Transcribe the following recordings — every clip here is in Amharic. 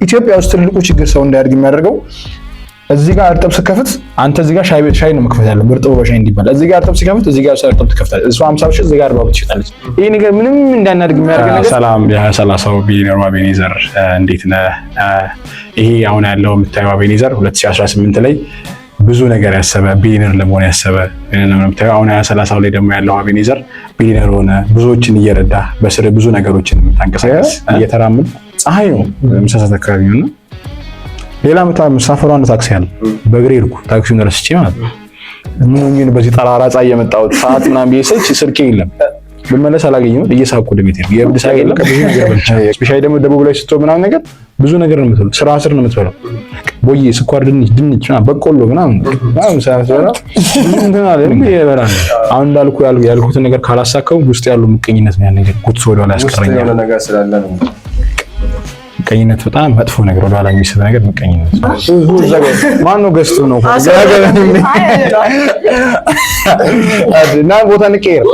ኢትዮጵያ ውስጥ ትልቁ ችግር ሰው እንዳያድግ የሚያደርገው እዚህ ጋር እርጥብ ስከፍት አንተ እዚህ ጋር ሻይ ቤት ሻይ ነው መክፈት ያለው እርጥብ በሻይ እንዲባል። እዚህ ጋር እርጥብ ሲከፍት እዚህ ጋር እርጥብ ትከፍታለች። እሱ 50 ብር እዚህ ጋር 40 ብር ትሸጣለች። ይሄ ነገር ምንም እንዳናድግ የሚያደርግ ነገር። ሰላም የ2030 ቢሊዮነሩ አቤኔዘር፣ እንዴት ነህ? ይሄ አሁን ያለው የምታየው አቤኔዘር 2018 ላይ ብዙ ነገር ያሰበ፣ ቢሊዮነር ለመሆን ያሰበ ነው የምታየው። አሁን 2030 ላይ ደግሞ ያለው አቤኔዘር ቢሊዮነር ሆነ፣ ብዙዎችን እየረዳ፣ በስር ብዙ ነገሮችን የምታንቀሳቀስ፣ እየተራመድኩ፣ ፀሐይ ነው፣ ምሳ ሰዓት አካባቢ ነው። ሌላ ምሳፈሩ አንድ ታክሲ አለ። በእግሬ ሄድኩ፣ ታክሲውን ረስቼ ማለት ነው። ምን ሆኜ ነው በዚህ ጠራራ ፀሐይ የመጣሁት ሰዓት ምናምን ብዬ ስልክ ስልኬ የለም፣ ብመለስ አላገኘሁም። እየሳቅኩ ወደ ቤት ሄድኩ። የእብድ ሳቅ የለም። ብዙ ነገር በልቻለሁ። Especially ደግሞ ደቡብ ላይ ስትሆን ምናምን ነገር ብዙ ነገር ነው የምትበላው። ስራ ስር ነው የምትበላው። ቦዬ፣ ስኳር ድንች፣ ድንች ምናምን፣ በቆሎ ምናምን ምናምን ሳትበላ ብዙ እንትን አለ ይበላል። አሁን እንዳልኩ ያልኩትን ነገር ካላሳካው ውስጥ ያለው ምቀኝነት ነው ያን ነገር ጉትቶ ወደኋላ ያስቀረኛል። የሆነ ነገር ስላለ ነው። ምቀኝነት በጣም መጥፎ ነገር፣ ወደኋላ የሚስብ ነገር ምቀኝነት። ማን ነው ገዝቶ ነው እና ቦታ እንቀይር።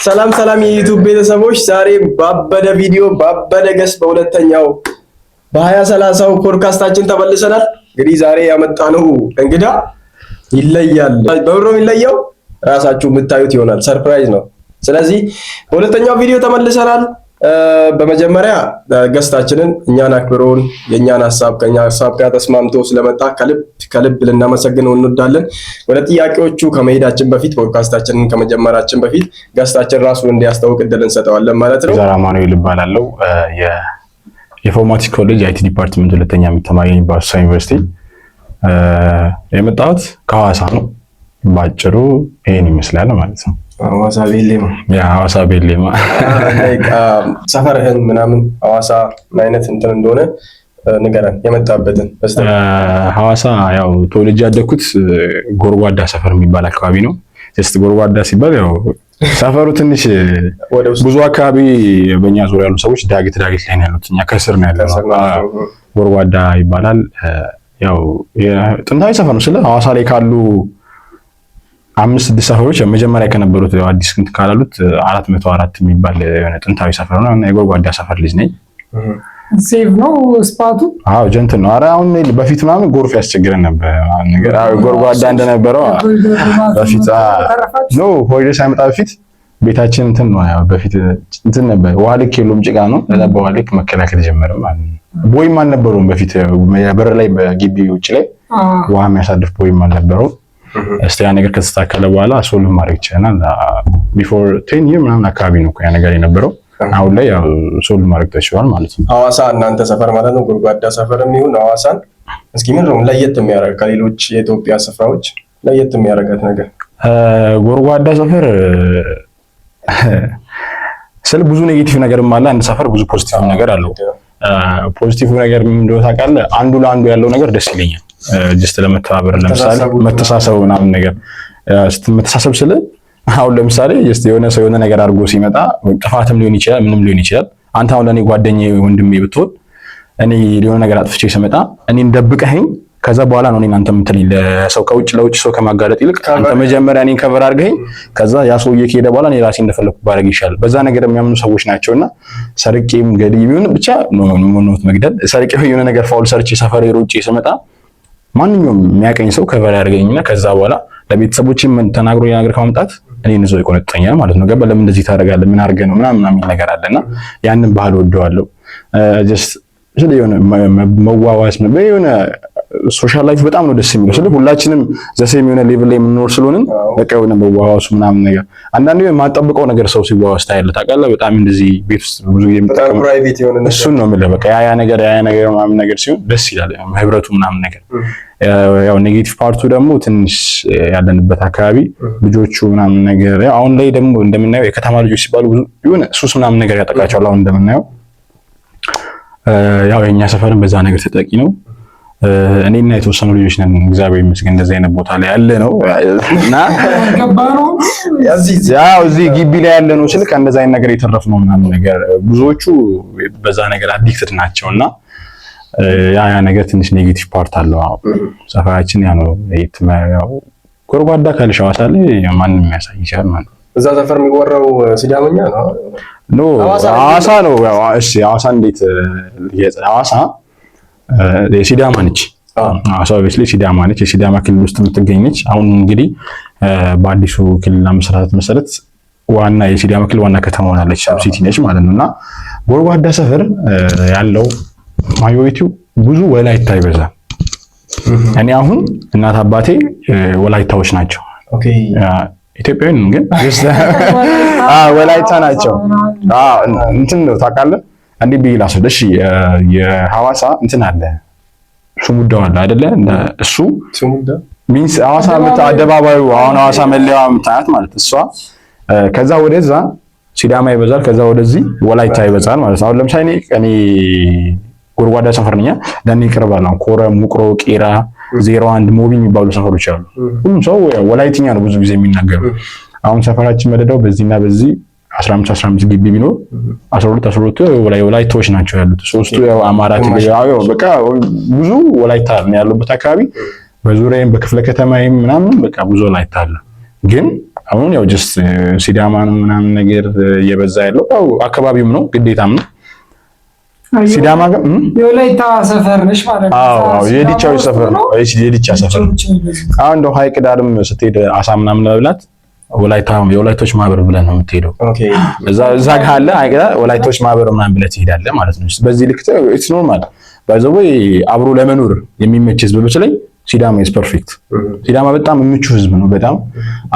ሰላም ሰላም የ YouTube ቤተሰቦች፣ ዛሬ ባበደ ቪዲዮ፣ ባበደ guest በሁለተኛው በ2030ው ፖድካስታችን ተመልሰናል። እንግዲህ ዛሬ ያመጣነው እንግዳ ይለያል። በምሮ የሚለየው ራሳችሁ የምታዩት ይሆናል። Surprise ነው። ስለዚህ በሁለተኛው ቪዲዮ ተመልሰናል። በመጀመሪያ guest ኣችንን እኛን አክብሮን የእኛን ሀሳብ ከኛ ሀሳብ ጋር ተስማምቶ ስለመጣ ከልብ ከልብ ልናመሰግነው እንወዳለን። ወደ ጥያቄዎቹ ከመሄዳችን በፊት፣ ፖድካስታችንን ከመጀመራችን በፊት guest ኣችን ራሱን እንዲያስተዋውቅ እድል እንሰጠዋለን ማለት ነው። ዘር አማኑኤል እባላለሁ። የኢንፎርማቲክስ ኮሌጅ IT department ሁለተኛ ዓመት ተማሪ ነኝ በአሶሳ ዩኒቨርሲቲ። የመጣሁት ከሐዋሳ ነው። ባጭሩ ይሄን ይመስላል ማለት ነው። ሐዋሳ ቤሌማ። Yeah፣ ሐዋሳ ቤሌማ። ሰፈርህን ምናምን፣ ሐዋሳ ምን አይነት እንትን እንደሆነ ንገረን፣ የመጣበትን። ሐዋሳ ያው ተወልጄ ያደግኩት ጎርጓዳ ሰፈር የሚባል አካባቢ ነው። Just ጎርጓዳ ሲባል ያው ሰፈሩ ትንሽ ብዙ አካባቢ በእኛ ዙሪያ ያሉ ሰዎች ዳገት ዳገት ላይ ነው ያሉት። እኛ ከስር ነው ያለነው። ጎርጓዳ ይባላል። ያው ጥንታዊ ሰፈር ነው። ስለ ሐዋሳ ላይ ካሉ አምስት ስድስት ሰፈሮች መጀመሪያ ከነበሩት፣ አዲስ እንትን ካላሉት፣ 404 የሚባል የሆነ ጥንታዊ ሰፈር ነው እና የጎርጓዳ ሰፈር ልጅ ነኝ። Safe ነው spot ኡ? አዎ፣ gentle ነው። ኧረ አሁን በፊት ምናምን ጎርፍ ያስቸግረን ነበር ነገር። አዎ፣ ጎርጓዳ እንደነበረው በፊት no፣ ኮሪደር ሳይመጣ በፊት ቤታችን እንትን ነው፣ ያው በፊት እንትን ነበር፣ ውሃ ልክ የለውም፣ ጭቃ ነው። ከዛ በውሃ ልክ መከላከል ጀመረ ማለት ነው። ቦይም አልነበረውም በፊት፣ በር ላይ በግቢ ውጭ ላይ ውሃ የሚያሳልፍ ቦይም አልነበረውም። እስቲ ያ ነገር ከተስተካከለ በኋላ solve ማድረግ ይቻላል። Before 10 year ምናምን አካባቢ ነው ያ ነገር የነበረው። አሁን ላይ ያው solve ማድረግ ተችሏል ማለት ነው። ሐዋሳ እናንተ ሰፈር ማለት ነው፣ ጎድጓዳ ሰፈር የሚሆን ሐዋሳን እስኪ ምን ነው ለየት የሚያደርግ፣ ከሌሎች የኢትዮጵያ ስፍራዎች ለየት የሚያደርጋት ነገር? ጎድጓዳ ሰፈር ስል ብዙ negative ነገርም አለ። አንድ ሰፈር ብዙ positive ነገር አለው። Positive ነገር ምን እንደሆነ ታውቃለህ? አንዱ ለአንዱ ያለው ነገር ደስ ይለኛል። Just ለመተባበር ለምሳሌ መተሳሰቡ ምናምን ነገር፣ መተሳሰብ ስል አሁን ለምሳሌ just የሆነ ሰው የሆነ ነገር አድርጎ ሲመጣ፣ ጥፋትም ሊሆን ይችላል፣ ምንም ሊሆን ይችላል። አንተ አሁን ለእኔ ጓደኛዬ ወንድሜ ብትሆን፣ እኔ የሆነ ነገር አጥፍቼ ስመጣ እኔን ደብቀኸኝ ከዛ በኋላ ነው እኔን አንተ የምትለኝ። ለሰው ከውጭ ለውጭ ሰው ከማጋለጥ ይልቅ አንተ መጀመሪያ እኔን cover አድርገኸኝ ከዛ ያ ሰውዬ ከሄደ በኋላ እኔ ራሴ እንደፈለኩ ባደርግ ይሻላል። በዛ ነገር የሚያምኑ ሰዎች ናቸውና ሰርቄም ገድዬ ቢሆን ብቻ ኖት መግደል፣ ሰርቄ የሆነ ነገር foul ሰርቼ ሰፈሬ ሮጬ ስመጣ ማንኛውም የሚያቀኝ ሰው cover ያደርገኝና ከዛ በኋላ ለቤተሰቦቼ ተናግሮ ነገር ከማምጣት እኔን ይዞ ይቆነጥጠኛል ማለት ነው። ገባ? ለምን እንደዚህ ታደርጋለህ? ምን አድርገህ ነው ምናምን ምናምን ነገር አለና ያንን ባህል ወደዋለሁ። Just ስለ የሆነ መዋዋስ፣ የሆነ social life በጣም ነው ደስ የሚለው። ስለ ሁላችንም the same የሆነ level ላይ የምንኖር ስለሆንን በቃ የሆነ መዋዋሱ ምናምን ነገር፣ አንዳንዴ የማጠብቀው ነገር ሰው ሲዋዋስ ታያለህ፣ ታውቃለህ። በጣም እንደዚህ ቤት ውስጥ ብዙ ጊዜ የምጠቀመው እሱን ነው የምልህ። በቃ ያ ያ ነገር ያ ያ ነገር ምናምን ነገር ሲሆን ደስ ይላል፣ ህብረቱ ምናምን ነገር። ያው negative part ኡ ደግሞ ትንሽ ያለንበት አካባቢ ልጆቹ ምናምን ነገር፣ አሁን ላይ ደግሞ እንደምናየው የከተማ ልጆች ሲባሉ ብዙ የሆነ ሱስ ምናምን ነገር ያጠቃቸዋል። አሁን እንደምናየው ያው የኛ ሰፈርም በዛ ነገር ተጠቂ ነው። እኔና የተወሰኑ ልጆች ነን፣ እግዚአብሔር ይመስገን፣ እንደዚህ አይነት ቦታ ላይ ያለ ነው እና ያው እዚህ ግቢ ላይ ያለ ነው ስልክ እንደዛ አይነት ነገር የተረፍነው ምናምን ነገር፣ ብዙዎቹ በዛ ነገር addicted ናቸው እና ያ ያ ነገር ትንሽ negative part አለው። አዎ፣ ሰፈራችን ያ ነው። ያው ጎርጓዳ ካልሽ ሐዋሳ ላይ ማንም የሚያሳይ ይችላል ማለት ነው። እዛ ሰፈር የሚወራው ሲዳመኛ ነው? No፣ ሐዋሳ ነው። እሺ ሐዋሳ እንዴት፣ ሐዋሳ የሲዳማ ነች። ሐዋሳ obviously ሲዳማ ነች። የሲዳማ ክልል ውስጥ የምትገኝ ነች። አሁን እንግዲህ በአዲሱ ክልል አመሰራረት መሰረት ዋና የሲዳማ ክልል ዋና ከተማ ሆናለች፣ city ነች ማለት ነው። እና ጎድጓዳ ሰፈር ያለው majority ው ብዙ ወላይታ ይበዛል። እኔ አሁን እናት አባቴ ወላይታዎች ናቸው። ኢትዮጵያዊ ግን ወላይታ ናቸው። እንትን ነው ታውቃለህ፣ እንዴት ብዬ ላስረዳህ? እሺ የሐዋሳ እንትን አለ፣ ሱሙዳው አለ አይደለ? እሱ means ሐዋሳ አደባባዩ፣ አሁን ሐዋሳ መለያዋ የምታያት ማለት እሷ፣ ከዛ ወደዛ ሲዳማ ይበዛል፣ ከዛ ወደዚህ ወላይታ ይበዛል ማለት ነው። አሁን ለምሳሌ እኔ ጎድጓዳ ሰፈር ነኝ፣ ለኔ ይቀርባል። አሁን ኮረም፣ ውቅሮ፣ ቄራ፣ 01፣ ሞቢ የሚባሉ ሰፈሮች አሉ። ሁሉም ሰው ወላይትኛ ነው ብዙ ጊዜ የሚናገሩ። አሁን ሰፈራችን መደዳው በዚህና በዚህ 15 15 ግቢ ቢኖር 12 12 ወላይታዎች ናቸው ያሉት። ሶስቱ ያው አማራ፣ ትግሬ፣ ያው በቃ ብዙ ወላይታ ነው ያሉበት አካባቢ። በዙሪያዬም በክፍለ ከተማዬም ምናምን በቃ ብዙ ወላይታ አለ። ግን አሁን ያው just ሲዳማ ነው ምናምን ነገር እየበዛ ያለው፣ ያው አካባቢውም ነው ግዴታም ነው። ሲዳማ ጋር የወላይታ ሰፈር ነሽ ማለት ነው። አዎ፣ የዲቻዎች ሰፈር ነው። የዲቻ ሰፈር ነው። አሁን እንደው ሀይቅ ዳርም ስትሄድ አሳ ምናምን ለመብላት ወላይታ የወላይቶች ማህበር ብለህ ነው የምትሄደው። እዛ ጋር አለ ሀይቅ ዳር ወላይቶች ማህበር ምናምን ብለህ ትሄዳለህ ማለት ነው። በዚህ ልክ it's normal, by the way። አብሮ ለመኖር የሚመች ህዝብ በተለይ ሲዳማ is perfect። ሲዳማ በጣም ምቹ ህዝብ ነው። በጣም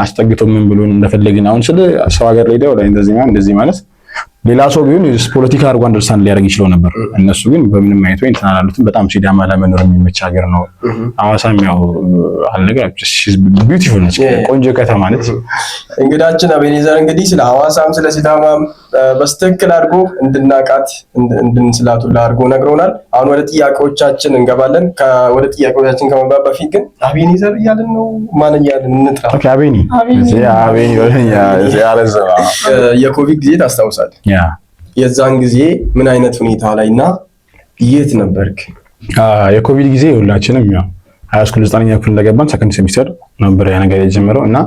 አስጠግቶ ምን ብሎ እንደፈለግን፣ አሁን ስለ ሰው ሀገር ላይ ደው እንደዚህ ማለት እንደዚህ ማለት ሌላ ሰው ቢሆን ፖለቲካ አድርጎ understand ሊያደርግ ይችለው ነበር። እነሱ ግን በምንም አይነት ወይ እንትን አላሉትም። በጣም ሲዳማ ለመኖር የሚመች ሀገር ነው። ሐዋሳም ያው አልነገር beautiful ነች፣ ቆንጆ ከተማ ነች። እንግዳችን አቤኔዘር እንግዲህ ስለ ሐዋሳም ስለ ሲዳማም በትክክል አድርጎ እንድናቃት እንድንስላቱላ አድርጎ ነግሮናል። አሁን ወደ ጥያቄዎቻችን እንገባለን። ወደ ጥያቄዎቻችን ከመግባት በፊት ግን አቤኔዘር እያልን ነው፣ ማን እያልን እንጥራ? Okay፣ አቤኒ፣ አቤኒ። የኮቪድ ጊዜ ታስታውሳለህ? የዛን ጊዜ ምን አይነት ሁኔታ ላይ እና የት ነበርክ? የኮቪድ ጊዜ ሁላችንም ያው high school 9ኛ ክፍል እንደገባን second semester ነበር ያ ነገር የጀመረው። እና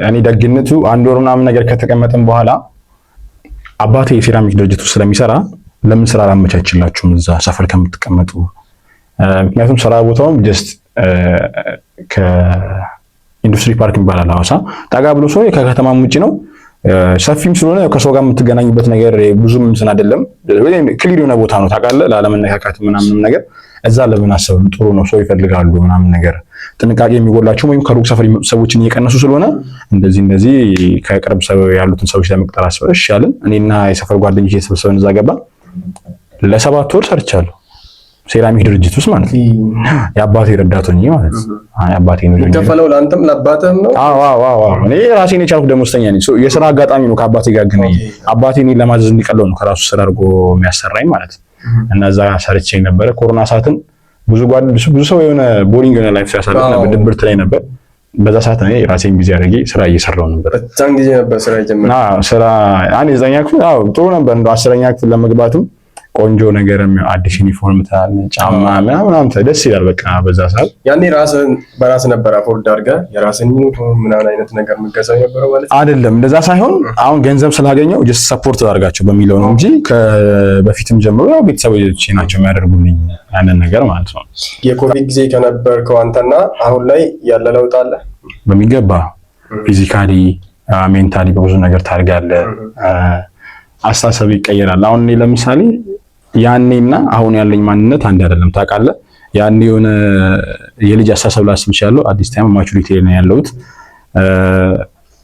እኔ ደግነቱ አንድ ወር ምናምን ነገር ከተቀመጥን በኋላ አባቴ የሴራሚክ ድርጅት ውስጥ ስለሚሰራ ለምን ስራ አላመቻችላችሁም እዛ ሰፈር ከምትቀመጡ? ምክንያቱም ስራ ቦታውም just ከኢንዱስትሪ ፓርክ ይባላል ሐዋሳ ጠጋ ብሎ ሰው ከከተማም ውጭ ነው። ሰፊም ስለሆነ ከሰው ጋር የምትገናኝበት ነገር ብዙም እንትን አይደለም። Clear የሆነ ቦታ ነው ታውቃለህ፣ ላለመነካካት ምናምንም ነገር እዛ ለምን አሰብም፣ ጥሩ ነው፣ ሰው ይፈልጋሉ ምናምን ነገር፣ ጥንቃቄ የሚጎላቸው ወይም ከሩቅ ሰፈር የሚመጡ ሰዎችን እየቀነሱ ስለሆነ እንደዚህ እንደዚህ ከቅርብ ሰው ያሉትን ሰዎች ለመቅጠር አስበን እሺ አልን። እኔና የሰፈር ጓደኞች የተሰበሰብን እዛ ገባ። ለ7 ወር ሰርቻለሁ ሴራሚክ ድርጅት ውስጥ ማለት ነው። የአባቴ ረዳት ሆኜ ማለት ነው። አባቴ ነው የሚከፈለው ለአንተም ለአባትህም ነው? አዎ፣ እኔ ራሴን የቻልኩ ደሞዝተኛ ነኝ። የስራ አጋጣሚ ነው ከአባቴ ጋር ገናኝ። አባቴ እኔን ለማዘዝ እንዲቀለው ነው ከራሱ ስራ አድርጎ የሚያሰራኝ ማለት ነው። እና እዛ ሰርቼ ነበረ። ኮሮና ሰዓትም ብዙ ሰው የሆነ boring የሆነ life ሲያሳልፍ ነበር፣ ድብርት ላይ ነበር። በዛ ሰዓት እኔ ራሴን busy አድርጌ ስራ እየሰራሁ ነበር። በዛን ጊዜ ነበር ስራ የጀመረው? ስራ አንድ 9ኛ ክፍል፣ አዎ፣ ጥሩ ነበር። እንደው 10ኛ ክፍል ለመግባትም ቆንጆ ነገር፣ አዲስ ዩኒፎርም ትላለህ፣ ጫማ ምናምን ደስ ይላል። በቃ በዛ ሰዓት ያኔ ራስህን በራስህ ነበር afford አድርገህ የራስህን ዩኒፎርም ምናምን አይነት ነገር የምትገዛው የነበረው ማለት ነው? አይደለም፣ እንደዛ ሳይሆን አሁን ገንዘብ ስላገኘው just support አድርጋቸው በሚለው ነው እንጂ በፊትም ጀምሮ ያው ቤተሰቦቼ ናቸው የሚያደርጉልኝ ያንን ነገር ማለት ነው። የኮቪድ ጊዜ ከነበርከው አንተና አሁን ላይ ያለ ለውጥ አለ? በሚገባ፣ physically፣ mentally በብዙ ነገር ታድጋለህ። አስተሳሰብ ይቀየራል። አሁን እኔ ለምሳሌ ያኔና አሁን ያለኝ ማንነት አንድ አይደለም፣ ታውቃለህ። ያኔ የሆነ የልጅ አስተሳሰብ ላስብ እችላለሁ። At this time maturity ላይ ነው ያለሁት።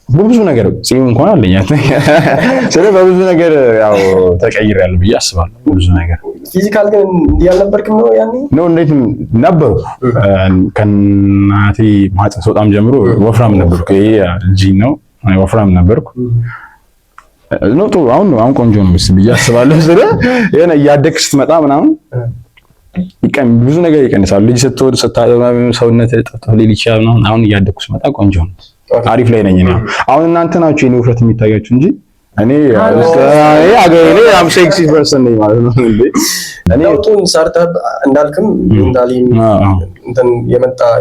በብዙ ነገር ጺም እንኳን አለኝ። ስለ በብዙ ነገር ያው ተቀይሬያለሁ ብዬ አስባለሁ። በብዙ ነገር Physical ግን እንዲህ አልነበርክም ነው ያኔ? ነው፣ እንዴት ነበርኩ። ከእናቴ ማህፀን ስወጣም ጀምሮ ወፍራም ነበርኩ። ይሄ ጂን ነው፣ ወፍራም ነበርኩ። ነው ጥሩ። አሁን ነው፣ አሁን ቆንጆ ነው ምስ ብዬ አስባለሁ። ስለ የሆነ እያደግክ ስትመጣ ምናምን ብዙ ነገር ይቀንሳል። ልጅ ስትወድ ስታጠባ ሰውነት ጠፍጠፍ ሊል ይችላል ምናምን። አሁን እያደግኩ ስመጣ ቆንጆ ነው፣ አሪፍ ላይ ነኝ እኔ። አሁን እናንተ ናችሁ የኔ ውፍረት የሚታያችሁ እንጂ እኔ አገሬ I'm sexy person ነኝ ማለት ነው እንዴ እኔ። ለውጡን ሰርተህ እንዳልክም እንዳሊም እንትን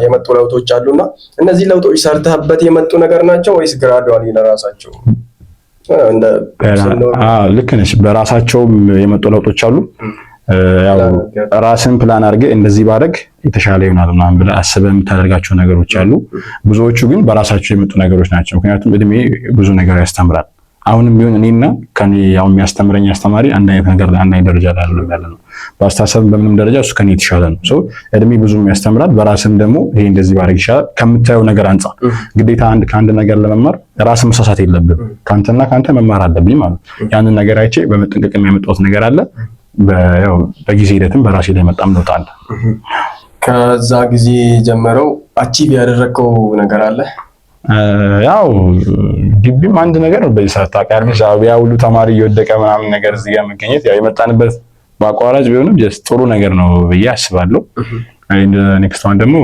የመጡ ለውጦች አሉና እነዚህ ለውጦች ሰርተህበት የመጡ ነገር ናቸው ወይስ gradually ለራሳቸው? ልክ ነሽ። በራሳቸውም የመጡ ለውጦች አሉ። ያው ራስን ፕላን አድርገህ እንደዚህ ባደርግ የተሻለ ይሆናል ምናምን ብለህ አስበህ የምታደርጋቸው ነገሮች አሉ። ብዙዎቹ ግን በራሳቸው የመጡ ነገሮች ናቸው። ምክንያቱም እድሜ ብዙ ነገር ያስተምራል። አሁንም ቢሆን እኔና ከኔ ያው የሚያስተምረኝ አስተማሪ አንድ አይነት ነገር ላይ፣ አንድ አይነት ደረጃ ላይ አይደለም ያለ ነው። በአስተሳሰብ በምንም ደረጃ እሱ ከኔ የተሻለ ነው። So እድሜ ብዙም ያስተምራል። በራስም ደግሞ ይሄ እንደዚህ ባደርግ ይሻላል ከምታየው ነገር አንጻር ግዴታ አንድ ከአንድ ነገር ለመማር ራስን መሳሳት የለብም። ካንተና ካንተ መማር አለብኝ ማለት ነው። ያንን ነገር አይቼ በመጠንቀቅ የሚያመጣሁት ነገር አለ። ያው በጊዜ ሂደትም በራሴ ላይ መጣም ለውጥ አለ። ከዛ ጊዜ ጀምረው achieve ያደረግከው ነገር አለ? ያው ግቢም አንድ ነገር ነው። በዚህ ሰዓት ታውቂያለሽ፣ ያ ሁሉ ተማሪ እየወደቀ ምናምን ነገር እዚህ ጋር መገኘት ያው የመጣንበት በአቋራጭ ቢሆንም just ጥሩ ነገር ነው ብዬ አስባለሁ። Next one ደግሞ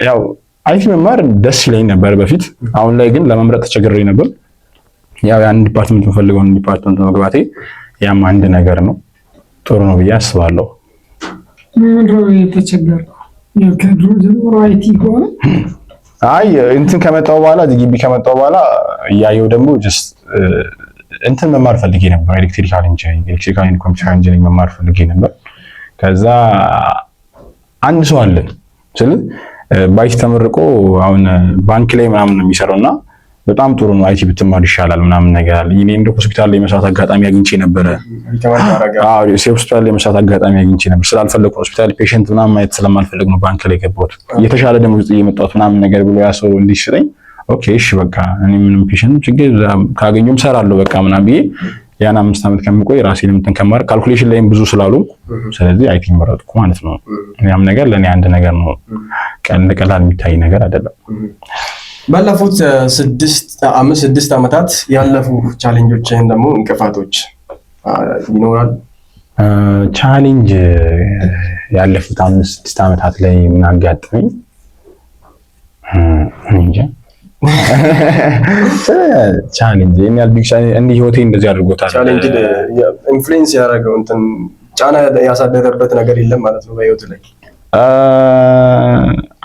ያው IT መማር ደስ ይለኝ ነበር በፊት። አሁን ላይ ግን ለመምረጥ ተቸግሬ ነበር። ያው ያን department የምፈልገውን department መግባቴ ያም አንድ ነገር ነው፣ ጥሩ ነው ብዬ አስባለሁ። ምንድን ነው የተቸገርከው? ከድሮ ጀምሮ IT ከሆነ? አይ፣ እንትን ከመጣው በኋላ፣ እዚህ ግቢ ከመጣው በኋላ እያየው ደግሞ just እንትን መማር ፈልጌ ነበር። Electrical engineering፣ electrical and computer engineering መማር ፈልጌ ነበር። ከዛ አንድ ሰው አለ ስል በ IT ተመርቆ አሁን ባንክ ላይ ምናምን ነው የሚሰራው እና በጣም ጥሩ ነው፣ IT ብትማር ይሻላል ምናምን ነገር አለ። እኔ እንደ ሆስፒታል ላይ መስራት አጋጣሚ አግኝቼ ነበረ። አዎ፣ ሆስፒታል ላይ መስራት አጋጣሚ አግኝቼ ነበር። ስላልፈለኩ፣ ሆስፒታል patient ምናምን ማየት ስለማልፈልግ ነው ባንክ ላይ የገባሁት። የተሻለ ደሞዝ ጥዬ የመጣሁት ምናምን ነገር ብሎ ያ ሰው እንዲሽጠኝ okay እሺ በቃ እኔ ምንም patient ችግር ካገኘሁም ሰራለሁ በቃ ምናምን ብዬ ያን 5 ዓመት ከምቆይ ራሴንም እንትን ከማድረግ calculation ላይም ብዙ ስላሉ ስለዚህ IT መረጥኩ ማለት ነው። ያም ነገር ለእኔ አንድ ነገር ነው። ቀን ቀላል የሚታይ ነገር አይደለም። ባለፉት 5-6 ዓመታት ያለፉ challenge ኦችን ደግሞ እንቅፋቶች ይኖራል? Challenge ያለፉት 5-6 ዓመታት ላይ ምን አጋጠመኝ? እንጃ፣ challenge ይሄን ያህል big challenge እንዲህ ህይወቴ እንደዚህ አድርጎታል። Challenge influence ያደረገው እንትን ጫና ያሳደረበት ነገር የለም ማለት ነው በህይወት ላይ?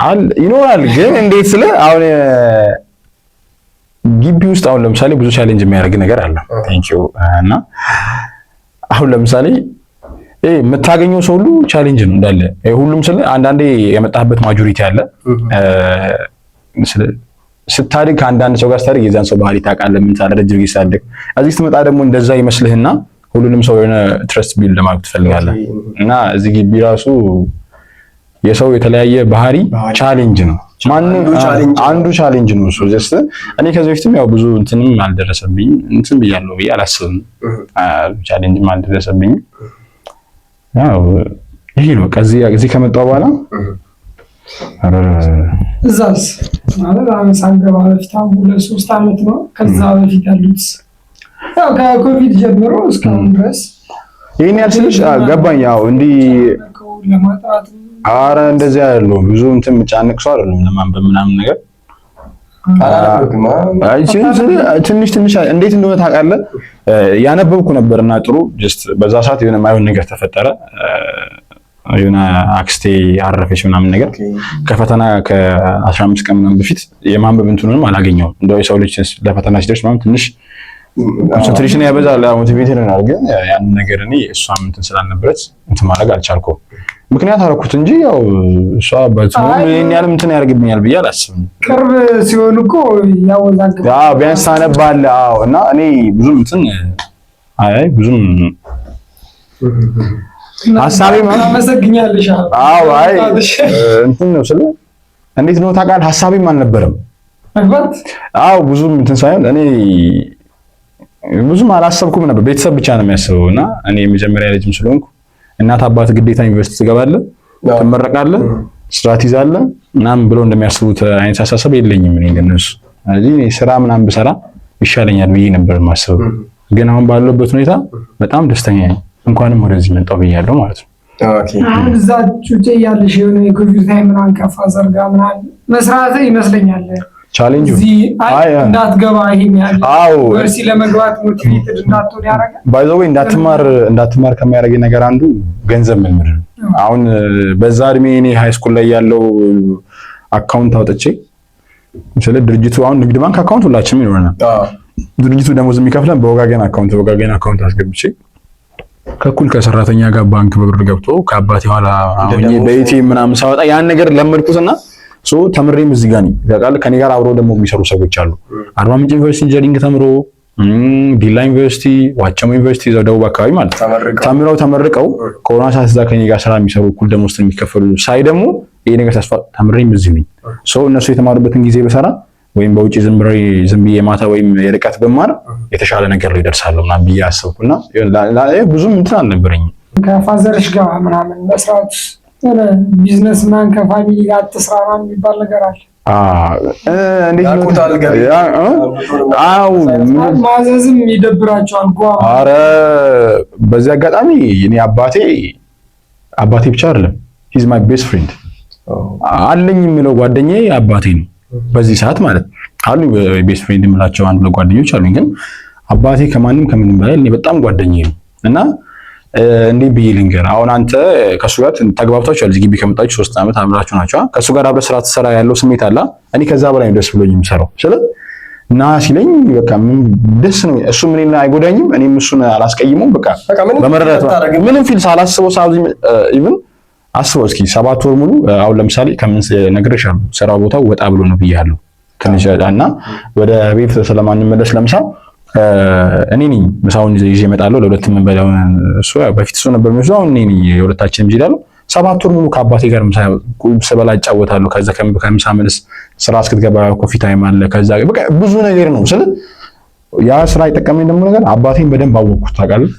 አለ፣ ይኖራል። ግን እንዴት ስለ አሁን ግቢ ውስጥ አሁን ለምሳሌ ብዙ challenge የሚያደርግ ነገር አለ። Thank you። እና አሁን ለምሳሌ ይሄ የምታገኘው ሰው ሁሉ challenge ነው እንዳለ ሁሉም ስለ አንዳንዴ የመጣህበት majority አለ። ስታድግ ከአንዳንድ ሰው ጋር ስታድግ የዛን ሰው ባህሪ ታውቃለህ። ምን ታለ ረጅም ጊዜ ስታድግ እዚህ ስትመጣ ደግሞ እንደዛ ይመስልህና ሁሉንም ሰው የሆነ trust build ለማድረግ ትፈልጋለህ። እና እዚህ ግቢ ራሱ የሰው የተለያየ ባህሪ challenge ነው። አንዱ challenge ነው እሱ። Just እኔ ከዚህ በፊትም ያው ብዙ እንትንም አልደረሰብኝም፣ እንትን ብያለሁ ብዬ አላስብም። Challenge ም አልደረሰብኝም። ያው ይሄ ነው። በቃ እዚህ ከመጣሁ በኋላ እዛስ ማለት አሁን ሳንገባ በፊት አሁን 2-3 ዓመት ነው። ከዛ በፊት ያሉት ያው ከኮቪድ ጀምሮ እስካሁን ድረስ። ይሄን ያህል ስልሽ ገባኝ። ያው እንዲህ ለማጥራት አረ እንደዚያ አይደለም። ብዙ እንትን የምጫነቅ ሰው አይደለም ለማንበብ ምናምን ነገር። አይ፣ ትንሽ ትንሽ እንዴት እንደሆነ ታውቃለህ፣ ያነበብኩ ነበርና ጥሩ just በዛ ሰዓት የሆነ የማይሆን ነገር ተፈጠረ። የሆነ አክስቴ አረፈች ምናምን ነገር ከፈተና ከ15 ቀን ምናምን በፊት የማንበብ እንትኑንም አላገኘሁም። እንደው የሰው ልጅ ለፈተና ሲደርስ ምናምን ትንሽ concentration ያበዛል፣ motivated ይሆናል። ግን ያንን ነገር እኔ እሷም እንትን ስላልነበረች እንትን ማድረግ አልቻልኩም። ምክንያት አደረኩት እንጂ ያው እሷ ይሄን ያህል እንትን ያደርግብኛል ብዬ አላስብም። ቅርብ ሲሆን እኮ ያወዛግባል። አዎ፣ ቢያንስ ታነባለህ። አዎ፣ እና እኔ ብዙም እንትን አይ ብዙም ሀሳቤ አመሰግኛለሽ። አዎ፣ አይ እንትን ነው ስለ እንዴት ነው ታውቃለህ፣ ሀሳቤም አልነበረም መግባት። አዎ፣ ብዙም እንትን ሳይሆን እኔ ብዙም አላሰብኩም ነበር። ቤተሰብ ብቻ ነው የሚያስበው እና እኔ የመጀመሪያ ልጅም ስለሆንኩ እናት አባት ግዴታ ዩኒቨርሲቲ ትገባለህ፣ ትመረቃለህ፣ ስራ ትይዛለህ ምናምን ብለው እንደሚያስቡት አይነት አሳሰብ የለኝም እኔ እንደነሱ። ስለዚህ እኔ ስራ ምናምን ብሰራ ይሻለኛል ብዬ ነበር የማስበው። ግን አሁን ባለበት ሁኔታ በጣም ደስተኛ ነኝ። እንኳንም ወደዚህ መጣሁ ብያለሁ ማለት ነው። አሁን እዛ ጩጬ እያለሽ የሆነ የኮቪድ time ምናምን ከ father ጋር ምናምን መስራት ይመስለኛል። ቻሌንጁ እዚህ አይ እንዳትገባ ይሄን ያህል ዩኒቨርሲቲ ለመግባት motivated እንዳትሆን ያደርጋል። By the way እንዳትማር ከሚያደርገኝ ነገር አንዱ ገንዘብ መልመድ ነው። አሁን በዛ እድሜ እኔ high school ላይ ያለው account አውጥቼ ስለ ድርጅቱ አሁን ንግድ ባንክ account ሁላችንም ይኖረናል። ድርጅቱ ደሞዝ የሚከፍለን በወጋገን account፣ በወጋገን account አስገብቼ ከእኩል ከሰራተኛ ጋር ባንክ በብር ገብቶ ከአባቴ ኋላ ሆኜ በ ATM ምናምን ሳወጣ ያን ነገር ለመድኩትና so ተምሬም እዚህ ጋር ነኝ። ታውቃለህ፣ ከኔ ጋር አብሮ ደግሞ የሚሰሩ ሰዎች አሉ። አርባ ምንጭ ዩኒቨርሲቲ engineering ተምሮ፣ ዲላ ዩኒቨርሲቲ፣ ዋቸሞ ዩኒቨርሲቲ እዛው ደቡብ አካባቢ ማለት ነው ተምረው ተመርቀው ኮሮና ሰዓት እዛ ከኔ ጋር ስራ የሚሰሩ እኩል ደሞዝ የሚከፈሉ ሳይ ደግሞ ይሄ ነገር ተስፋ ተምሬም እዚህ ነኝ። So እነሱ የተማሩበትን ጊዜ በሰራ ወይም በውጭ ዝም ብዬ ማታ ወይም የርቀት ብማር የተሻለ ነገር ላይ ደርሳለሁ ምናምን ብዬ አሰብኩና ብዙም እንትን አልነበረኝም። ከ father ሽ ጋር ምናምን መስራት ቢዝነስ ምናምን ከ family ጋር አትስራ ምናምን የሚባል ነገር አለ። እንዴት ነው? አዎ ማዘዝም ይደብራቸዋል። ኧረ በዚህ አጋጣሚ እኔ አባቴ ብቻ አይደለም፣ he's my best friend አለኝ የሚለው ጓደኛዬ አባቴ ነው። በዚህ ሰዓት ማለት አሉ best friend የምላቸው አንድ ሁለት ጓደኞች አሉኝ፣ ግን አባቴ ከማንም ከምንም በላይ እኔ በጣም ጓደኛዬ ነው። እና እንዴት ብዬ ልንገር፣ አሁን አንተ ከእሱ ጋር ተግባብታችኋል። እዚህ ግቢ ከመጣችሁ 3 ዓመት አብራችሁ ናቸው። ከእሱ ጋር አብረህ ስራ ትሰራ ያለው ስሜት አለ። እኔ ከዛ በላይ ደስ ብሎኝ የምሰራው ስለ ና ሲለኝ በቃ ምን ደስ ነው። እሱ ምን አይጎዳኝም፣ እኔም እሱን አላስቀይመውም። በቃ በመረዳት ምንም feel ሳላስበው even አስበው እስኪ 7 ወር ሙሉ አሁን ለምሳሌ ከምን ነግሬሻለሁ፣ ስራ ቦታው ወጣ ብሎ ነው ብያለሁ ትንሽ እና ወደ ቤት ስለማንመለስ ለምሳ እኔ ነኝ ምሳውን ይዤ እመጣለሁ። ለሁለት የምንበላውን እሱ በፊት እሱ ነበር የሚወስደው፣ አሁን እኔ ነኝ የሁለታችንም ይዤ እሄዳለሁ። 7 ወር ሙሉ ከአባቴ ጋር ምሳ ስበላ እጫወታለሁ። ከዛ ከምሳ መልስ ስራ እስክትገባ coffee time አለ። ከዛ በቃ ብዙ ነገር ነው ስለ ያ ስራ የጠቀመኝ ደግሞ ነገር አባቴን በደንብ አወቅኩት። ታውቃለህ፣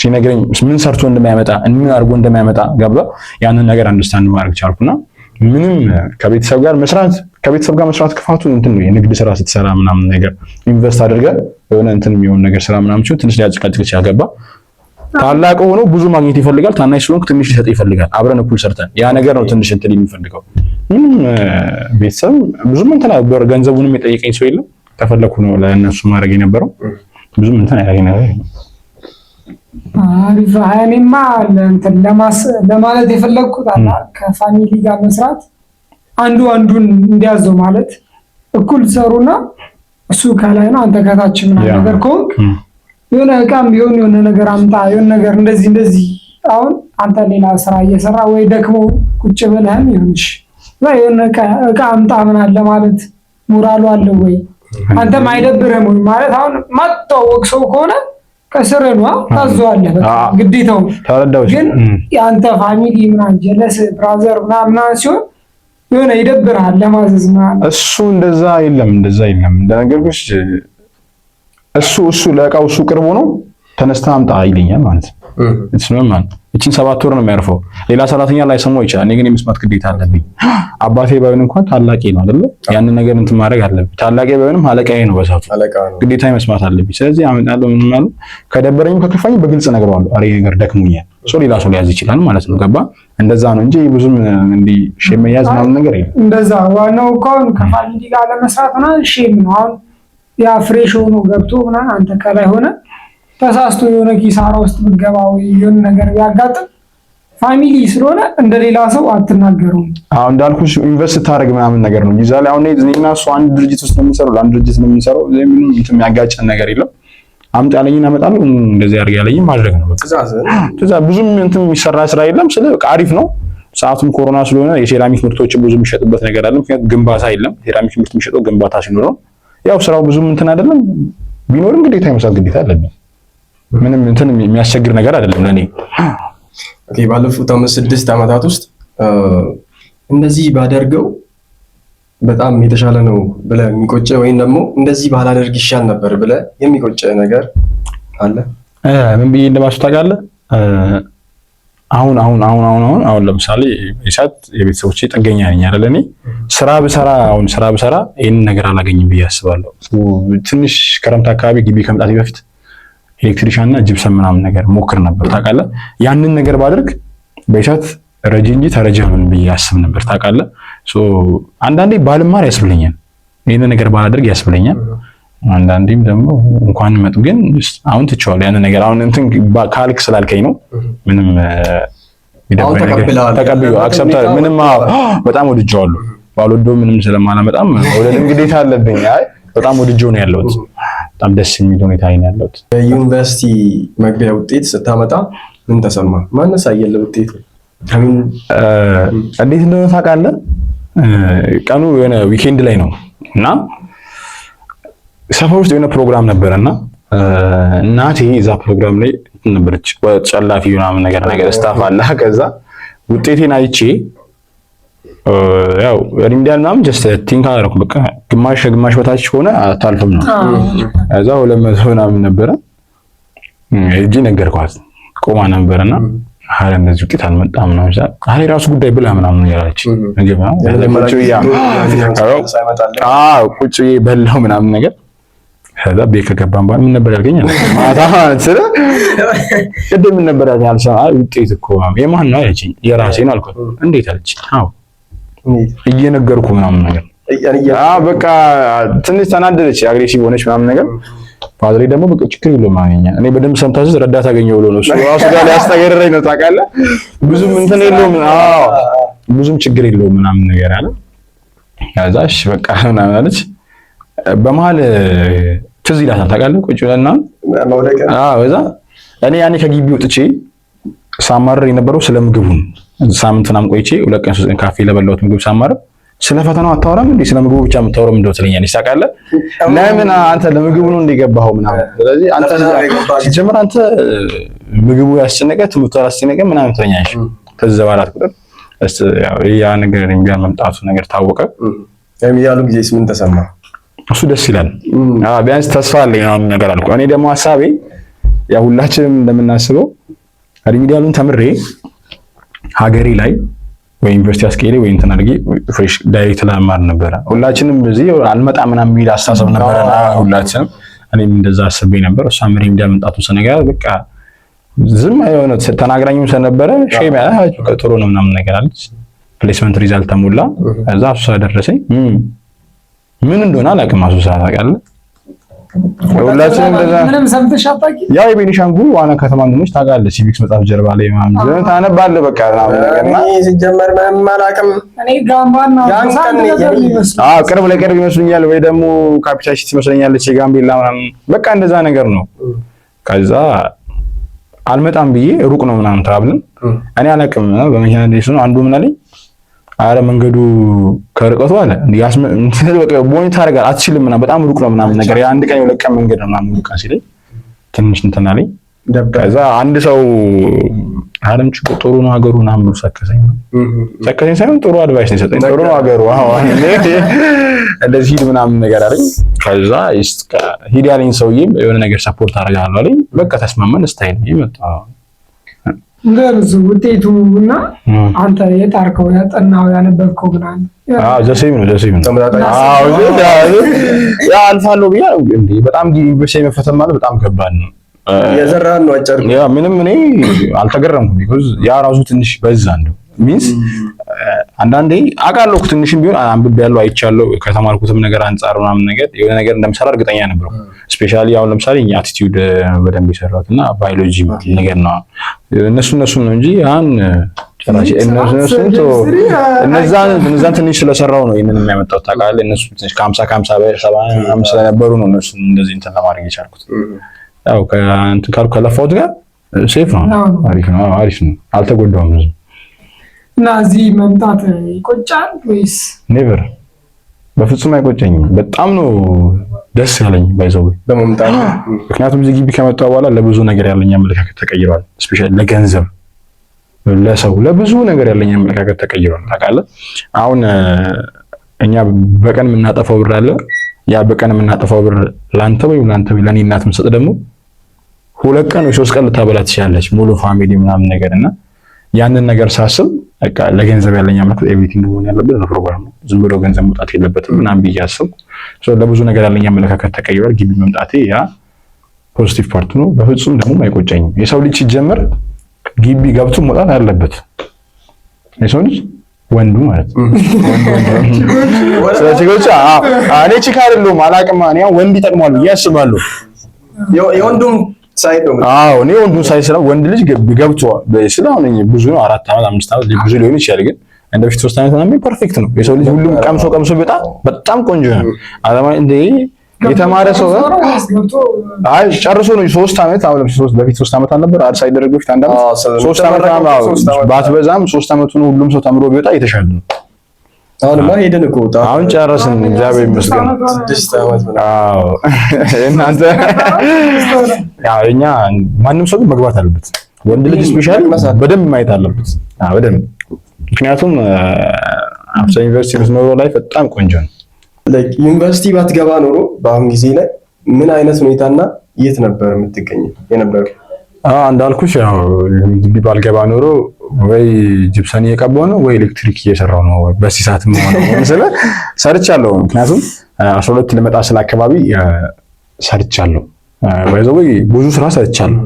ሲነግረኝ ምን ሰርቶ እንደሚያመጣ ምን አድርጎ እንደሚያመጣ ገባ። ያንን ነገር understand ማድረግ ቻልኩና ምንም ከቤተሰብ ጋር መስራት ክፋቱ እንትን ነው። የንግድ ስራ ስትሰራ ምናምን ነገር invest አድርገህ የሆነ እንትን የሚሆን ነገር ስራ ምናምን ሲሆን ትንሽ ሊያጨቃጭቅ ይችላል። ገባ። ታላቅ ሆኖ ብዙ ማግኘት ይፈልጋል። ታናሽ ስለሆንክ ትንሽ ሊሰጥ ይፈልጋል። አብረን እኩል ሰርተን ያ ነገር ነው ትንሽ እንትን የሚፈልገው። ምንም ቤተሰብ ብዙም እንትን ገንዘቡንም የጠየቀኝ ሰው የለም። ከፈለኩ ነው ለእነሱ ማድረግ የነበረው። ብዙም እንትን ያደረገኝ ነገር የለም። አሪፍ። እኔማ እንትን ለማለት የፈለግኩት አላ ከ family ጋር መስራት አንዱ አንዱን እንዲያዘው ማለት እኩል ሰሩና እሱ ከላይ ነው አንተ ከታች ምናምን ነገር ከሆንክ የሆነ እቃም ቢሆን የሆነ ነገር አምጣ የሆነ ነገር እንደዚህ እንደዚህ አሁን አንተ ሌላ ስራ እየሰራ ወይ ደክሞ ቁጭ ብለህም ይሁንሽ የሆነ እቃ አምጣ ምናምን ለማለት ሞራሉ አለው ወይ አንተም አይደብርህም ወይ ማለት አሁን ማትተዋወቅ ሰው ከሆነ ከስር ነዋ ታዘዋለህ፣ ግዴታው። ግን የአንተ family ምናምን ጀለስ brother ምናምን ሲሆን የሆነ ይደብርሃል ለማዘዝ ምናምን። እሱ እንደዛ የለም፣ እንደዛ የለም። እንደነገርኩሽ እሱ ለእቃው እሱ ቅርቡ ነው። ተነስተህ አምጣ ይለኛል ማለት ነው። It's normal። እቺን 7 ወር ነው የሚያርፈው። ሌላ ሰራተኛ ላይሰማው ይችላል። እኔ ግን የመስማት ግዴታ አለብኝ። አባቴ ባይሆን እንኳን ታላቄ ነው አይደለ? ያንን ነገር እንትን ማድረግ አለብኝ። ታላቄ ባይሆንም አለቃዬ ነው በሰዓቱ ግዴታ መስማት አለብኝ። ስለዚህ አመጣለሁ። ምን ማለት ከደበረኝም ከከፋኝ በግልጽ እነግረዋለሁ። አሬ ነገር ደክሞኛል፣ ሰው ሌላ ሰው ሊያዝ ይችላል ማለት ነው። ገባ? እንደዛ ነው እንጂ ብዙም እንዲህ shame መያዝ ምናምን ነገር የለም። እንደዛ ዋናው እኮ አሁን ከ family ጋር ለመስራት ምናምን shame ነው። አሁን ያ fresh ሆኖ ገብቶ ምናምን አንተ ከላይ ሆነ ተሳስቶ የሆነ ኪሳራ ውስጥ ብትገባ ወይ የሆነ ነገር ቢያጋጥም family ስለሆነ እንደሌላ ሰው አትናገሩም። አሁን እንዳልኩሽ invest ታደርግ ምናምን ነገር ነው። ይዛ ላይ አሁን እኔና እሱ አንድ ድርጅት ውስጥ ነው የምንሰራው፣ ለአንድ ድርጅት ነው የምንሰራው። ምንም እንትን የሚያጋጨን ነገር የለም። አምጣ ያለኝን አመጣለሁ፣ እንደዚህ አድርግ ያለኝን ማድረግ ነው። በቃ ትእዛዝ ብዙም እንትን የሚሰራ ስራ የለም። ስለ በቃ አሪፍ ነው። ሰዓቱም ኮሮና ስለሆነ የሴራሚክ ምርቶች ብዙ የሚሸጥበት ነገር አለ። ምክንያቱም ግንባታ የለም። ሴራሚክ ምርት የሚሸጠው ግንባታ ሲኖር ነው። ያው ስራው ብዙም እንትን አይደለም። ቢኖርም ግዴታ የመስራት ግዴታ አለብኝ። ምንም እንትን የሚያስቸግር ነገር አይደለም ለኔ። Okay፣ ባለፉት 5 6 ዓመታት ውስጥ እንደዚህ ባደርገው በጣም የተሻለ ነው ብለህ የሚቆጨ ወይም ደግሞ እንደዚህ ባላደርግ ይሻል ነበር ብለህ የሚቆጨ ነገር አለ? ምን ብዬ እንደማስብ ታውቃለህ? አሁን አሁን አሁን አሁን አሁን አሁን ለምሳሌ በሰዓት የቤተሰቦቼ ጥገኛ ነኝ አይደል? እኔ ስራ ብሰራ አሁን ስራ ብሰራ ይሄንን ነገር አላገኝም ብዬ አስባለሁ። ትንሽ ክረምት አካባቢ ግቢ ከመምጣቴ በፊት electrician እና ጅብሰን ምናምን ነገር ሞክር ነበር ታውቃለህ። ያንን ነገር ባደርግ በሰዓት ረጂ እንጂ ተረጂ አልሆንም ብዬ አስብ ነበር ታውቃለህ። So አንዳንዴ ባልማር ያስብለኛል። ይህን ነገር ባላደርግ ያስብለኛል። አንዳንዴም ደግሞ እንኳን መጡ፣ ግን አሁን ትቼዋለሁ ያንን ነገር። አሁን እንትን ካልክ ስላልከኝ ነው ምንም ተቀብዬ accept ምንም በጣም ወድጄዋለሁ። ባልወደው ምንም ስለማላመጣም መውደድም ግዴታ አለብኝ። አይ በጣም ወድጄው ነው ያለሁት። በጣም ደስ የሚል ሁኔታ ላይ ነው ያለሁት። የዩኒቨርሲቲ መግቢያ ውጤት ስታመጣ ምን ተሰማ? ማነስ አየለ ውጤቱ? እንዴት እንደሆነ ታውቃለህ? ቀኑ የሆነ weekend ላይ ነው እና ሰፈር ውስጥ የሆነ ፕሮግራም ነበረና እናቴ እዛ ፕሮግራም ላይ ነበረች። ጨላፊ ምናምን ነገር ነገር staff አለ። ከዛ ውጤቴን አይቼ ያው remedial ምናምን just think አደረኩ። በቃ ግማሽ ከግማሽ በታች ከሆነ አታልፍም ነው። ከዛ 200 ምናምን ነበረ፣ ሄጄ ነገርኳት። ቆማ ነበረና አረ እንደዚህ ውጤት አልመጣም ምናምን ሲላት አረ የራሱ ጉዳይ ብላ ምናምን ያለች ምግብ ነው ቁጭ ብዬ በላው ምናምን ነገር። ከዛ ቤት ከገባን በኋላ ምን ነበር ያልከኝ? ማታ ስለ ቅድም ምን ነበር ያልከኝ? አልሰማ ውጤት እኮ የማን ነው አለችኝ። የራሴ ነው አልኳት። እንዴት አለችኝ። አዎ እየነገርኩ ምናምን ነገር በቃ ትንሽ ተናደደች፣ aggressive ሆነች ምናምን ነገር። ፋዘሬ ደግሞ በቃ ችግር የለውም አገኘ እኔ በደንብ ሰምታስዝ ረዳት አገኘው ብሎ ነው እሱ ራሱ ጋር ሊያስጠገረኝ ነው ታውቃለህ። ብዙም እንትን የለውም፣ አዎ ብዙም ችግር የለውም ምናምን ነገር አለ። ከዛ እሺ በቃ ምናምን አለች። በመሀል ትዝ ይላታል ታውቃለህ። ቁጭ ብለና አዎ እዛ እኔ ያኔ ከግቢ ወጥቼ ሳማርር የነበረው ስለ ምግቡ ነው። ሳምንት ምናምን ቆይቼ 2 ቀን 3 ቀን ካፌ ለበላሁት ምግብ ሳማርር ስለ ፈተናው አታወራም እንዴ? ስለ ምግቡ ብቻ የምታወራው ምንድነው ትለኛለች። ታውቃለህ ለምን አንተ ለምግቡ ነው እንደ ገባኸው ምናምን። ስለዚህ አንተ ሲጀምር አንተ ምግቡ ያስጨነቀ ትምህርቱ ያስጨነቀ ምናምን ትለኛለች። ትዝ ባላት ቁጥር ያ ነገር remedial መምጣቱ ነገር ታወቀ። Remedial ኡ ጊዜስ ምን ተሰማ? እሱ ደስ ይላል። አዎ ቢያንስ ተስፋ አለኝ ምናምን ነገር አልኩ። እኔ ደግሞ ሀሳቤ ያው ሁላችንም እንደምናስበው remedial ኡን ተምሬ ሀገሬ ላይ ወይ ዩኒቨርሲቲ አስቀይሬ ወይ እንትን አድርጌ fresh direct ለመማር ነበረ። ሁላችንም እዚህ አልመጣም ምናምን የሚል አስተሳሰብ ነበረ ሁላችንም። እኔም እንደዛ አስቤ ነበር። እሷም remedial መምጣቱ ስነግራት በቃ ዝም የሆነ ተናግራኝም ስለነበረ shame ጥሩ ነው ምናምን ነገር አለች። Placement result ተሞላ። ከዛ አሶሳ ደረሰኝ። ምን እንደሆነ አላውቅም። አሶሳ ታውቃለህ? ሁላችንም እንደዛ ምንም ሰምተሽ አታውቂም? ያው የቤኒሻንጉል ዋና ከተማ እንደሆነች ታውቃለህ። Civics መጽሐፍ ጀርባ ላይ ምናምን ታነባለህ። በቃ ምናምን ነገር እና ሲጀመር ምንም አላውቅም። እኔ ጋምባና አሶሳ አንድ ነገር የሚመስሉ አዎ ቅርብ ለቅርብ ይመስሉኛል፣ ወይ ደግሞ capital city ትመስለኛለች የጋምቤላ ምናምን በቃ እንደዛ ነገር ነው። ከዛ አልመጣም ብዬ ሩቅ ነው ምናምን ተባብለን እኔ አላውቅም በመኪና እንደዚህ ነው። አንዱ ምን አለኝ፣ አረ መንገዱ ከርቀቱ አለ ቦኝ ታደርጋለህ አትችልም ምናምን በጣም ሩቅ ነው ምናምን ነገር የአንድ ቀን የሁለት ቀን መንገድ ነው ምናምን ሩቅ ሲለኝ ትንሽ እንትን አለኝ። ከዛ አንድ ሰው አለም ጭቆ ጥሩ ነው ሀገሩ ምናምን ብሎ ሰከሰኝ ነው ሰከሰኝ ሳይሆን ጥሩ advice ነው የሰጠኝ። ጥሩ ነው ሀገሩ አዎ እንደዚህ ሂድ ምናምን ነገር አለኝ። ከዛ ሂድ ያለኝ ሰውዬም የሆነ ነገር support አደርጋለሁ አለኝ። በቃ ተስማመን። Style መጣ። እንደርሱ ውጤቱ እና አንተ የጣርከው ያጠናው ያነበብከው ምናምን አዎ the same ነው the same ነው። አዎ ያ አልፋለሁ ብዬ እንዴ በጣም ዩኒቨርሲቲ መፈተን ማለት በጣም ከባድ ነው። የዘራህን ነው አጨር ያ ምንም እኔ አልተገረምኩም። Because ያ ራሱ ትንሽ በዛ እንደው means አንዳንዴ አውቃለሁ ትንሽም ቢሆን አንብቤያለሁ አይቻለሁ ከተማርኩትም ነገር አንጻር ምናምን ነገር የሆነ ነገር እንደምሰራ እርግጠኛ ነበርኩ። Especially አሁን ለምሳሌ እኛ aptitude በደንብ የሰራሁት እና ባዮሎጂ ነገር ነው እነሱ ነው እንጂ ያን ጭራሽ እነዛን ትንሽ ስለሰራው ነው ይሄንን የሚያመጣው ታውቃለህ። እነሱ ትንሽ ከ50 ከ50 በ70 ምናምን ስለነበሩ ነው እነሱ እንደዚህ እንትን ለማድረግ የቻልኩት። ያው ከእንትን ካልኩ ከለፋሁት ጋር safe ነው፣ አሪፍ ነው፣ አሪፍ ነው። አልተጎዳሁም ብዙ። እና እዚህ መምጣት ይቆጫል ወይስ? Never፣ በፍጹም አይቆጨኝም። በጣም ነው ደስ ያለኝ by the way በመምጣት። ምክንያቱም እዚህ ግቢ ከመጣሁ በኋላ ለብዙ ነገር ያለኝ አመለካከት ተቀይሯል። Especially ለገንዘብ፣ ለሰው፣ ለብዙ ነገር ያለኝ አመለካከት ተቀይሯል። ታውቃለህ አሁን እኛ በቀን የምናጠፋው ብር አለ። ያ በቀን የምናጠፋው ብር ላንተ ወይም ላንተ ወይ ለኔ እናት የምሰጥ ደግሞ 2 ቀን ወይ 3 ቀን ልታበላ ትችላለች ሙሉ family ምናምን ነገር። እና ያንን ነገር ሳስብ በቃ ለገንዘብ ያለኝ አመለካከት everything መሆን ያለበት ለፕሮግራም ነው፣ ዝም ብሎ ገንዘብ መውጣት የለበትም ምናምን ብዬ አሰብኩ። ለብዙ ነገር ያለኝ አመለካከት ተቀይሯል። ግቢ መምጣቴ ያ positive part ነው። በፍጹም ደግሞ አይቆጨኝም። የሰው ልጅ ሲጀመር ግቢ ገብቶ መውጣት አለበት። የሰው ልጅ ወንዱ ማለት ነው። ስለ ቺኮች እኔ chick አይደለሁም አላውቅም። እኔ ወንድ ይጠቅማሉ ብዬ አስባለሁ። የወንዱም side ነው። አዎ እኔ ወንዱን side ስለ ወንድ ልጅ ገብቶ ስለ አሁን ብዙ ነው፣ 4 ዓመት 5 ዓመት ብዙ ሊሆን ይችላል፣ ግን እንደ በፊት 3 ዓመት ምናምን perfect ነው። የሰው ልጅ ሁሉም ቀምሶ ቀምሶ ቢወጣ በጣም ቆንጆ ነው። አላማ እንደ የተማረ ሰው አይ ጨርሶ ነው 3 ዓመት። አሁን ለምሳሌ በፊት 3 ዓመት አልነበር add ሳይደረግ በፊት 1 ዓመት 3 ዓመት ባትበዛም 3 ዓመቱን ሁሉም ሰው ተምሮ ቢወጣ የተሻለ ነው። አሁንማ ሄደን እኮ አሁን ጨረስን፣ እግዚአብሔር ይመስገን። 6 ዓመት። አዎ እናንተ ያው እኛ ማንም ሰው ግን መግባት አለበት። ወንድ ልጅ specially በደንብ ማየት አለበት። አዎ በደንብ፣ ምክንያቱም after ዩኒቨርሲቲ የምትኖረው life በጣም ቆንጆ ነው። Like ዩኒቨርሲቲ ባትገባ ኖሮ በአሁን ጊዜ ላይ ምን አይነት ሁኔታና የት ነበር የምትገኘው የነበረው? አዎ እንዳልኩሽ ያው ግቢ ባልገባ ኖሮ ወይ ጅብሰን እየቀባው ነው ወይ ኤሌክትሪክ እየሰራው ነው። በዚህ ሰዓት ሆነ ስለ ሰርቻለሁ። ምክንያቱም 12 ልመጣ ስለ አካባቢ ሰርቻለሁ። By the way ብዙ ስራ ሰርቻለሁ።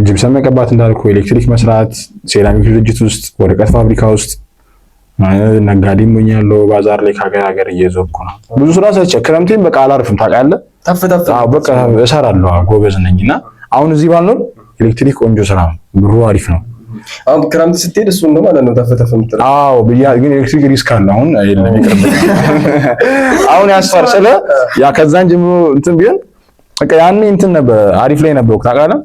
ጅብሰን መቀባት እንዳልኩ፣ ኤሌክትሪክ መስራት፣ ሴራሚክ ድርጅት ውስጥ፣ ወረቀት ፋብሪካ ውስጥ፣ ነጋዴም ሆኛለሁ። ባዛር ላይ ከሀገር ሀገር እየዞርኩ ነው። ብዙ ስራ ሰርቼ ክረምቴን በቃ አላርፍም ታውቃለህ። ተፍ ተፍ። አዎ በቃ እሰራለሁ። ጎበዝ ነኝ እና አሁን እዚህ ባልኖር ኤሌክትሪክ ቆንጆ ስራ ነው፣ ብሩ አሪፍ ነው። አሁን ክረምት ስትሄድ እሱን ነው ማለት ነው ተፍ ተፍ የምትለው። አዎ ብያ ግን ኤሌክትሪክ risk አለ። አሁን የለም ይቅርብኝ። አሁን ያስፈር ስለ ያ ከዛን ጀምሮ እንትን ቢሆን በቃ ያኔ እንትን ነበር አሪፍ ላይ ነበርኩ ታውቃለህ።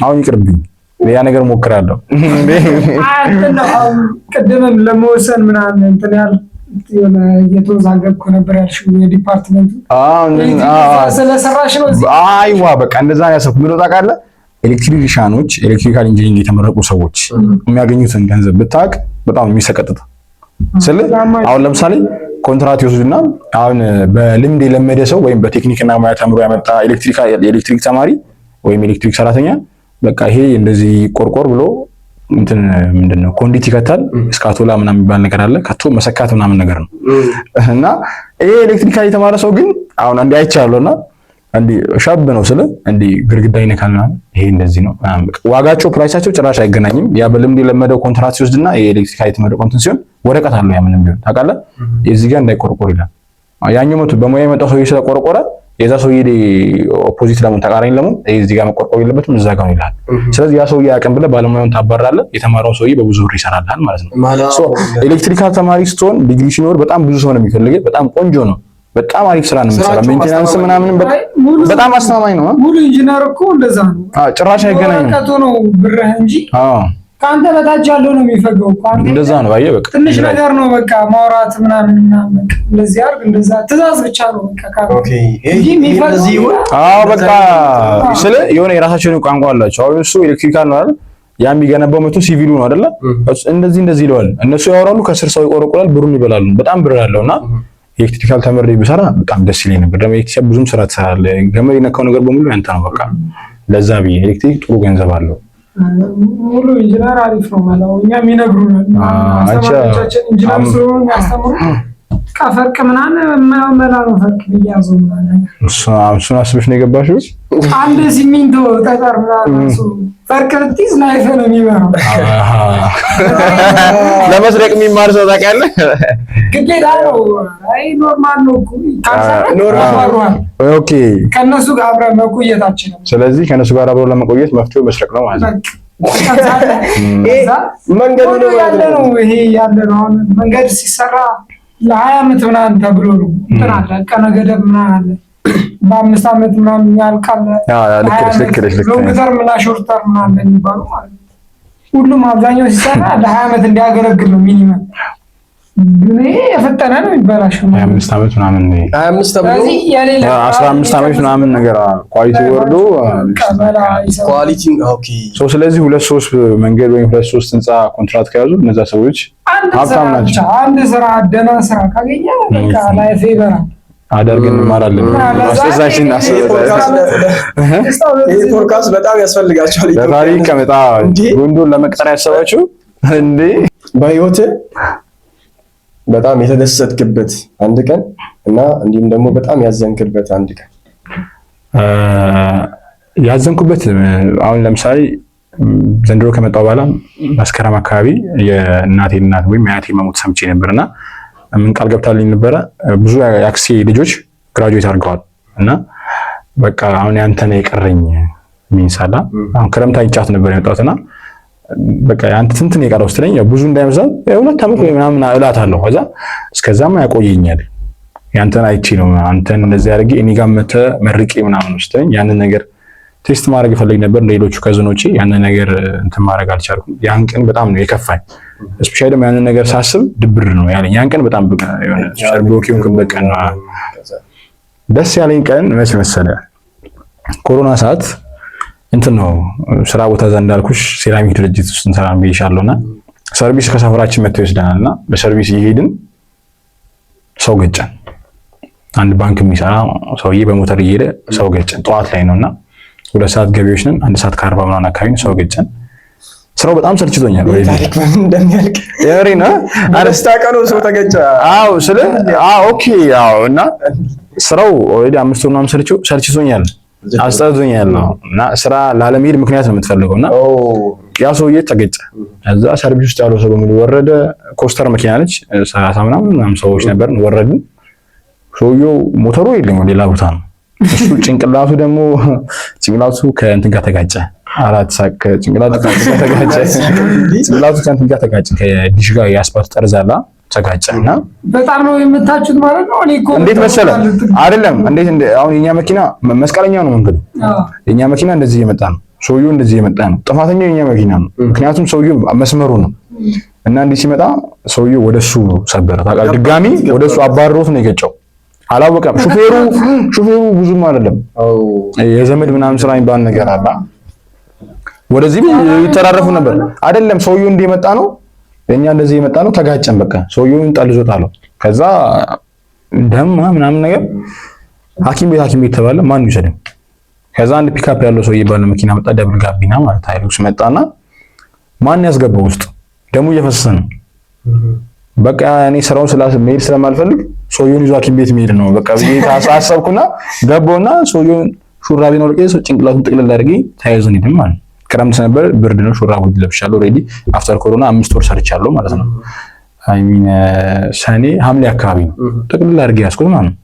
አሁን ይቅርብኝ፣ ያ ነገር ሞክራለሁ። ቅድምም ለመወሰን ምናምን እንትን ያህል የሆነ እየተወዛገብኩ ነበር ያልሽው የ department ኡ ስለሰራሽ ነው። አይዋ በቃ እንደዛ ነው ያሰብኩት። ምን ታውቃለህ፣ electrician ኦች electrical engineering የተመረቁ ሰዎች የሚያገኙትን ገንዘብ ብታውቅ በጣም የሚሰቀጥጥ ስለ አሁን ለምሳሌ ኮንትራት ይወስዱና አሁን በልምድ የለመደ ሰው ወይም በቴክኒክና ሙያ ተምሮ ያመጣ የኤሌክትሪክ ተማሪ ወይም ኤሌክትሪክ ሰራተኛ በቃ ይሄ እንደዚህ ቆርቆር ብሎ እንትን ምንድነው conduit ይከታል፣ እስካቶላ ምናምን የሚባል ነገር አለ፣ ከቶ መሰካት ምናምን ነገር ነው። እና ይሄ electrical የተማረ ሰው ግን አሁን አንዴ አይቻለሁና እንዲ ሸብ ነው ስለ እንዲ ግድግዳ ይነካል ምናምን ይሄ እንደዚህ ነው ምናምን በቃ ዋጋቸው price ኣቸው ጭራሽ አይገናኝም። ያ በልምድ የለመደው ኮንትራት ሲወስድና ይሄ electrical የተመረቀው እንትን ሲሆን ወረቀት አለው። ያ ምንም ቢሆን ታውቃለህ፣ የዚህ ጋር እንዳይቆርቆር ይላል። ያኛው መቶ በሙያ የመጣው ሰውዬ ስለቆረቆረ የዛ ሰውዬ opposite ለመሆን ተቃራኒ ለመሆን እዚህ ጋር መቆርቆር የለበትም እዛ ጋር ነው ይላል። ስለዚህ ያ ሰውዬ አቅም ብለህ ባለሙያውን ታባራለህ፣ የተማረው ሰውዬ በብዙ ብር ይሰራልሃል ማለት ነው። So electrical ተማሪ ስትሆን ዲግሪ ሲኖር በጣም ብዙ ሰው ነው የሚፈልግህ። በጣም ቆንጆ ነው። በጣም አሪፍ ስራ ነው የምትሰራው። Maintenance ምናምን በጣም አስተማማኝ ነው። ሙሉ ኢንጂነር እኮ እንደዛ ነው። አዎ ጭራሽ አይገናኝም። ወረቀቱ ነው ብርህ እንጂ አዎ ከአንተ በታች ያለው ነው የሚፈገው እኮ። አንተ እንደዛ ነው። ባየህ በቃ ትንሽ ነገር ነው በቃ ማውራት ምናምን ምናምን በቃ እንደዚህ አድርግ እንደዛ ትእዛዝ ብቻ ነው በቃ ካንተ Okay እንጂ እንደዚህ ይሁን። አዎ በቃ ስለ የሆነ የራሳቸውን ቋንቋ አላቸው። አሁን እሱ electrical ነው አይደል? ያ የሚገነባው መቶ ሲቪሉ ነው አይደለ? እንደዚህ እንደዚህ ይለዋል። እነሱ ያወራሉ፣ ከስር ሰው ይቆረቁራል፣ ብሩን ይበላሉ። በጣም ብር አለውና electrical ተምሬ ብሰራ በጣም ደስ ይለኝ ነበር። ደግሞ electrical ብዙም ስራ ትሰራለህ። ገመድ የነካው ነገር በሙሉ ያንተ ነው። በቃ ለዛ ብዬ ኤሌክትሪክ ጥሩ ገንዘብ አለው። ሙሉ ኢንጂነር አሪፍ ነው ማለት ነው። እኛም ይነግሩናል አስተማሪዎቻችን ኢንጂነር ስለሆኑ የሚያስተምሩ ፈርቅ ምናምን የማይሆን መላ ነው ፈርቅ የሚያዘው ምናምን ነገር እሱን አስበሽ ነው የገባሽው? አንድ ሲሚንቶ ጠጠር ምናምን እሱ ፈርቅ ብትይዝ life ነው የሚመራው። ለመስረቅ የሚማር ሰው ታውቂያለህ? ግዴታ ነው። አይ normal ነው እኮ ካልሰራህ Normal። Okay። ከእነሱ ጋር አብረን መቆየታችንም ስለዚህ ከእነሱ ጋር አብሮ ለመቆየት መፍትሄው መስረቅ ነው ማለት ነው። መንገዱ ነው ያለ ነው ይሄ ያለ ነው። አሁን መንገድ ሲሰራ ለ20 ዓመት ምናምን ተብሎ ነው እንትን አለ ቀነ ገደብ ምናምን አለ። በ5 ዓመት ምናምን ያልቃል። ልክ ነሽ፣ ልክ ነሽ፣ ልክ Long ነሽ። term እና short term ምናምን የሚባሉ ማለት ነው። ሁሉም አብዛኛው ሲሰራ ለ20 ዓመት እንዲያገለግል ነው minimum። ግን ይሄ የፈጠነ ነው የሚበላሸው። 25 ዓመት ምናምን 25 ተብሎ ስለዚህ የሌለ 15 ዓመት ምናምን ነገር quality ወርዶ ቀበላ ይሰራል። Quality okay። So ስለዚህ ሁለት ሶስት መንገድ ወይም ሁለት ሶስት ህንፃ ኮንትራት ከያዙ እነዛ ሰዎች አንድ ስራ ሀብታም ብቻ ናቸው። አንድ ስራ ደህና ስራ ካገኘ በቃ life ይበራል። አደርግን እንማራለን። አስደሳችን ይሄ ፖድካስት በጣም ያስፈልጋቸዋል። ለታሪክ ከመጣ እንዴ? ጉንዱን ለመቅጠር ያሰባችሁ እንዴ? በህይወት በጣም የተደሰትክበት አንድ ቀን እና እንዲሁም ደግሞ በጣም ያዘንክበት አንድ ቀን። ያዘንኩበት አሁን ለምሳሌ ዘንድሮ ከመጣሁ በኋላ መስከረም አካባቢ የእናቴ እናት ወይም የአያቴ መሞት ሰምቼ ነበርና ምን ቃል ገብታልኝ ነበረ። ብዙ የአክስቴ ልጆች graduate አድርገዋል እና በቃ አሁን ያንተ ነው የቀረኝ ሚንሳላ አሁን ክረምት አይጫት ነበር የመጣሁትና በቃ ያንተ ስንት ነው የቀረው ስትለኝ ያው ብዙ እንዳይመስላት 2 ዓመት ወይ ምናምን እላታለሁ። ከዛ እስከዛም ያቆየኛል ያንተን አይቼ ነው አንተን እንደዚህ አድርጌ እኔ ጋር መተህ መርቄ ምናምን ስትለኝ ያንን ነገር taste ማድረግ እፈልግ ነበር። ሌሎቹ cousin ኦቼ ያንን ነገር እንትን ማድረግ አልቻልኩም። ያን ቀን በጣም ነው የከፋኝ። Especially ደግሞ ያንን ነገር ሳስብ ድብር ነው ያለኝ። ያን ቀን በጣም የሆነ broke የሆንኩበት ቀን ነው። ደስ ያለኝ ቀን መች መሰለህ? ኮሮና ሰዓት እንትን ነው ስራ ቦታ እዛ እንዳልኩሽ ሴራሚክ ድርጅት ውስጥ እንሰራ ብዬሻለሁና ሰርቪስ ከሰፈራችን መጥተው ይወስደናልና በሰርቪስ እየሄድን ሰው ገጨን። አንድ ባንክ የሚሰራ ሰውዬ በሞተር እየሄደ ሰው ገጨን። ጠዋት ላይ ነውና 2 ሰዓት ገቢዎች ነን። 1 ሰዓት ከ40 ምናምን አካባቢ ሰው ገጨን። ስራው በጣም ሰልችቶኛል። ታሪክ በምን እንደሚያልቅ የምሬ ነው። አረስታ ቀኑ ሰው ተገጨ። አዎ ስለ አዎ okay አዎ። እና ስራው already 5 ወር ምናምን ሰልችቶኛል፣ አስጠልቶኛል ነው እና ስራ ላለመሄድ ምክንያት ነው የምትፈልገው እና ያ ሰውዬ ተገጨ። እዛ ሰርቪስ ውስጥ ያለው ሰው በሙሉ ወረደ። ኮስተር መኪና ነች፣ 30 ምናምን ምናምን ሰዎች ነበርን። ወረድን። ሰውዬው ሞተሩ የለም ሌላ ቦታ ነው እሱ። ጭንቅላቱ ደግሞ ጭንቅላቱ ከእንትን ጋር ተጋጨ። አራት ሳቅ ጭንቅላቱ ከእንትን ጋር ተጋጨ። ጭንቅላቱ ከእንትን ጋር ተጋጨ። ከዲሽ ጋር የአስፓልት ጠርዝ አለ ተጋጨ እና በጣም ነው የምታችሁት ማለት ነው። እኔ እኮ እንዴት መሰለ አይደለም፣ እንዴት አሁን የኛ መኪና መስቀለኛ ነው መንገዱ። የኛ መኪና እንደዚህ እየመጣ ነው፣ ሰውዬው እንደዚህ እየመጣ ነው። ጥፋተኛው የኛ መኪና ነው፣ ምክንያቱም ሰውዬው መስመሩ ነው እና እንዲህ ሲመጣ ሰውዬው ወደሱ ሰበረ። ታውቃለህ፣ ድጋሚ ወደሱ አባሮት ነው የገጨው። አላወቀም። ሹፌሩ ብዙም አይደለም የዘመድ ምናምን ስራ የሚባል ነገር አለ። ወደዚህ ይተራረፉ ነበር። አይደለም ሰውዬው እንዲህ የመጣ ነው፣ እኛ እንደዚህ የመጣ ነው። ተጋጨን። በቃ ሰውዬውን ጠልዞ ጣለው። ከዛ ደማ ምናምን ነገር ሐኪም ቤት ተባለ። ማን ይውሰድም? ከዛ አንድ ፒካፕ ያለው ሰውዬ ባለ መኪና መጣ። Double ጋቢና ማለት ሃይሉክስ መጣና ማን ያስገባው ውስጥ ደሙ እየፈሰሰ ነው። በቃ እኔ ስራውን መሄድ ስለማልፈልግ ሰውዬውን ይዞ ሐኪም ቤት መሄድ ነው በቃ ብዬ አሰብኩና ገባውና ሰውዬውን ሹራቤን አውልቄ ጭንቅላቱን ጥቅልል አድርጌ ተያይዘን ሄድን ማለት ነው። ክረምት ነበር፣ ብርድ ነው፣ ሹራብ ለብሻለሁ። Already after ኮሮና 5 ወር ሰርቻለሁ ማለት ነው። I mean ሰኔ ሐምሌ አካባቢ ነው ጥቅልል አድርጌ ያዝኩት ማለት ነው።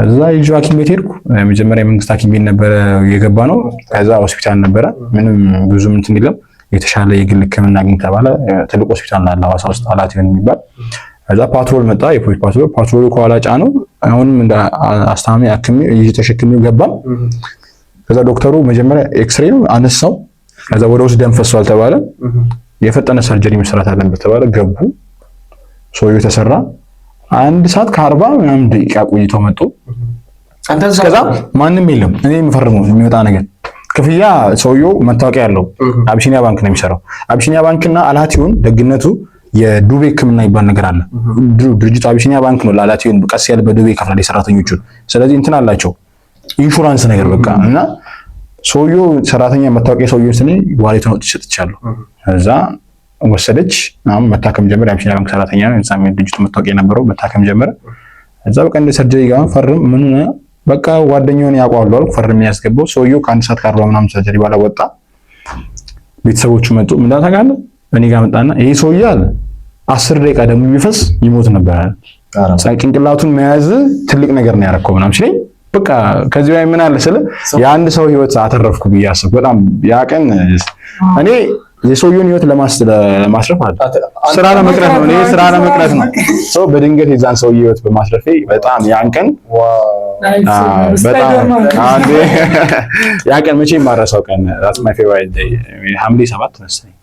እዛ ይዤው ሐኪም ቤት ሄድኩ። መጀመሪያ የመንግስት ሐኪም ቤት ነበረ የገባ ነው። ከዛ ሆስፒታል ነበረ። ምንም ብዙም እንትን የለም። የተሻለ የግል ሕክምና አግኝ ተባለ። ትልቅ ሆስፒታል አለ ሐዋሳ ውስጥ አላትዮን የሚባል። ከዛ ፓትሮል መጣ፣ የፖሊስ ፓትሮል። ፓትሮሉ ከኋላ ጫነው። አሁንም እንደ አስታማሚ አክሜ ይዤ ተሸክሜው ገባም። ከዛ ዶክተሩ መጀመሪያ ኤክስሬ አነሳው። ከዛ ወደ ውስጥ ደም ፈሷል ተባለ። የፈጠነ surgery መስራት አለበት ተባለ። ገቡ። ሰውዬው ተሰራ። 1 ሰዓት ከ40 ምናምን ደቂቃ ቆይተው መጡ። ከዛ ማንም የለም። እኔ የምፈርመው የሚወጣ ነገር ክፍያ ሰውየው መታወቂያ ያለው አቢሲኒያ ባንክ ነው የሚሰራው። አቢሲኒያ ባንክና አላቲዮን ደግነቱ የዱቤ ሕክምና ይባል ነገር አለ። ድርጅቱ አቢሲኒያ ባንክ ነው ለአላቲዮን ቀስ ያለ በዱቤ ይከፍላል የሰራተኞቹን። ስለዚህ እንትን አላቸው ኢንሹራንስ ነገር በቃ እና ሰውየው ሰራተኛ መታወቂያ ሰውየው ስለ wallet ኡን አውጥቼ ሰጥቻለሁ። ከዛ ወሰደች። አሁን መታከም ጀመረ። የአቢሲኒያ ባንክ ሰራተኛ ነው። እዛም ድርጅቱ መታወቂያ የነበረው መታከም ጀመረ። እዛ በቃ እንደ surgery ጋር ፈርም ምን በቃ ጓደኛውን ያውቀዋል አልኩ። ፈርም ያስገባው ሰውየው ከ1 ሰዓት ከ40 ምናምን surgery በኋላ ወጣ። ቤተሰቦቹ መጡ። ምን ታውቃለህ? እኔ ጋር መጣና ይሄ ሰውዬ አለ 10 ደቂቃ ደግሞ ቢፈስ ይሞት ነበር አለ። ጭንቅላቱን መያዝ ትልቅ ነገር ነው ያደረከው ምናምን ሲለኝ በቃ ከዚህ በላይ ምን አለ ስለ የአንድ ሰው ህይወት አተረፍኩ ብዬ አሰብኩ። በጣም ያ ቀን እኔ የሰውየውን ህይወት ለማስረፍ አለ ስራ ለመቅረት ነው። እኔ ስራ ለመቅረት ነው። ሰው በድንገት የዛን ሰውዬ ህይወት በማስረፌ በጣም ያን ቀን በጣም አንዴ ያ ቀን መቼም የማረሳው ቀን that's my favorite day ሐምሌ 7 መሰለኝ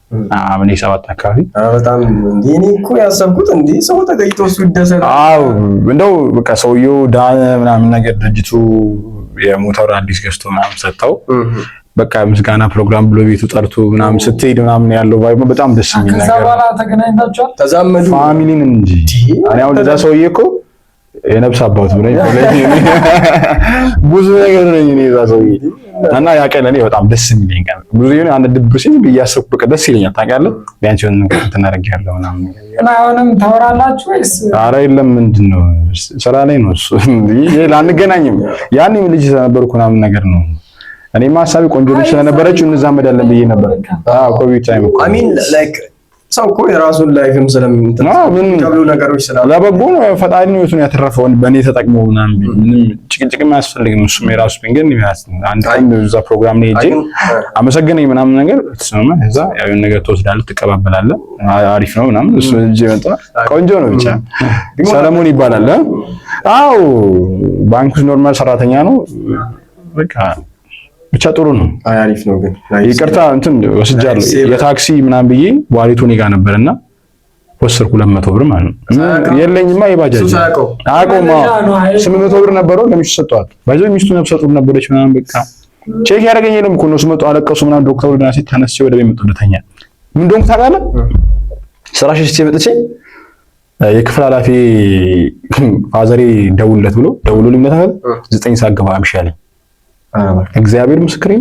ሐምሌ 7 አካባቢ። በጣም እንዴ እኔ እኮ ያሰብኩት እንዴ ሰው ተገኝቶ እሱ ይደሰታል። አዎ እንደው በቃ ሰውየው ዳነ ምናምን ነገር ድርጅቱ የሞተር አዲስ ገዝቶ ምናምን ሰጥተው በቃ ምስጋና ፕሮግራም ብሎ ቤቱ ጠርቶ ምናምን ስትሄድ ምናምን ያለው vibe በጣም ደስ የሚል ከዛ ነገር። በኋላ ተገናኝታችኋል? ተዛመዱ። Family ን እንጂ እኔ አሁን ለዛ ሰውዬ እኮ የነፍስ አባቱ ነኝ፣ ብዙ ነገር ነኝ እኔ እዛ ሰውዬ እና ያ ቀን እኔ በጣም ደስ የሚለኝ ቀን ብዙ የሆነ አንድ ድብር ሲል እያሰብኩ በቃ ደስ ይለኛል። ታውቃለህ ቢያንስ የሆነ ነገር እንትን አደርጌያለሁ ምናምን። እና አሁንም ታወራላችሁ ወይስ? ኧረ የለም ምንድን ነው ስራ ላይ ነው እሱ። ይሄ ላንገናኝም ያኔም ልጅ ስለነበርኩ ምናምን ነገር ነው። እኔማ ሀሳቤ ቆንጆ ልጅ ስለነበረች እንዛመዳለን ብዬ ነበር። አዎ ኮቪድ time እኮ I mean like ሰው እኮ የራሱን life ም ስለምንትን ተብሎ ነገሮች ስላሉ ለበጎ ነው። ፈጣሪ ነው ህይወቱን ያተረፈው በእኔ ተጠቅሞ ምናምን ምንም ጭቅጭቅም አያስፈልግም። እሱም የራሱ ግን አንድ ቀን እዛ ፕሮግራም ላይ ሄጄ አመሰገነኝ ምናምን ነገር ተሰማ። እዛ ያው ነገር ትወስዳለህ፣ ትቀባበላለህ፣ አሪፍ ነው ምናምን። እሱ እጄ መጣ፣ ቆንጆ ነው ብቻ። ሰለሞን ይባላል። አዎ ባንክ ውስጥ normal ሰራተኛ ነው። በቃ ብቻ ጥሩ ነው። አሪፍ ነው። ግን ይቅርታ እንትን ወስጃለሁ የታክሲ ምናምን ብዬ wallet ኡ እኔ ጋር ነበርና ወሰድኩ 200 ብር ማለት ነው። የለኝማ የባጃጅ አቆማ 800 ብር ነበረው ለሚስቱ ሰጠኋት። ባይዘው ሚስቱ ነፍሰ ጡር ነበረች ምናምን በቃ check ያደረገኝ የለም እኮ እነሱ መጡ አለቀሱ ምናምን። ዶክተሩ ደህና ሲል ተነስቼ ወደ ቤት መጣሁ። ልተኛ ምን እንደሆንኩ ታውቃለህ? ስራ ሸሽቼ መጥቼ የክፍል ኃላፊ ፋዘሬ ደውልለት ብሎ ደውሎልኝ 9 ሰዓት ገባ አምሽ አለኝ። እግዚአብሔር ምስክሬ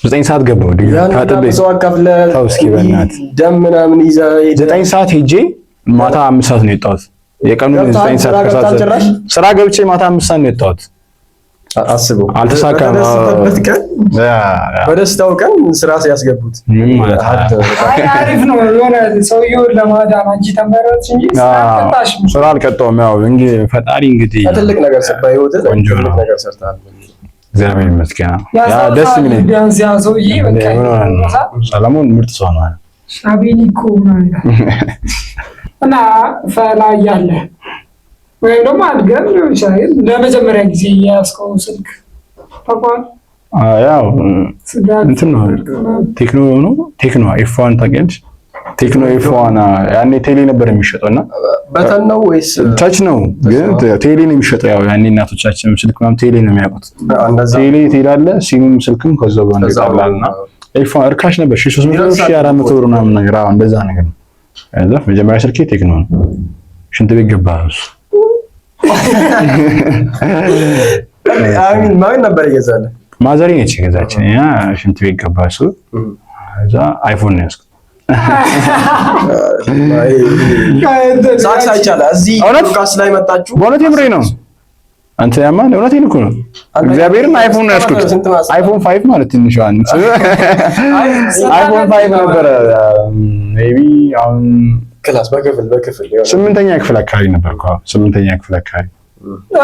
9 ሰዓት ገባሁ። ታጥቤ ተው እስኪ በእናትህ ደም ምናምን ይዘህ 9 ሰዓት ሄጄ ማታ 5 ሰዓት ነው የወጣሁት። የቀኑ 9 ሰዓት ከሰዓት ስራ ገብቼ ማታ 5 ሰዓት ነው የወጣሁት። አስበው አልተሳካም። በደስታው ቀን ስራ ሲያስገቡት ምን ማለት አሪፍ ነው። የሆነ ሰውየውን ለማዳን አንቺ ተመረጥሽ እንጂ ስራ አልቀጣሁም። ያው እንግዲህ ፈጣሪ እንግዲህ ትልቅ ነገር ትልቅ ነገር ሰርተሃል። እግዚአብሔር ይመስገን። ያ ደስ የሚለኝ ቢያንስ ያ ሰውዬ በቃ ሰለሞን ምርጥ ሰው ነው። አቤኒኮ እና ፈላ እያለ ወይም ደግሞ አድገን ሊሆን ይችላል። ለመጀመሪያ ጊዜ የያዝከው ስልክ ታውቀዋለህ? ያው እንትን ነው ቴክኖ ነው ቴክኖ F1 ታውቂያለሽ? ቴክኖ F1 ያኔ ቴሌ ነበር የሚሸጠው እና button ነው ወይስ touch ነው? ግን ቴሌ ነው የሚሸጠው። ያው ያኔ እናቶቻችን ስልክ ምናምን ቴሌ ነው የሚያውቁት። ቴሌ ትሄዳለህ፣ ሲሙም ስልክም ከዛው ጋር ይቀላልና F1 እርካሽ ነበር። 1300 ብር 1400 ብር ምናምን ነገር። አዎ እንደዛ ነገር ነው። ከዛ መጀመሪያ ስልኬ ቴክኖ ነው። ሽንት ቤት ገባ እሱ። አሚን ማን ነበር የገዛልህ? ማዘሬ ነች የገዛችን። ያ ሽንት ቤት ገባ እሱ። ከዛ አይፎን ነው ያዝኩት። ሳክስ አይቻልም። እዚህ ሉካስ ላይ መጣችሁ። በእውነት የምሬ ነው። አንተ ያማን እውነቴን እኮ ነው። እግዚአብሔርን አይፎን ነው ያዝኩት። አይፎን 5 ማለት ትንሿ አይፎን 5 ነበረ። maybe አሁን class በክፍል በክፍል ስምንተኛ ክፍል አካባቢ ነበርኩ። ስምንተኛ ክፍል አካባቢ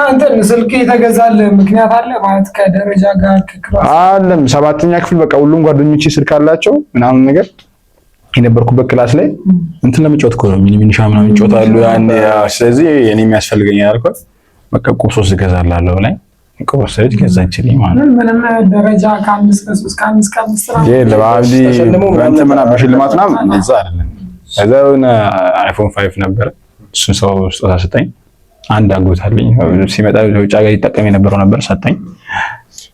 እንትን ስልክ የተገዛልህ ምክንያት አለ ማለት ከደረጃ ጋር ከ class አለም ሰባተኛ ክፍል በቃ ሁሉም ጓደኞቼ ስልክ አላቸው ምናምን ነገር የነበርኩበት class ላይ እንትን ለመጫወት እኮ ነው ሚኒሻ ምናምን ይጫወታሉ ያኔ። ስለዚህ እኔ የሚያስፈልገኝ ያልኳት በቃ ቁብ ሶስት እገዛልሃለሁ ብላኝ ቁብ ወሰደች ገዛችልኝ ማለት ነው። ምንም ደረጃ ከአምስት ከሶስት ከአምስት ከአምስት በሽልማት ምናምን እንደዛ አይደለም። ከዛ የሆነ አይፎን 5 ነበረ እሱን ሰው ስጦታ ሰጠኝ። አንድ አጎት አለኝ ሲመጣ ውጭ ሀገር ይጠቀም የነበረው ነበር ሰጠኝ።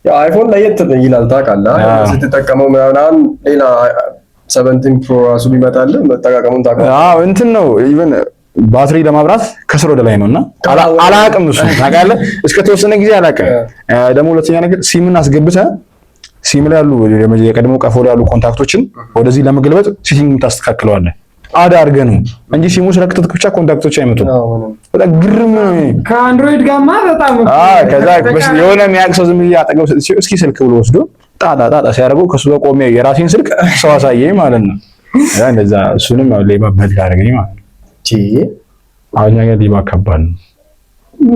ያው አይፎን ለየት ይላል ታውቃለህ፣ ስትጠቀመው ምናምን ሌላ 17 Pro ራሱ ቢመጣልህ መጠቃቀሙን ታውቃለህ። አዎ እንትን ነው even ባትሪ ለማብራት ከስር ወደ ላይ ነውና አላቅም። እሱ ታውቃለህ፣ እስከ ተወሰነ ጊዜ አላቅም። ደግሞ ሁለተኛ ነገር ሲምን አስገብተህ ሲም ላይ ያሉ የቀድሞ ቀፎ ላይ ያሉ contact ኦችን ወደዚህ ለመገልበጥ setting ታስተካክለዋለህ። add አድርገህ ነው እንጂ ሲሙ ስለከተትክ ብቻ contact ኦች አይመጡም። በጣም ግርም ነው። ከአንድሮይድ ጋርማ በጣም ከዛ የሆነ የሚያውቅ ሰው ዝም ብዬ አጠገብ እስኪ ስልክ ብሎ ወስዶ ጣጣ ጣጣ ሲያደርገው ከሱ ጋር ቆሜ የራሴን ስልክ ሰው አሳየኝ ማለት ነው። ያ እንደዛ እሱንም ሌባ በል አደረገኝ ማለት ነው። አሁን እኛ ጋር ሌባ ከባድ ነው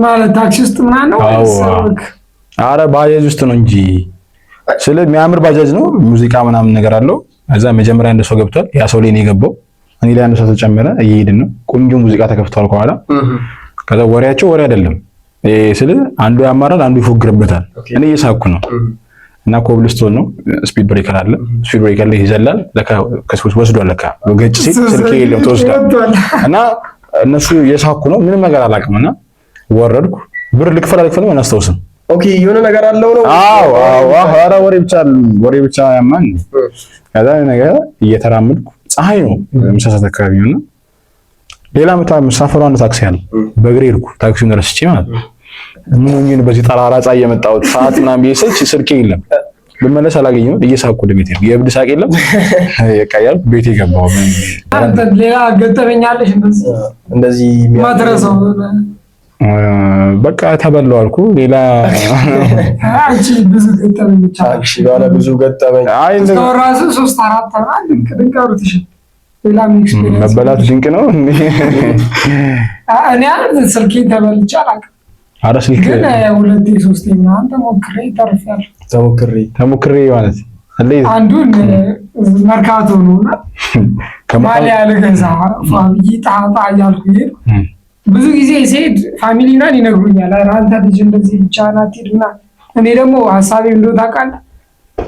ማለት ታክሲ ውስጥ ምናምን ነው። አረ ባጃጅ ውስጥ ነው እንጂ ስለ የሚያምር ባጃጅ ነው። ሙዚቃ ምናምን ነገር አለው። እዛ መጀመሪያ አንድ ሰው ገብቷል። ያ ሰው ላይ ነው የገባው። እኔ ላይ አንድ ሰው ተጨመረ። እየሄድን ነው። ቆንጆ ሙዚቃ ተከፍቷል ከኋላ። ከዛ ወሬያቸው ወሬ አይደለም ስለ አንዱ ያማራል፣ አንዱ ይፎግርበታል። እኔ እየሳኩ ነው እና ኮብልስቶን ነው። speed breaker አለ። speed breaker ላይ ይዘላል። ለካ ወስዷል። ለካ ገጭ ሲል ስልኬ የለም ተወስዷል። እና እነሱ እየሳኩ ነው። ምንም ነገር አላውቅም። እና ወረድኩ። ብር ልክፈል አልክፈልም አላስታውስም። okay የሆነ ነገር አለው ነው። አዎ አዎ። ኧረ ወሬ ብቻ ወሬ ብቻ ያማን። ከዛ ነገር እየተራመድኩ ፀሐይ ነው ምሳ ሰዓት አካባቢ ነው። ሌላ መሳፈሩ አንድ ታክሲ አለ። በእግሬ ሄድኩ። ታክሲውን ረስቼ ማለት ነው። ምን ሆኜ ነው በዚህ ጠራራ ፀሐይ የመጣሁት ሰዓት ምናምን ብዬ ስልክ ስልኬ የለም። ብመለስ አላገኘሁም። እየሳኩ ወደ ቤቴ ነው። የእብድ ሳቅ የለም በቃ እያልኩ ቤቴ ገባሁ። ሌላ ገጠመኝ አለሽ እንደዚህ እንደዚህ ማትረሳው? በቃ ተበላው አልኩ። ሌላ አንቺ ብዙ ገጠመኝ ብቻ እሺ፣ ባለ ብዙ ገጠመኝ። አይ ራሱ 3-4 ድንቅ ድንቅ አውርተሻል። ሌላም experience መበላት ድንቅ ነው። እኔ ስልኬን ተበልቼ አላውቅም። ኧረ ስልክ ግን 2-3 ምናምን ተሞክሬ ተርፌያለሁ። ተሞክሬ ማለት አንዱን መርካቶ ነውና ማሊያ ልገዛ ፋብይ ጣጣ እያልኩ ሄድኩ። ብዙ ጊዜ ሲሄድ family ምናምን ይነግሩኛል፣ ኧረ አንተ ልጅ እንደዚህ ብቻህን አትሂድ ምናምን። እኔ ደግሞ ሀሳቤ እንደው ታውቃለህ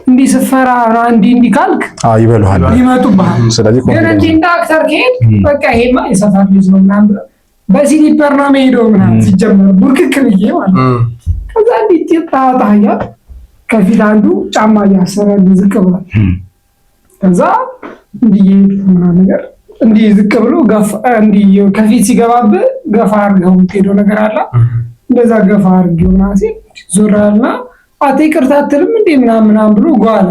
እንዲህ ስፈራ እንዲህ እንዲህ ካልክ ይበሉሃል፣ ይመጡብሃል። ስለዚህ ግን እንዲህ እንደ actor ከሄድ በቃ ይሄማ የሰፈር ልጅ ነው ምናምን ብለው በ slipper ነው የምሄደው ምናምን ሲጀመር ቡርክክ ብዬ ማለት ነው። ከዛ እንዲህ ጣጣ እያልኩ ከፊት አንዱ ጫማ እያሰረ ዝቅ ብሏል። ከዛ እንዲህ ምናምን ነገር እንዲህ ዝቅ ብሎ እንዲህ ከፊት ሲገባብህ ገፋ አድርገው የምትሄደው ነገር አለ። እንደዛ ገፋ አድርገው ምናምን ሲል ዞር አለና አቴ ይቅርታ አትልም እንዴ ምናምን ምናምን ብሎ ጓለ።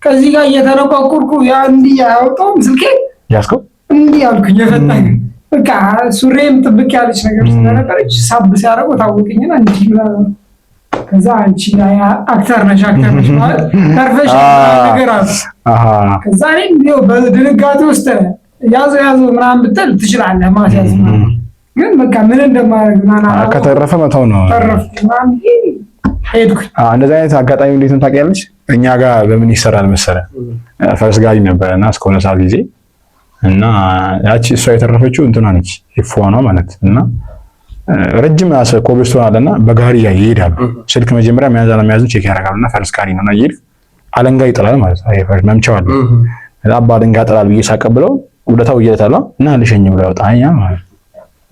ከዚህ ጋር እየተነቋቆርኩ ያ እንዲህ አያወጣውም ስልኬ ያስከው እንዲህ አልኩኝ። የፈታኝ በቃ ሱሬም ጥብቅ ያለች ነገር ስለነበረች ሳብ ሲያደርገው ታወቀኝና እንዲህ ምናምን ከዛ አንቺ actor ነሽ actor ነሽ ማለት ተርፈሽ ነገር አለ። ከዛ እኔም ይኸው በድንጋጤ ውስጥ ያዘው ያዘው ምናምን ብትል ትችላለህ ማስያዝ ግን በቃ ምን እንደማደርግ ምናምን ከተረፈ መተው ነው። ተረፍኩ ምናምን ሄድኩኝ። እንደዚህ አይነት አጋጣሚ እንዴት ነው ታውቂያለሽ? እኛ ጋር በምን ይሰራል መሰለህ? ፈረስ ጋሪ ነበረና እስከሆነ ሰዓት ጊዜ እና ያቺ እሷ የተረፈችው እንትኗ ነች ፎኗ ማለት እና ረጅም ኮብልስቶን አለና በጋሪ ይሄዳሉ። ስልክ መጀመሪያ መያዝ አለመያዙን check ያደርጋሉና ፈረስ ጋሪ ነውና ይሄድ አለንጋ ይጥላል ማለት ነው። ፈረስ መምቻው አለ እና አባ አለንጋ ጥላል ብዬ ሳቀብለው ውለታው እየለታለ እና ልሸኝ ብሎ ያወጣኛ ማለት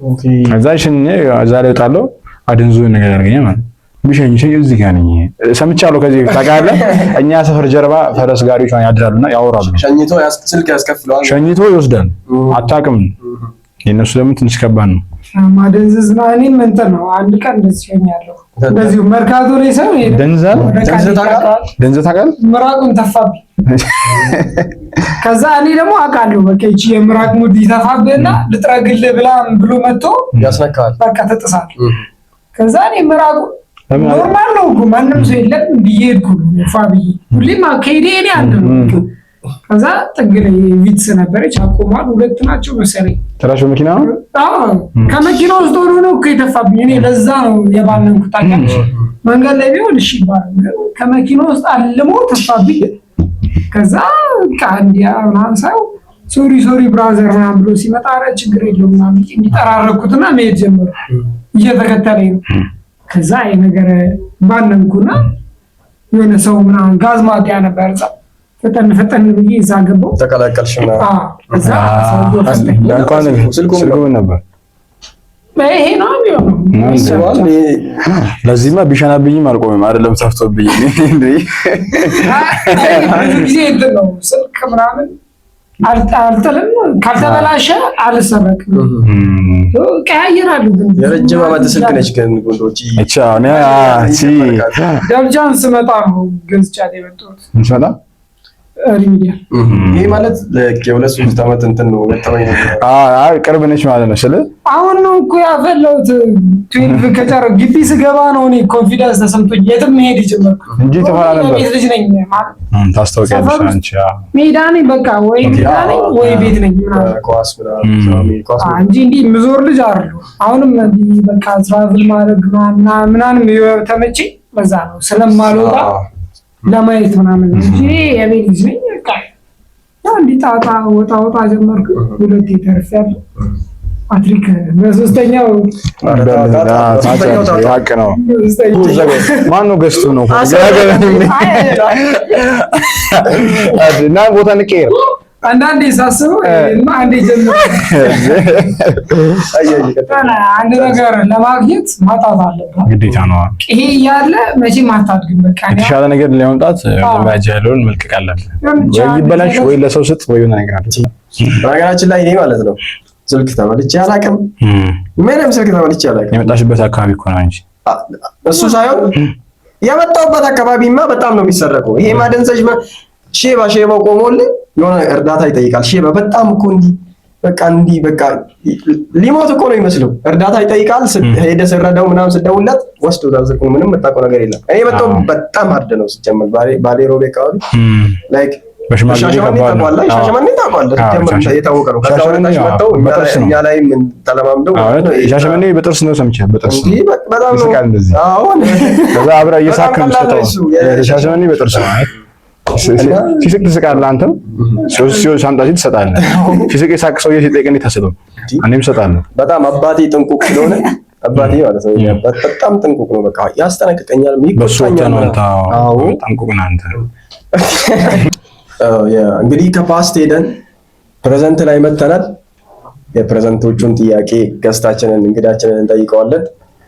okay። ከዛ ሽኝ እዛ ላይ እወጣለሁ አድንዙ ነገር ያደርገኛል ማለት ነው። ቢሸኝ ሸኝ እዚህ ጋር ነኝ ሰምቻለሁ። ከዚህ ታውቃለህ፣ እኛ ሰፈር ጀርባ ፈረስ ጋሪዎች ያድራሉና ያወራሉ። ሸኝቶ ስልክ ያስከፍለዋል፣ ሸኝቶ ይወስዳል። አታውቅም። የእነሱ ደግሞ ትንሽ ከባድ ነው። ማደንዘዝ ነው። እኔም እንትን ነው አንድ ቀን እንደዚህ ሆኛለሁ። እንደዚሁ መርካቶ ላይ ሰው ደንዘህ ታውቃለህ? ምራቁን ተፋብኝ። ከዛ እኔ ደግሞ አውቃለሁ በቃ ይቺ የምራቅ mood ይተፋብህና ልጥረግልህ ብላ ብሎ መጥቶ ያስነካል። በቃ ተጥሳል። ከዛ እኔ ምራቁ normal ነው እኮ ማንም ሰው የለም ብዬ ሄድኩ ፋ ብዬ ሁሌም ከሄዴ እኔ አንድ ነው። ከዛ ጥግ ላይ ቪትስ ነበረች አቆሟል። ሁለት ናቸው መሰለኝ። ጭራሽ በመኪና ነው? አዎ ከመኪና ውስጥ ሆኖ ነው እኮ የተፋብኝ። እኔ ለዛ ነው የባነንኩት። ታውቂያለሽ መንገድ ላይ ቢሆን እሺ ይባላል፣ ግን ከመኪና ውስጥ አልሞ ተፋብኝ። ከዛ በቃ እንዲያ ምናምን ሳየው sorry sorry brother ምናምን ብሎ ሲመጣ ኧረ ችግር የለውም ምናምን እንዲጠራረኩትና መሄድ ጀመሩ። እየተከተለኝ ነው። ከዛ ይሄ ነገር ባነንኩና የሆነ ሰው ምናምን ጋዝ ማጥያ ነበር እዛ ፈጠን ፈጠን ብዬ እዛ ገባሁ። ተቀላቀልሽ ምናምን። እዛ ስልኩ ምን ነበር? ይሄ ነው የሚሆነው። ለዚህማ ቢሸናብኝም አልቆምም። አይደለም ሰፍቶብኝ ብዙ ጊዜ እንትን ነው ስልክ ምናምን አልጥልም፣ ካልተበላሸ አልሰረቅም። ቀያይራሉ። ግን የረጅም ዓመት ስልክ ነች ግን ወንዶች ደብጃን ስመጣ ነው ገዝቻት የመጣሁት። ስመጣ remedial ይሄ ማለት የሁለት ሶስት ዓመት እንትን ነው። አይ ቅርብ ነች ማለት ነው። ስለ አሁን ነው እኮ ያፈላሁት። 12 ከጨረስኩ ግቢ ስገባ ነው እኔ confidence ተሰምቶኝ የትም መሄድ የጀመርኩት እንጂ ተፈራ ነበር። ቤት ልጅ ነኝ ማለት ታስታውቂያለሽ አንቺ። ሜዳ ነኝ በቃ ወይ ሜዳ ነኝ ወይ ቤት ነኝ ምናምን እንጂ እንዲህ የምዞር ልጅ አይደለሁም። አሁንም እንዲህ በቃ travel ማድረግ ምናምን ተመቼ በዛ ነው ስለማልወጣ ለማየት ምናምን እንጂ የቤት ልጅ ነኝ። በቃ ያው እንዲህ ጣጣ ወጣ ወጣ ጀመርኩ። ሁለቴ ተርፌያለሁ። አትሪክ በሶስተኛው ሀቅ ነው። ማነው ገዝቶ ነው እና ቦታ እንቀይር። አንዳንዴ ሳስበው አንዴ ጀምር አንድ ነገር ለማግኘት ማጣት አለብህ ግዴታ ነው። ይሄ እያለ መቼም አታድግም። በቃ የተሻለ ነገር ለማምጣት መጃ ያለውን መልቀቅ አለብህ። ወይ ይበላሽ ወይ ለሰው ስጥ ወይ የሆነ ነገር አለ። በነገራችን ላይ እኔ ማለት ነው ስልክ ተበልቼ አላውቅም። ምንም ስልክ ተበልቼ አላውቅም። የመጣሽበት አካባቢ እኮ ነው እንጂ እሱ ሳይሆን የመጣሁበት አካባቢማ በጣም ነው የሚሰረቀው። ይሄ ማደንዘዥ ሼባ ሼባው ቆሞልህ የሆነ እርዳታ ይጠይቃል። ሼባ በጣም እኮ እንዲህ በቃ እንዲህ በቃ ሊሞት እኮ ነው ይመስለው። እርዳታ ይጠይቃል። ሄደህ ስረዳው ምናምን ስደውልለት ወስዶታል ስልኩን። ምንም የምታውቀው ነገር የለም። እኔ በጣም በጣም hard ነው ሲጀመር ባሌ ሮቤ አካባቢ like ሻሸመኔ ታውቀዋለህ? ሻሸመኔ ታውቀዋለህ? ሲጀመር የታወቀ ነው። ከዛ ወደ ታች መጥተው እኛ ላይ ምን ተለማምደው ሻሸመኔ በጥርስ ነው ሰምቼ፣ በጥርስ ነው በጣም ነው። አሁን ከዛ አብረህ እየሳክ ነው የምትሰጠው። ሻሸመኔ በጥርስ ነው። ሲስቅ ትስቃለህ፣ አንተም ሲሆን ሻንጣ ሲል ትሰጣለህ። ሲስቅ የሳቅ ሰውዬ ሲጠይቅ እንዴት አትሰጠውም? እኔም እሰጣለሁ። በጣም አባቴ ጥንቁቅ ስለሆነ፣ አባቴ ማለት ነው በጣም ጥንቁቅ ነው። በቃ ያስጠነቅቀኛል፣ ይቆጣኛል። አዎ ጥንቁቅ ነህ አንተ። እንግዲህ ከ past ሄደን present ላይ መተናል። የ present ኦቹን ጥያቄ guest ኣችንን እንግዳችንን እንጠይቀዋለን።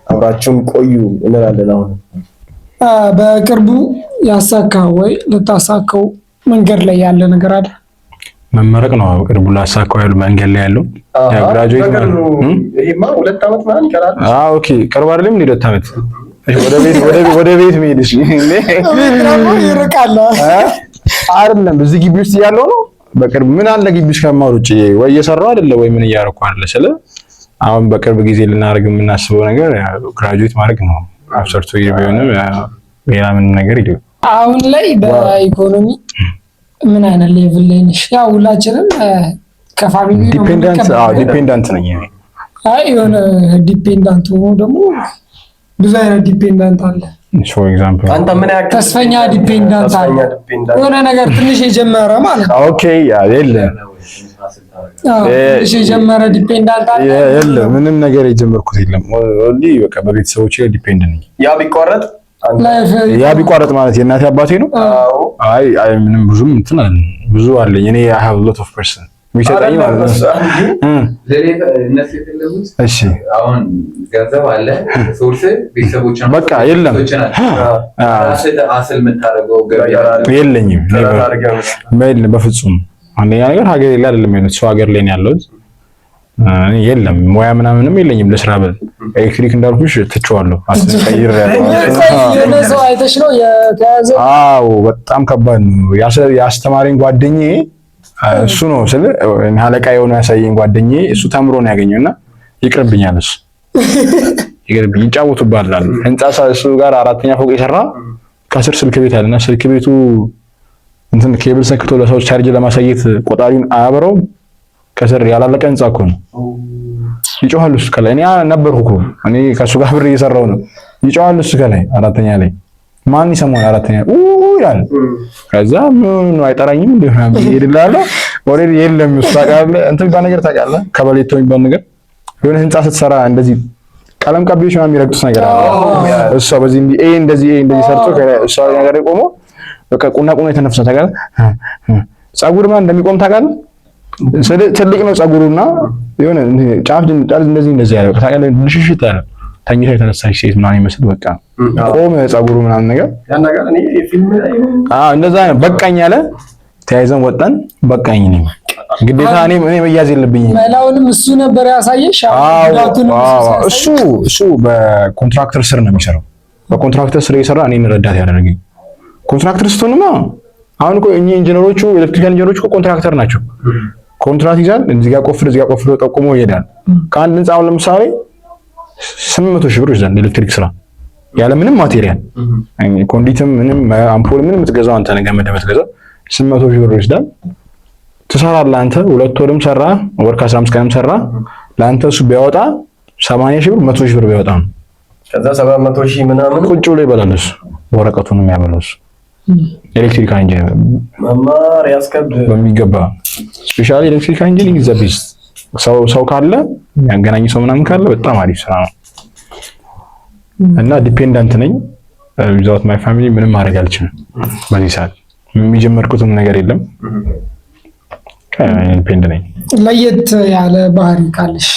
አብራችሁን ቆዩ እንላለን። አሁን በቅርቡ ያሳካው ወይ ልታሳካው መንገድ ላይ ያለ ነገር አለ? መመረቅ ነው በቅርቡ ላሳካው ያሉ መንገድ ላይ ያለው graduate ነው። ይሄማ 2 ዓመት ምናምን ይቀራል። አዎ okay፣ ቅርብ አይደለም እንዴ? 2 ዓመት ወደ ቤት ወደ ቤት መሄድ። እሺ ይርቃል አይደለም፣ እዚህ ግቢ ውስጥ ያለው ነው። በቅርብ ምን አለ ግቢ ውስጥ ከመማር ውጭ ወይ እየሰራሁ አይደለ ወይ ምን እያደረኩ አይደለ። ስለ አሁን በቅርብ ጊዜ ልናደርግ የምናስበው ነገር graduate ማድረግ ነው። After 2 year ቢሆንም ሌላ ምንም ነገር የለም። አሁን ላይ በኢኮኖሚ ምን አይነት level ላይ ነሽ? ያው ሁላችንም ከ family dependent አዎ dependent ነኝ። አይ የሆነ dependent ሆኖ ደግሞ ብዙ አይነት dependent አለ። For example አንተ ምን ያክል ተስፈኛ dependent አለ። የሆነ ነገር ትንሽ የጀመረ ማለት ነው። Okay የለም። ትንሽ የጀመረ dependent አለ። የለም፣ ምንም ነገር የጀመርኩት የለም። Only በቃ በቤተሰቦቼ ላይ depend ነኝ። ያ ቢቋረጥ ያ ቢቋረጥ ማለት የእናቴ አባቴ ነው። አይ አይ ምንም ብዙም እንትን አለ ብዙ አለኝ። እኔ I have lot of person የሚሰጠኝ ማለት ነው። እነሱ የፈለጉት እሺ፣ አሁን ገንዘብ አለ፣ source ቤተሰቦች በቃ የለም፣ አስል የምታደርገው የለኝም፣ በፍጹም። አንደኛ ነገር ሀገር ላይ አይደለም ያለሁት፣ ሰው ሀገር ላይ ነው ያለሁት። የለም ሙያ ምናምንም የለኝም ለስራ ብል ኤሌክትሪክ እንዳልኩሽ ትቼዋለሁ። አስቀይሬ ሰው አይተሽ ነው የተያዘው? አዎ በጣም ከባድ ነው። ያስተማረኝ ጓደኛዬ እሱ ነው ስለ አለቃ የሆነ ያሳየኝ ጓደኛዬ እሱ ተምሮ ነው ያገኘውና ይቅርብኛል፣ እሱ ይቅርብኝ፣ ይጫወቱብሃል። ህንጻ እሱ ጋር አራተኛ ፎቅ የሰራ ከስር ስልክ ቤት አለና ስልክ ቤቱ እንትን ኬብል ሰክቶ ለሰዎች ቻርጅ ለማሳየት ቆጣሪውን አያበረውም። ከስር ያላለቀ ህንጻ እኮ ነው። ይጮሃል እሱ ከላይ። እኔ ነበርኩ እኮ፣ እኔ ከእሱ ጋር ብር እየሰራው ነው። ይጮሃል እሱ ከላይ አራተኛ ላይ፣ ማን ይሰማዋል? አራተኛ ኡ ይላል። ከዛ ምን አይጠራኝም እንዴ ምናምን ይሄድልሃል። Already የለም እሱ ታውቃለህ፣ እንትን የሚባል ነገር ታውቃለህ፣ ከበሌቶ የሚባል ነገር የሆነ ህንጻ ስትሰራ እንደዚህ ቀለም ቀቢዎች ምናምን የሚረግጡት ነገር አለ። እሷ በዚህ እንዲህ ኤ እንደዚህ ኤ እንደዚህ ሰርቶ እሷ ነገር ቆሞ በቃ ቁና ቁና የተነፍሰ ታውቃለህ። ፀጉር ምናምን እንደሚቆም ታውቃለህ። ትልቅ ነው ፀጉሩና የሆነ ጫፍ ጫፍ እንደዚህ እንደዚህ ያለ በቃ ታውቃለህ፣ ልሽሽት ያለ ተኝታ የተነሳች ሴት ምናምን ይመስል በቃ ቆመ ፀጉሩ ምናምን ነገር አዎ እንደዛ ነው። በቃኝ አለ። ተያይዘን ወጣን። በቃኝ ነኝ ግዴታ እኔ መያዝ የለብኝም። መላውንም እሱ ነበር ያሳየሽ። እሱ እሱ በ contractor ስር ነው የሚሰራው። በ contractor ስር እየሰራ እኔን ረዳት ያደረገኝ። Contractor ስትሆንማ አሁን እኮ እኚህ ኢንጂነሮቹ electrical ኢንጂነሮች እኮ contractor ናቸው። ኮንትራት ይዛል። እዚህ ጋር ቆፍር፣ እዚህ ጋር ቆፍር ጠቁሞ ይሄዳል። ከአንድ ህንፃ አሁን ለምሳሌ 800,000 ብር ይዛል ኤሌክትሪክ ስራ ያለ ምንም material፣ conduit ም ምንም አምፖል ምንም የምትገዛው አንተ ነህ፣ ገመድ የምትገዛው 800,000 ብር ይወስዳል። ትሰራለህ አንተ 2 ወርም ሰራ ወር ከ15 ቀንም ሰራ ለአንተ እሱ ቢያወጣ 80,000 ብር 100,000 ብር ቢያወጣ ነው። ከዛ 700,000 ምናምን ቁጭ ብሎ ይበላል እሱ፣ ወረቀቱን የሚያበላው እሱ electrical engineer መማር ያስከብድ በሚገባ specially electrical engineering the best። ሰው ሰው ካለ የሚያገናኝ ሰው ምናምን ካለ በጣም አሪፍ ስራ ነው። እና dependent ነኝ። Without my family ምንም ማድረግ አልችልም። በዚህ ሰዓት የሚጀመርኩትም ነገር የለም። Depend ነኝ። ለየት ያለ ባህሪ ካለሽ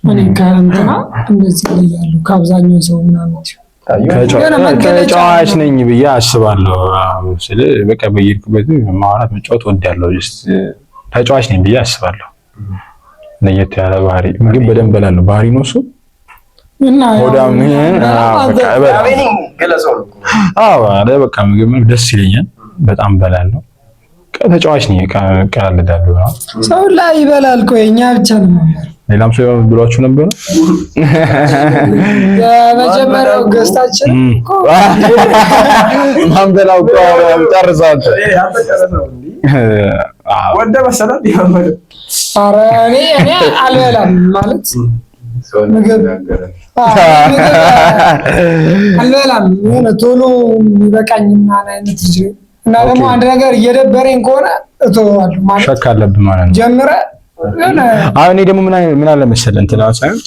እኔ ከእንትና እንደዚህ ይለያሉ ከአብዛኛው ሰው ምናምን ተጫዋች ነኝ ብዬ አስባለሁ። ስለ በቃ በየሄድኩበት ማውራት መጫወት እወዳለሁ። Just ተጫዋች ነኝ ብዬ አስባለሁ። ለየት ያለ ባህሪ ምግብ በደንብ እበላለሁ። ባህሪ ነው እሱ። ሆዳም ነኝ። አዎ በቃ ምግብ ደስ ይለኛል። በጣም እበላለሁ። ተጫዋች ነኝ። እቀላለዳለሁ። ሰው ላይ ይበላል እኮ የእኛ ብቻ ነው። ሌላም ሰው ብሏችሁ ነበር። የመጀመሪያው guest ኣችን እኮ ማንበላው እኮ ጨርሰዋል። ወደ መሰለህ። ኧረ እኔ አልበላም ማለት ምግብ አልበላም። የሆነ ቶሎ የሚበቃኝ ምናምን አይነት ልጅ እና ደግሞ አንድ ነገር እየደበረኝ ከሆነ እተወዋለሁ ማለት ሸክ አለብህ ማለት ነው። ጀምረህ አሁን እኔ ደግሞ ምን አለ መሰለህ እንትን አሁን ሳይሆን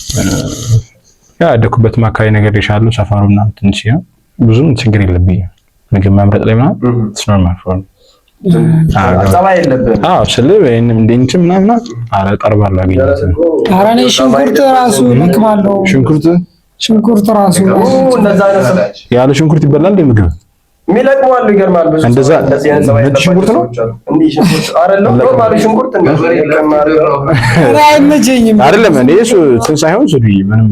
ያ ያደኩበትም አካባቢ ነገር ይሻሉ ሰፈሩ ምናምን ትንሽ ነው፣ ብዙም ችግር የለብኝም ምግብ መምረጥ ላይ ምናምን it's normal for me። ጸባይ የለብህም? አዎ ስልህ ይሄንም እንደ እንትን ምናምን ኧረ ጠርባለሁ አገኘሁት። ኧረ እኔ ሽንኩርት ራሱ እለቅማለሁ። ሽንኩርት ራሱ ያለ ሽንኩርት ይበላል እንደ ምግብ የሚለቅሙ አሉ። ይገርማል። ብዙ እንደዛ እንደዚህ አይነት ጸባይ ነጭ ሽንኩርት ነው እንዲህ ሽንኩርት አይደለም፣ normal ሽንኩርት እንደዚህ ይለቅማል። እኔ አይመቸኝም። አይደለም እንዴ እሱ እንትን ሳይሆን ሱዲ ምንም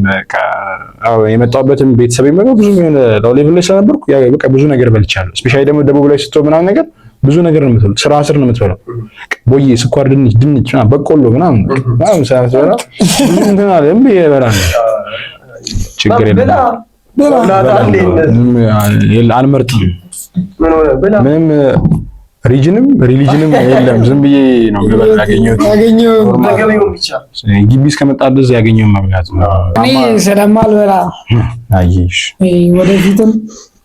አዎ የመጣሁበትም ቤተሰብ ይመገብ ብዙም የሆነ low level ላይ ስለነበርኩ ያ በቃ ብዙ ነገር በልቻለሁ። Especially ደግሞ ደቡብ ላይ ስትሆን ምናምን ነገር ብዙ ነገር ነው የምትበላው። ስራ ስር ነው የምትበላው። ቦዬ፣ ስኳር ድንች፣ ድንች ምናምን በቆሎ ምናምን ምናምን ስለምትበላ ብዙ እንትን አለ እምቢ እበላለሁ። ችግር የለም። አልመርጥም። ምንም region ም religion ም የለም። ዝም ብዬ ነው የምበላው። ያገኘሁት ግቢ እስከመጣ ድረስ ያገኘውን መብላት ነው። እኔ ስለማልበላ አየሽ፣ ወደፊትም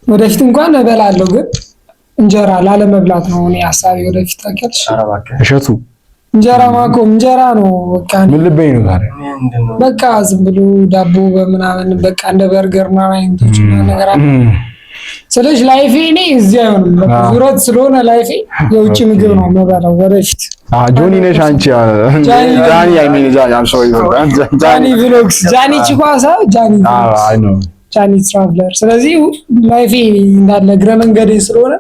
ወደፊት እንኳን እበላለሁ፣ ግን እንጀራ ላለመብላት ነው እኔ ሀሳቤ ወደፊት። ታውቂያለሽ፣ እሸቱ እንጀራ ማቆም እንጀራ ነው በቃ። ምን ልበይ ነው ታዲያ? በቃ ዝም ብሎ ዳቦ በምናምን በቃ እንደ በርገር ምናምን አይነቶች ነገር አለ። ስለዚህ life ኤ እኔ እዚህ አይሆንም። በቃ ዙረት ስለሆነ life ኤ የውጭ ምግብ ነው የምበላው ወደፊት። ጆኒ ነሽ አንቺ? ጃኒ I mean ጃኒ I'm sorry ጃኒ vlogs፣ ጃኒ ቺኳሳ፣ ጃኒ ጃኒ traveler። ስለዚህ life ኤ እንዳለ እግረ መንገዴ ስለሆነ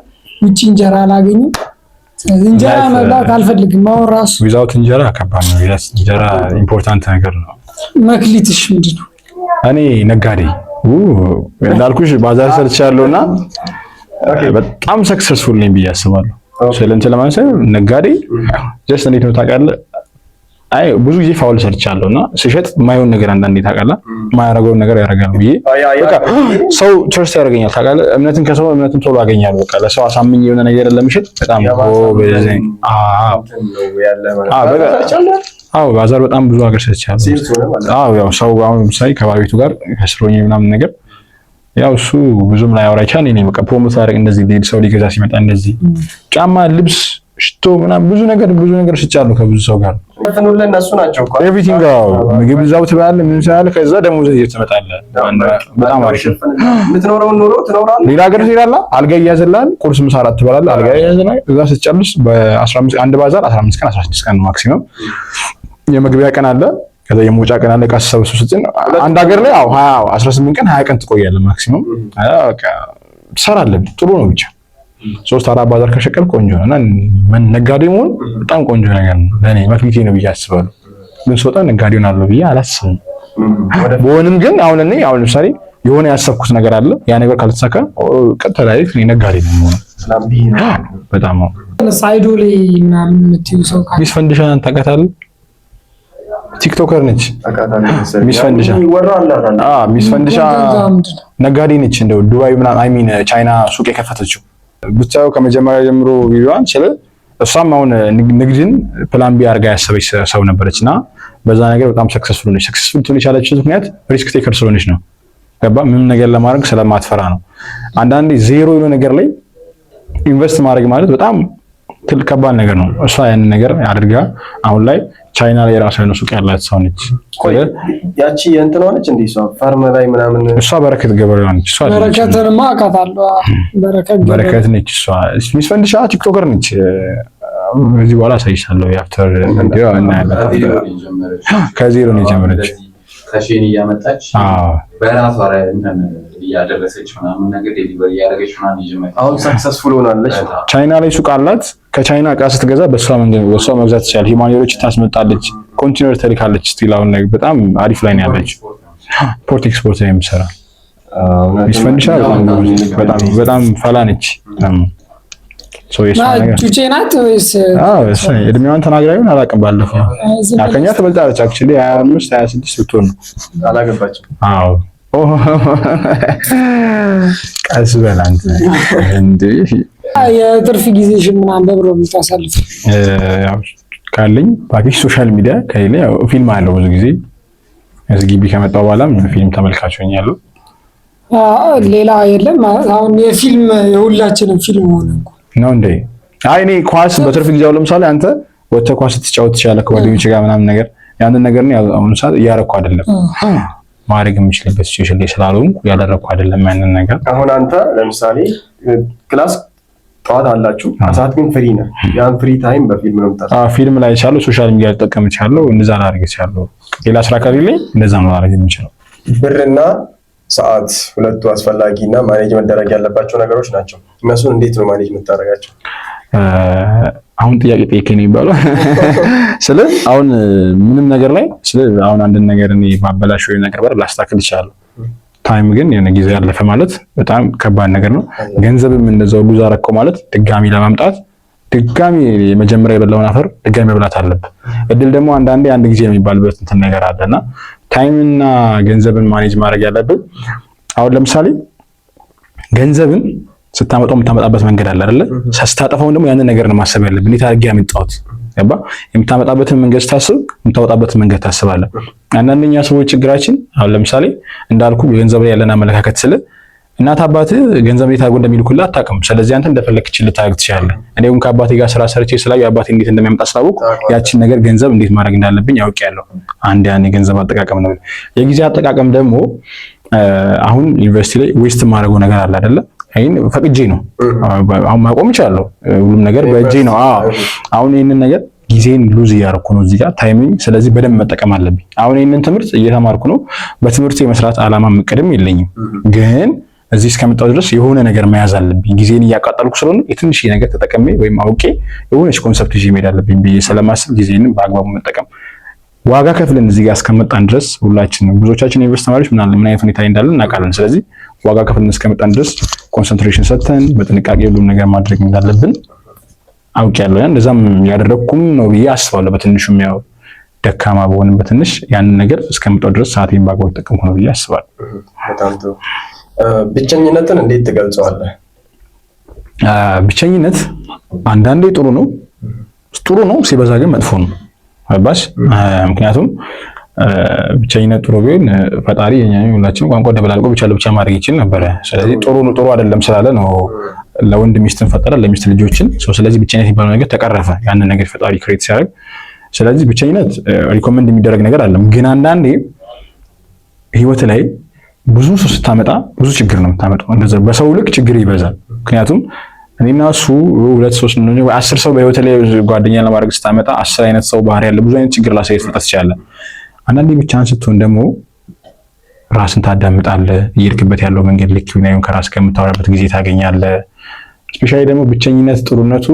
ውጭ እንጀራ አላገኝም። ስለዚህ እንጀራ መብላት አልፈልግም። አሁን ራሱ Without እንጀራ ከባድ ነው። Without እንጀራ important ነገር ነው። መክሊትሽ ምንድን ነው? እኔ ነጋዴ እንዳልኩሽ ባዛር ሰርቻለሁና በጣም successful ነኝ ብዬ አስባለሁ። ስለ እንትን ለማለት ሳይሆን ነጋዴ just እንዴት ነው ታውቃለህ? አይ ብዙ ጊዜ foul ሰርቻለሁ እና ስሸጥ የማይሆን ነገር አንዳንዴ ታውቃለህ፣ የማያደርገውን ነገር ያደርጋል ብዬ በቃ ሰው trust ያደርገኛል ታውቃለህ። እምነትን ከሰው እምነትን ቶሎ አገኛለሁ። በቃ ለሰው አሳምኝ የሆነ ነገር ለምሸጥ በጣም አዎ፣ ባዛር በጣም ብዙ ሀገር ሰርቻለሁ። አዎ ያው ሰው አሁን ለምሳሌ ከባለቤቱ ጋር ከስሮኝ ምናምን ነገር ያው እሱ ብዙም ላይ አወራ ይችላል። እኔ በቃ promote አደረግ እንደዚህ ሊሄድ ሰው ሊገዛ ሲመጣ እንደዚህ ጫማ፣ ልብስ፣ ሽቶ ምናምን ብዙ ነገር ብዙ ነገር ሽጫለሁ ከብዙ ሰው ጋር እነሱ ናቸው እኮ Everything። ምግብ እዛው ትበላለህ፣ ምን ትበላለህ፣ ከዛ ደግሞ ይዘህ ትመጣለህ። በጣም አሪፍ ነው። የምትኖረውን ኑሮ ትኖራለህ። ሌላ ሀገር ትሄዳለህ፣ አልጋ ይያዝልሃል፣ ቁርስ፣ ምሳ፣ እራት ትበላለህ፣ አልጋ ይያዝልሃል። እዛ ስትጨርስ በ15 አንድ ባዛር 15 ቀን 16 ቀን maximum የመግቢያ ቀን አለ፣ ከዛ የመውጫ ቀን አለ። ዕቃ ስትሰበስብ ስትጭን አንድ ሀገር ላይ አዎ 20 18 ቀን 20 ቀን ትቆያለህ maximum። በቃ ትሰራለህ። ጥሩ ነው ብቻ 3-4 ባዛር ከሸቀል ቆንጆ ነው። እና ነጋዴ መሆን በጣም ቆንጆ ነገር ነው ለኔ መክሊቴ ነው ብዬ አስባለሁ። ግን ስወጣ ነጋዴ ሆናለሁ ብዬ አላስብም። በሆንም ግን አሁን እኔ አሁን ለምሳሌ የሆነ ያሰብኩት ነገር አለ። ያ ነገር ካልተሳካ ቀጥታ direct እኔ ነጋዴ ነው የምሆነው። በጣም ነው። Idol ኤ ምናምን የምትይው ሰው ካለ ሚስ ፈንዲሻን ታውቃታለህ? TikToker ነች። ሚስ ፈንዲሻ አዎ፣ ሚስ ፈንዲሻ ነጋዴ ነች። እንደው ዱባይ ምናምን I mean ቻይና ሱቅ የከፈተችው ብቻው ከመጀመሪያ ጀምሮ ቪዲዮዋን ስለ እሷም አሁን ንግድን plan B አድርጋ ያሰበች ሰው ነበረች እና በዛ ነገር በጣም successful ነች። Successful ትሆን የቻለችበት ምክንያት risk taker ስለሆነች ነው። ገባ? ምንም ነገር ለማድረግ ስለማትፈራ ነው። አንዳንዴ ዜሮ የሆነ ነገር ላይ invest ማድረግ ማለት በጣም ትልቅ ከባድ ነገር ነው። እሷ ያንን ነገር አድርጋ አሁን ላይ ቻይና ላይ የራሷ የሆነ ሱቅ ያላት ሰው ነች። ያቺ የእንትን ሆነች እንዴ? እሷ farm ላይ ምናምን እሷ በረከት ገበሬዋ ነች። እሷ በረከትንማ አውቃታለሁ። በረከት ነች። እሷ ሚስ ፈንዲሻ TikToker ነች። ከዚህ በኋላ አሳይሻለሁ። የ after እናያለን። ከዜሮ ነው የጀመረች። ከ Shein እያመጣች በራሷ ላይ እንትን እያደረሰች ምናምን ነገር delivery እያደረገች ምናምን የጀመረች አሁን successful ሆናለች። ቻይና ላይ ሱቅ አላት። ከቻይና እቃ ስትገዛ በእሷ መንገድ በእሷ መግዛት ትችላለች። Human hair ኦች ታስመጣለች፣ ኮንቲነር ትልካለች። Still አሁን ላይ በጣም አሪፍ ላይ ነው ያለች። Import export ላይ የምትሰራ ሚስ ፈንዲሻ በጣም በጣም ፈላ ነች። ጩጬ ናት ወይስ? እድሜዋን ተናግራ ይሆን አላውቅም። ባለፈው ከእኛ ትበልጣለች። Actually 25 26 ብትሆን ነው። አላገባችም። አዎ ቀስ በል አንተ። እንዴ የትርፍ ጊዜሽን ምናምን በብሮ የምታሳልፍ? ካለኝ package social media፣ ከሌለ ፊልም አለው። ብዙ ጊዜ እዚህ ግቢ ከመጣሁ በኋላም ፊልም ተመልካች ሆኛለሁ። ሌላ የለም ማለት አሁን የፊልም የሁላችንም ፊልም ሆነ እኮ። ነው እንዴ? አይ እኔ ኳስ በትርፍ ጊዜው ለምሳሌ አንተ ወጥተህ ኳስ ስትጫወት ትችላለህ ከጓደኞች ጋር ምናምን ነገር፣ ያንን ነገር ነው አሁን ሰዓት እያረኩ አይደለም። ማድረግ የምችልበት situation ላይ ስላልሆንኩ ያደረኩ አይደለም ያንን ነገር። አሁን አንተ ለምሳሌ class ጠዋት አላችሁ፣ ከሰዓት ግን free ነህ። ያን free time በፊልም ነው የምታሳልፈው? ፊልም ላይ እችላለሁ፣ social media ልጠቀም እችላለሁ፣ እንደዛ ላደርግ እችላለሁ። ሌላ ስራ ከሌለኝ እንደዛ ነው ላደርግ የምችለው። ብርና ሰዓት ሁለቱ አስፈላጊ እና manage መደረግ ያለባቸው ነገሮች ናቸው። እነሱን እንዴት ነው manage የምታደርጋቸው? አሁን ጥያቄ ጠይቀኝ ነው የሚባለው። ስለ አሁን ምንም ነገር ላይ ስለ አሁን አንድን ነገር እኔ ባበላሽ ወይ ነገር ባር ላስተካክል እችላለሁ። Time ግን የሆነ ጊዜ ያለፈ ማለት በጣም ከባድ ነገር ነው። ገንዘብም እንደዛው lose አደረከው ማለት ድጋሚ ለማምጣት ድጋሚ የመጀመሪያ የበላውን አፈር ድጋሚ መብላት አለብህ። እድል ደግሞ አንዳንዴ አንድ ጊዜ የሚባልበት እንትን ነገር አለና time ና ገንዘብን manage ማድረግ ያለብን አሁን ለምሳሌ ገንዘብን ስታመጣው የምታመጣበት መንገድ አለ አይደለ? ስታጠፋው ደግሞ ያንን ነገር ነው ማሰብ ያለብን። እንዴት አድርጌ ያመጣሁት ገባ? የምታመጣበትን መንገድ ስታስብ የምታወጣበትን መንገድ ታስባለህ። አንዳንደኛ ሰዎች ችግራችን አሁን ለምሳሌ እንዳልኩ ገንዘብ ላይ ያለን አመለካከት ስለ እናት አባት ገንዘብ እንዴት አድርጎ እንደሚልኩልህ አታውቅም። ስለዚህ አንተ እንደፈለክ ልታደርግ ትችላለህ። እኔ ግን ከአባቴ ጋር ስራ ሰርቼ ስላዩ አባቴ እንዴት እንደሚያመጣ ስላወቅኩ ያችን ነገር ገንዘብ እንዴት ማድረግ እንዳለብኝ አውቄያለሁ። አንድ ያን የገንዘብ አጠቃቀም ነው። የጊዜ አጠቃቀም ደግሞ አሁን ዩኒቨርሲቲ ላይ waste የማደርገው ነገር አለ አይደለ? ይሄን ፈቅጄ ነው አሁን ማቆም እችላለሁ። ሁሉም ነገር በእጄ ነው። አዎ አሁን ይሄንን ነገር ጊዜን lose እያደረኩ ነው እዚህ ጋር timing። ስለዚህ በደንብ መጠቀም አለብኝ። አሁን ይሄንን ትምህርት እየተማርኩ ነው። በትምህርት የመስራት አላማም እቅድም የለኝም፣ ግን እዚህ እስከመጣሁ ድረስ የሆነ ነገር መያዝ አለብኝ። ጊዜን እያቃጠልኩ ስለሆነ የትንሽ ነገር ተጠቅሜ ወይም አውቄ የሆነች concept ይዤ መሄድ አለብኝ ብዬ ስለማስብ ጊዜንም በአግባቡ መጠቀም፣ ዋጋ ከፍለን እዚህ ጋር እስከመጣን ድረስ ሁላችንም ብዙዎቻችን ዩኒቨርሲቲ ተማሪዎች ምን አይነት ሁኔታ ላይ እንዳለን እናውቃለን። ስለዚህ ዋጋ ከፍለን እስከመጣን ድረስ concentration ሰጥተን በጥንቃቄ ሁሉም ነገር ማድረግ እንዳለብን አውቄያለሁ። እንደዛም ያደረግኩም ነው ብዬ አስባለሁ። በትንሹም ያው ደካማ በሆንም በትንሽ ያንን ነገር እስከመጣሁ ድረስ ሰዓቴን በአግባቡ ተጠቀምኩ ነው ብዬ አስባለሁ። በጣም ጥሩ። ብቸኝነትን እንዴት ትገልጸዋለህ? ብቸኝነት አንዳንዴ ጥሩ ነው፣ ጥሩ ነው፣ ሲበዛ ግን መጥፎ ነው። አባሽ ምክንያቱም ብቸኝነት ጥሩ ቢሆን ፈጣሪ የኛ ሁላችንም ቋንቋ ደበላልቆ ብቻ ለብቻ ማድረግ ይችል ነበረ። ስለዚህ ጥሩ ነው፣ ጥሩ አይደለም ስላለ ነው ለወንድ ሚስትን ፈጠረ፣ ለሚስት ልጆችን። ስለዚህ ብቸኝነት የሚባለው ነገር ተቀረፈ፣ ያንን ነገር ፈጣሪ create ሲያደርግ። ስለዚህ ብቸኝነት recommend የሚደረግ ነገር አይደለም። ግን አንዳንዴ ህይወት ላይ ብዙ ሰው ስታመጣ ብዙ ችግር ነው የምታመጣው። እንደዛ በሰው ልክ ችግር ይበዛል። ምክንያቱም እኔና እሱ ሁለት ሶስት 10 ሰው በህይወት ላይ ጓደኛ ለማድረግ ስታመጣ 10 አይነት ሰው ባህሪ ያለ ብዙ አይነት ችግር ላሳየት መጣት ትችላለህ። አንዳንዴ ብቻህን ስትሆን ደግሞ ራስን ታዳምጣለህ። እየሄድክበት ያለው መንገድ ልክ ይሁን አይሁን ከራስ ከምታወራበት ጊዜ ታገኛለህ። Especially ደግሞ ብቸኝነት ጥሩነቱ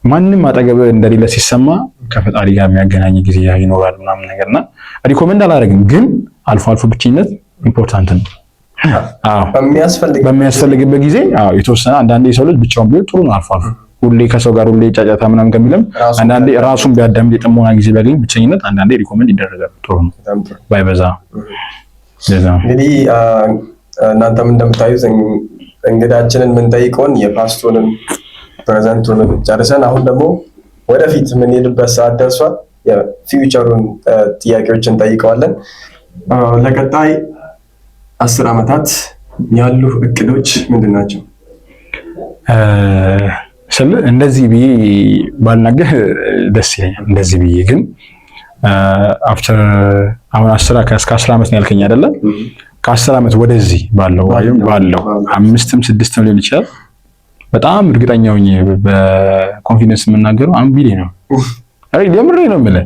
ማንም አጠገብህ እንደሌለ ሲሰማ ከፈጣሪ ጋር የሚያገናኝ ጊዜ ይኖራል ምናምን ነገርና recommend አላደርግም፣ ግን አልፎ አልፎ ብቸኝነት important ነው። አዎ በሚያስፈልግበት ጊዜ አዎ፣ የተወሰነ አንዳንዴ የሰው ልጅ ብቻውን ቢሆን ጥሩ ነው። አልፎ አልፎ ሁሌ ከሰው ጋር ሁሌ ጫጫታ ምናምን ከሚልም አንዳንዴ ራሱን ቢያዳምጥ የጥሞና ጊዜ ቢያገኝ ብቸኝነት አንዳንዴ recommend ይደረጋል። ጥሩ ነው ባይበዛ። እንግዲህ እናንተም እንደምታዩት እንግዳችንን የምንጠይቀውን የ past ኡንም present ኡንም ጨርሰን አሁን ደግሞ ወደፊት የምንሄድበት ሰዓት ደርሷል። የ future ኡን ጥያቄዎችን እንጠይቀዋለን። ለቀጣይ 10 ዓመታት ያሉ እቅዶች ምንድን ናቸው? ስለ እንደዚህ ብዬ ባልናገር ደስ ይለኛል። እንደዚህ ብዬ ግን after አሁን 10 እስከ 10 ዓመት ነው ያልከኝ አይደለ? ከ10 ዓመት ወደዚህ ባለው ባለው 5ም 6ም ሊሆን ይችላል። በጣም እርግጠኛ ሆኜ በ confidence የምናገረው አንድ ቢሊዮን ነው። አይ የምሬ ነው የምልህ፣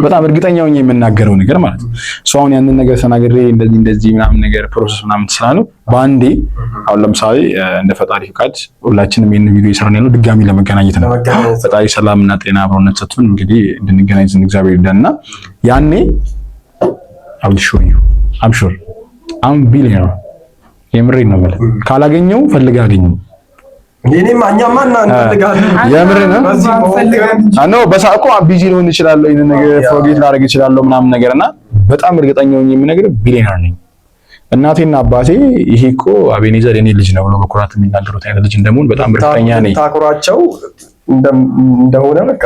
በጣም እርግጠኛ ሆኜ የምናገረው ነገር ማለት ነው። So አሁን ያንን ነገር ተናግሬ እንደዚህ እንደዚህ ምናምን ነገር process ምናምን ስላለው በአንዴ አሁን ለምሳሌ እንደ ፈጣሪ ፍቃድ ሁላችንም ይሄን ቪዲዮ እየሰራን ያለው ድጋሚ ለመገናኘት ነው። ፈጣሪ ሰላምና ጤና አብሮነት ሰጥቶን እንግዲህ እንድንገናኝ ዘንድ እግዚአብሔር ይርዳንና ያኔ I'll show you, I'm sure I'm billionaire። የምሬን ነው የምልህ። ካላገኘው ፈልገህ አገኘው። እኔማ እኛማ እና እንፈልጋለን። የምር ነው። በዚህ አኖ በሳቆ busy ልሆን እችላለሁ፣ ይሄን ነገር forget ላደርግ እችላለሁ ምናምን ነገር እና በጣም እርግጠኛ ሆኜ የምነግርህ ቢሊዮነር ነኝ። እናቴና አባቴ ይሄ እኮ አቤኔዘር የኔ ልጅ ነው ብሎ በኩራት የሚናገሩት አይነት ልጅ እንደመሆን በጣም እርግጠኛ ነኝ። ታኩራቸው እንደሆነ በቃ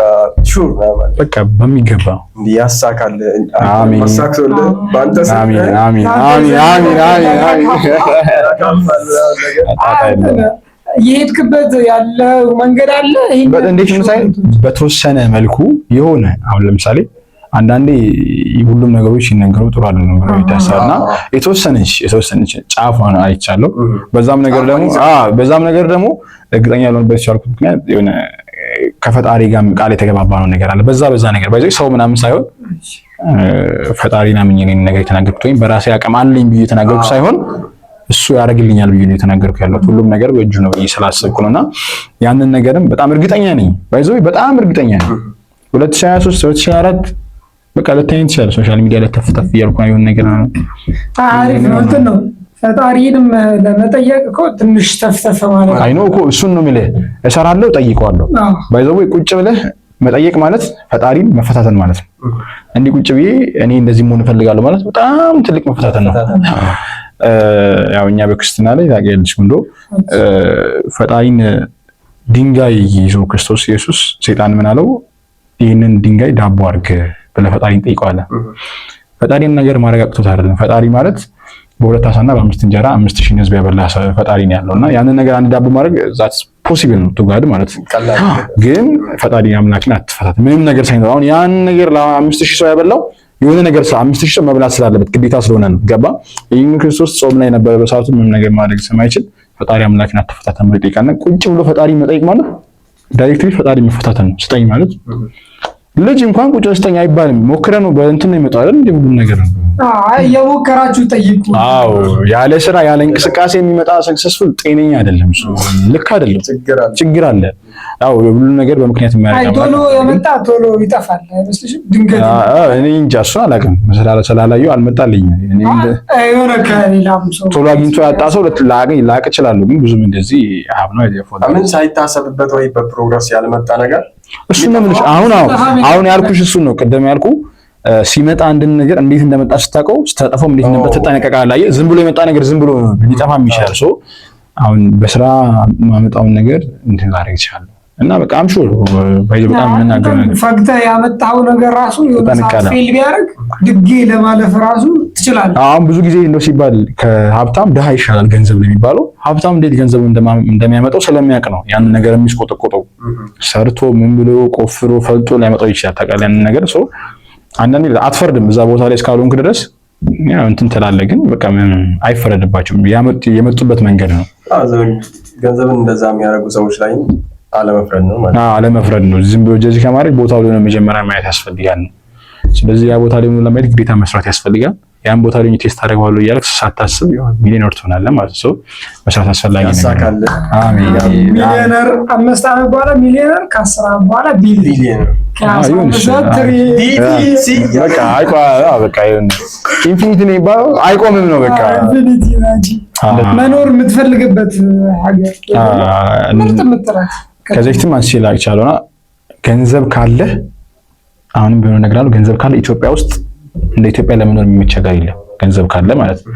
sure በቃ በሚገባ ያሳካል። አሜን። አሳክቶልህ በአንተ ስም አሜን አሜን አሜን አሜን አሜን አሜን። ጣጣ የለውም። እየሄድክበት ያለ መንገድ አለ። ይሄን እንዴት ምሳሌ በተወሰነ መልኩ የሆነ አሁን ለምሳሌ አንዳንዴ ሁሉም ነገሮች ሲነገሩ ጥሩ አይደለም ብሎ ይታሰባልና የተወሰነች ጫፏን አይቻለሁ። በዛም ነገር ደግሞ እርግጠኛ ያልሆንበት የቻልኩት ምክንያት የሆነ ከፈጣሪ ጋር ቃል የተገባባ ነው ነገር አለ። በዛ ነገር ባይዘው ሰው ምናምን ሳይሆን ፈጣሪን አምኜ እኔን ነገር የተናገርኩት ወይም በራሴ አቅም አለኝ ብዬ የተናገርኩት ሳይሆን እሱ ያደርግልኛል ብዬ ነው የተናገርኩ ያለሁት። ሁሉም ነገር በእጁ ነው ብዬ ስላሰብኩ ነውና ያንን ነገርም በጣም እርግጠኛ ነኝ። By the way በጣም እርግጠኛ ነኝ። 2023 2024 በቃ ልታይኝ ትችላለህ። Social media ላይ ተፍ ተፍ እያልኩ ነው የሆነ ነገር ነው። አሪፍ ነው። እንትን ነው ፈጣሪንም ለመጠየቅ እኮ ትንሽ ተፍተፍ ማለት አይ ነው እኮ እሱን ነው የምልህ። እሰራለሁ፣ ጠይቀዋለሁ። By the way ቁጭ ብለህ መጠየቅ ማለት ፈጣሪን መፈታተን ማለት ነው። እንዲህ ቁጭ ብዬ እኔ እንደዚህ መሆን እፈልጋለሁ ማለት በጣም ትልቅ መፈታተን ነው። ያው እኛ በክርስትና ላይ ታውቂያለሽ ወንዶ ፈጣሪን ድንጋይ ይዞ ክርስቶስ ኢየሱስ ሰይጣን ምን አለው? ይህንን ድንጋይ ዳቦ አድርግ ብለህ ፈጣሪን ጠይቀዋለህ። ፈጣሪን ነገር ማድረግ አቅቶት አይደለም። ፈጣሪ ማለት በሁለት ዓሳና በአምስት እንጀራ 5,000 ህዝብ ያበላ ፈጣሪ ነው ያለው እና ያንን ነገር አንድ ዳቦ ማድረግ that's possible ነው to God ማለት ግን ፈጣሪ አምላክን አትፈታት ምንም ነገር ሳይኖር አሁን ያን ነገር ለ5,000 ሰው ያበላው የሆነ ነገር 5,000 ሰው መብላት ስላለበት ግዴታ ስለሆነ ነው። ገባ? ይህን ክርስቶስ ጾም ላይ ነበረ በሰዓቱ ምንም ነገር ማድረግ ስለማይችል ፈጣሪ አምላክን አትፈታተን ብሎ ይጠይቃልና ቁጭ ብሎ ፈጣሪ መጠየቅ ማለት directly ፈጣሪ መፈታተን ነው። ስጠኝ ማለት ልጅ እንኳን ቁጭ ስጠኝ አይባልም። ሞክረ ነው በእንትን ነው የሚመጣው አይደል? እንዴ ሁሉም ነገር ነው። አይ የሞከራችሁ ጠይቁ። አዎ ያለ ስራ ያለ እንቅስቃሴ የሚመጣ successful ጤነኛ አይደለም። እሱ ልክ አይደለም፣ ችግር አለ። አዎ ሁሉም ነገር በምክንያት አይ የሚያደርግ ቶሎ የመጣ ቶሎ ይጠፋል አይመስልሽም? ድንገት እኔ እንጃ እሱን አላውቅም፣ ስላላየሁ አልመጣልኝም። እኔ የሆነ ከሌላም ሰው ቶሎ አግኝቶ ያጣ ሰው ላቅ እችላለሁ፣ ግን ብዙም እንደዚህ ሀብ ነው ምን ሳይታሰብበት ወይ በ progress ያልመጣ ነገር እሱን ነው የምልሽ። አሁን አሁን ያልኩሽ እሱን ነው። ቅድም ያልኩ ሲመጣ አንድን ነገር እንዴት እንደመጣ ስታውቀው ስታጠፋው እንዴት እንደመጣ ትጠነቀቃለህ። አየህ ዝም ብሎ የመጣ ነገር ዝም ብሎ ሊጠፋም ይችላል። So አሁን በስራ ማመጣውን ነገር እንትን ላደርግ እችላለሁ እና በቃ I'm sure ባይ በጣም የምናገረው ነገር ፈግተህ ያመጣኸው ነገር ራሱ የሆነ ሰዓት fail ቢያደርግ ድጌ ለማለፍ ራሱ ትችላለህ። አሁን ብዙ ጊዜ እንደው ሲባል ከሀብታም ድሃ ይሻላል ገንዘብ ነው የሚባለው። ሀብታም እንዴት ገንዘብ እንደሚያመጣው ስለሚያውቅ ነው ያንን ነገር የሚስቆጠቆጠው። ሰርቶ ምን ብሎ ቆፍሮ ፈልጦ ሊያመጣው ይችላል። ታውቃለህ ያንን ነገር so አንዳንዴ አትፈርድም። እዛ ቦታ ላይ እስካልሆንክ ድረስ ያው እንትን ትላለህ፣ ግን በቃ ምንም አይፈረድባቸውም። የመጡበት መንገድ ነው። ገንዘብን እንደዛ የሚያደርጉ ሰዎች ላይ አለመፍረድ ነው ማለት አለመፍረድ ነው። ዝም ብሎ ጀጅ ከማድረግ ቦታው ላይ መጀመሪያ ማየት ያስፈልጋል ነው። ስለዚህ ያ ቦታ ላይ ለማየት ግዴታ መስራት ያስፈልጋል። ያን ቦታ ላይ test አደርገዋለሁ እያልክ ሳታስብ ሚሊዮነር ትሆናለህ ማለት ነው። መስራት አስፈላጊ ነገር ነው። አሜን። ሚሊዮነር 5 ዓመት በኋላ ሚሊዮነር፣ ከ10 ዓመት በኋላ ቢሊዮነር፣ በቃ በቃ infinity ነው የሚባለው። አይቆምም ነው በቃ Infinity መኖር የምትፈልግበት ሀገር ምርጥ የምትላት ከዚህ በፊትም አንስቼ ላቅቻለሁና ገንዘብ ካለ አሁንም ቢሆን እነግርሃለሁ፣ ገንዘብ ካለ ኢትዮጵያ ውስጥ እንደ ኢትዮጵያ ለመኖር የሚመች ሀገር የለም። ገንዘብ ካለ ማለት ነው።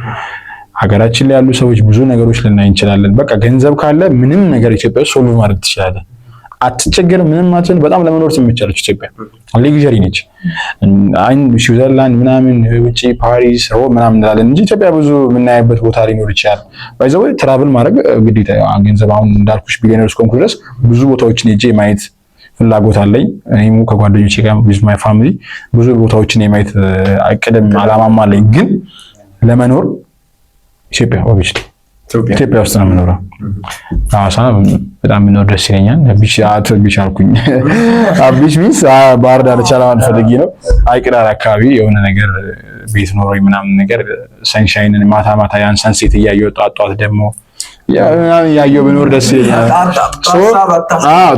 ሀገራችን ላይ ያሉ ሰዎች ብዙ ነገሮች ልናይ እንችላለን። በቃ ገንዘብ ካለ ምንም ነገር ኢትዮጵያ ውስጥ solve ማድረግ ትችላለህ። አትቸገርም። ምንም አትልም። በጣም ለመኖር ትመቻለች ኢትዮጵያ። Luxury ነች። አይን ስዊዘርላንድ ምናምን ውጪ ፓሪስ፣ ሮም ምናምን እንላለን እንጂ ኢትዮጵያ ብዙ የምናይበት ቦታ ሊኖር ይችላል። By the way travel ማድረግ ግዴታ ገንዘብ አሁን እንዳልኩሽ ቢሊዮነር እስከሆንኩ ድረስ ብዙ ቦታዎችን ሄጄ ማየት ፍላጎት አለኝ። እኔም ከጓደኞቼ ጋር with my family ብዙ ቦታዎችን የማየት እቅድም አላማም አለኝ። ግን ለመኖር ኢትዮጵያ obviously ኢትዮጵያ ውስጥ ነው የምኖረው። ሐዋሳ በጣም የምኖር ደስ ይለኛል። Beach beach አልኩኝ። Beach means ባህር ዳርቻ ለማለት ፈልጌ ነው። ሐይቅ ዳር አካባቢ የሆነ ነገር ቤት ኖሮኝ ምናምን ነገር sunshine ን ማታ ማታ ያን sunset እያየሁ ጠዋት ጠዋት ደግሞ እያየሁ ብኖር ደስ ይለኛል።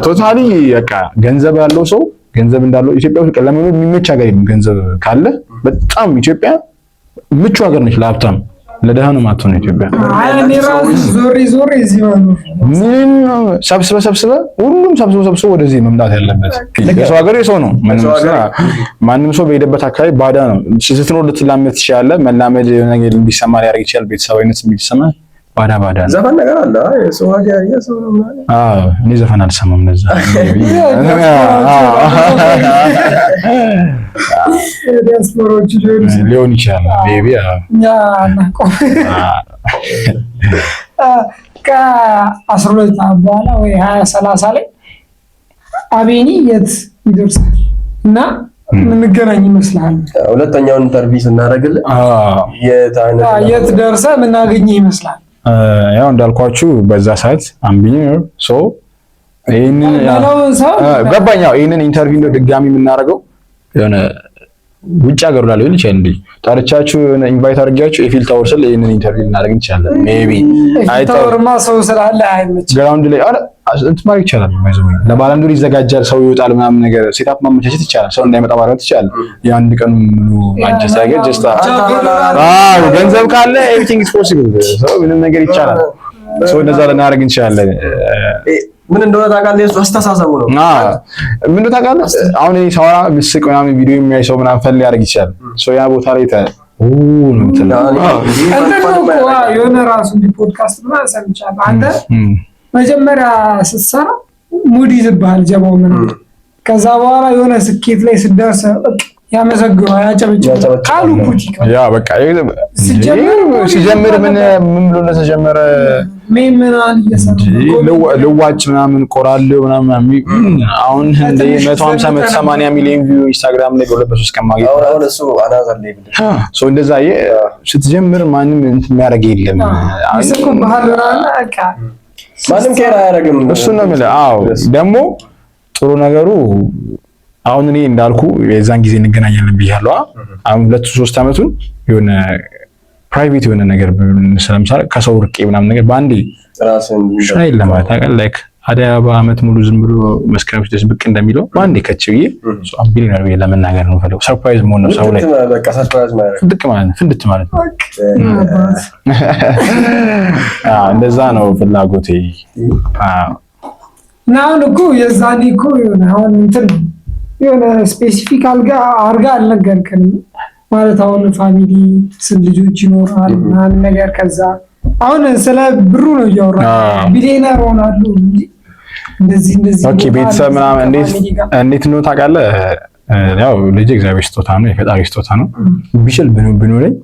Totally በቃ ገንዘብ ያለው ሰው ገንዘብ እንዳለው ኢትዮጵያ ውስጥ ለመኖር የሚመች ሀገር የለም። ገንዘብ ካለ በጣም ኢትዮጵያ ምቹ ሀገር ነች ለሀብታም። ለድሃ ነው የማትሆነው ኢትዮጵያ። እኔ ራሱ ዞሬ ዞሬ እዚህ መኖር ምንም ሰብስበ ሰብስበ ሁሉም ሰብስበ ሰብስበ ወደዚህ መምጣት ያለበት። የሰው ሀገር የሰው ነው። ማንም ሰው በሄደበት አካባቢ ባዳ ነው። ስትኖር ልትላመድ ትችላለህ። መላመድ ነገር እንዲሰማ ሊያደርግ ይችላል። ቤተሰባዊነት እንዲሰማ ባዳ ባዳ ነው። ዘፈን ነገር አለ። የሰው ሀገር የሰው ነው። አዎ እኔ ዘፈን አልሰማም። ለዛ ዲያስፖራዎቹ ሊሆን ይችላል። maybe እኛ አናውቀውም። ከ12 ዓመት በኋላ ወይ 2030 ላይ አቤኒ የት ይደርሳል እና የምንገናኝ ይመስልሃል? ሁለተኛውን interview ስናደርግልህ የት ደርሰህ የምናገኝህ ይመስላል? ያው እንዳልኳችሁ በዛ ሰዓት I'm billionaire so ይሄንን ገባኝ። ያው ይሄንን interview ነው ድጋሚ የምናደርገው የሆነ ውጭ ሀገር ላይ ሊሆን ይችላል። እንዴ ጠርቻችሁ የሆነ invite አድርጊያችሁ Eiffel Tower ስል ይሄንን interview ልናደርግ እንችላለን። maybe Eiffel Tower ማ ሰው ስላለ አይመችም። ground ላይ አረ እንትን ማድረግ ይቻላል። ለ Ballon d'Or ይዘጋጃል፣ ሰው ይወጣል ምናምን ነገር setup ማመቻቸት ይቻላል። ሰው እንዳይመጣ ማድረግ ይቻላል። የአንድ ቀን ምኑ ማንቸስተር ሀገር just አዎ፣ ገንዘብ ካለ everything is possible። ሰው ምንም ነገር ይቻላል። ሰው እንደዛ ልናደርግ እንችላለን። ምን እንደሆነ ታውቃለህ? እሱ አስተሳሰቡ ነው። አዎ ምን እንደሆነ ታውቃለህ? አሁን እኔ ሳወራ ምስቅ ምናምን ቪዲዮ የሚያይ ሰው ምናምን ፈል ሊያደርግ ይችላል። ሰው ያ ቦታ ላይ ኦ ነው የምትለው። እንትን ነው እኮ የሆነ ራሱ እንዲህ ፖድካስት ምናምን ሰምቻለሁ። አንተ መጀመሪያ ስትሰራ mood ይዝብሃል ጀማው ምናምን፣ ከዛ በኋላ የሆነ ስኬት ላይ ስትደርስ ያመሰግነዋል፣ ያጨበጭባል ካሉ ቡቲክ ያ በቃ ሲጀምር ምን ምን ብሎ እንደተጀመረ ምናምን እየሰሩ ልዋጭ ምናምን ቆራሌው ምናምን አሁን እንደ 150 180 ሚሊዮን view ኢንስታግራም ላይ በሁለት በሶስት ቀን ማግኘት አሁን እሱ another level so እንደዛ ስትጀምር ማንም እንትን የሚያደርግ የለም። ይስቁብሃል ምናምን በቃ ማንም care አያደርግም። እሱን ነው የምልህ። አዎ ደግሞ ጥሩ ነገሩ አሁን እኔ እንዳልኩ የዛን ጊዜ እንገናኛለን ብያለሁ። አሁን 2-3 ዓመቱን የሆነ private የሆነ ነገር ስለምሳሌ ከሰው ርቄ ምናምን ነገር በአንዴ ሻይ ለማለት ታውቃለህ፣ like አደይ አበባ ዓመት ሙሉ ዝም ብሎ መስከረም ሲደርስ ብቅ እንደሚለው በአንዴ ከች ብዬ ቢሊዮነር ብዬ ለመናገር ነው የምፈልገው። surprise መሆን ነው ሰው ላይ በቃ surprise ማለት ፍንድቅ ማለት ነው፣ ፍንድት ማለት ነው። አዎ እንደዛ ነው ፍላጎቴ። አዎ እና አሁን እኮ የዛኔ እኮ የሆነ አሁን እንትን የሆነ specific አልጋ አርጋ አልነገርከንም ማለት አሁን family ስንት ልጆች ይኖራል ምናምን ነገር። ከዛ አሁን ስለ ብሩ ነው እያወራ ቢሊዮነር ሆናሉ እንጂ እንደዚህ እንደዚህ okay ቤተሰብ ምናምን እንዴት እንዴት ነው ታውቃለህ? ያው ልጅ እግዚአብሔር ስጦታ ነው፣ የፈጣሪ ስጦታ ነው። ቢችል ብኖረኝ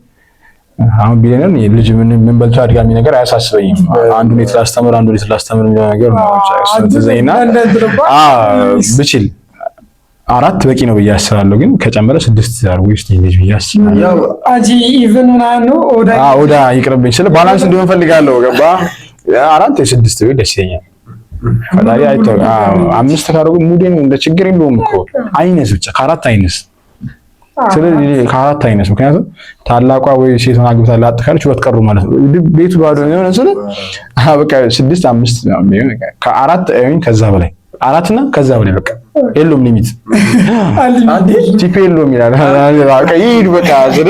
አሁን ቢሊዮነር ልጅ ምን በልቶ አድጋሚ ነገር አያሳስበኝም። አንዱን የት ላስተምር አንዱን የት ላስተምር የሚለው ነገር ነው ትዘይና ብችል 4 በቂ ነው ብዬ አስባለሁ። ግን ከጨመረ 6 አድርጎ ይስጥ ልጅ ብዬ አስባለሁ። አጂ even ምናምን ነው ኦዳ ኦዳ ይቅርብኝ ስለ balance እንዲሆን ፈልጋለሁ። ገባ 4 ወይ 6 ቢሆን ደስ ይለኛል። ፈጣሪ አይቶ 5 ካደረጉ mood ኤን እንደ ችግር የለውም እኮ አይነስ ብቻ ከአራት አይነስ። ስለዚህ ከአራት አይነስ፣ ምክንያቱም ታላቋ ወይ ሴቷን አግብታ ላጥ ካለች ሁለት ቀሩ ማለት ነው። ቤቱ ባዶ ነው የሆነ ስለ በቃ 6 5 ከአራት አይሆን ከዛ በላይ 4 እና ከዛ በላይ በቃ የለውም limit tip የለውም ይላል። በቃ ይሂዱ በቃ ስለ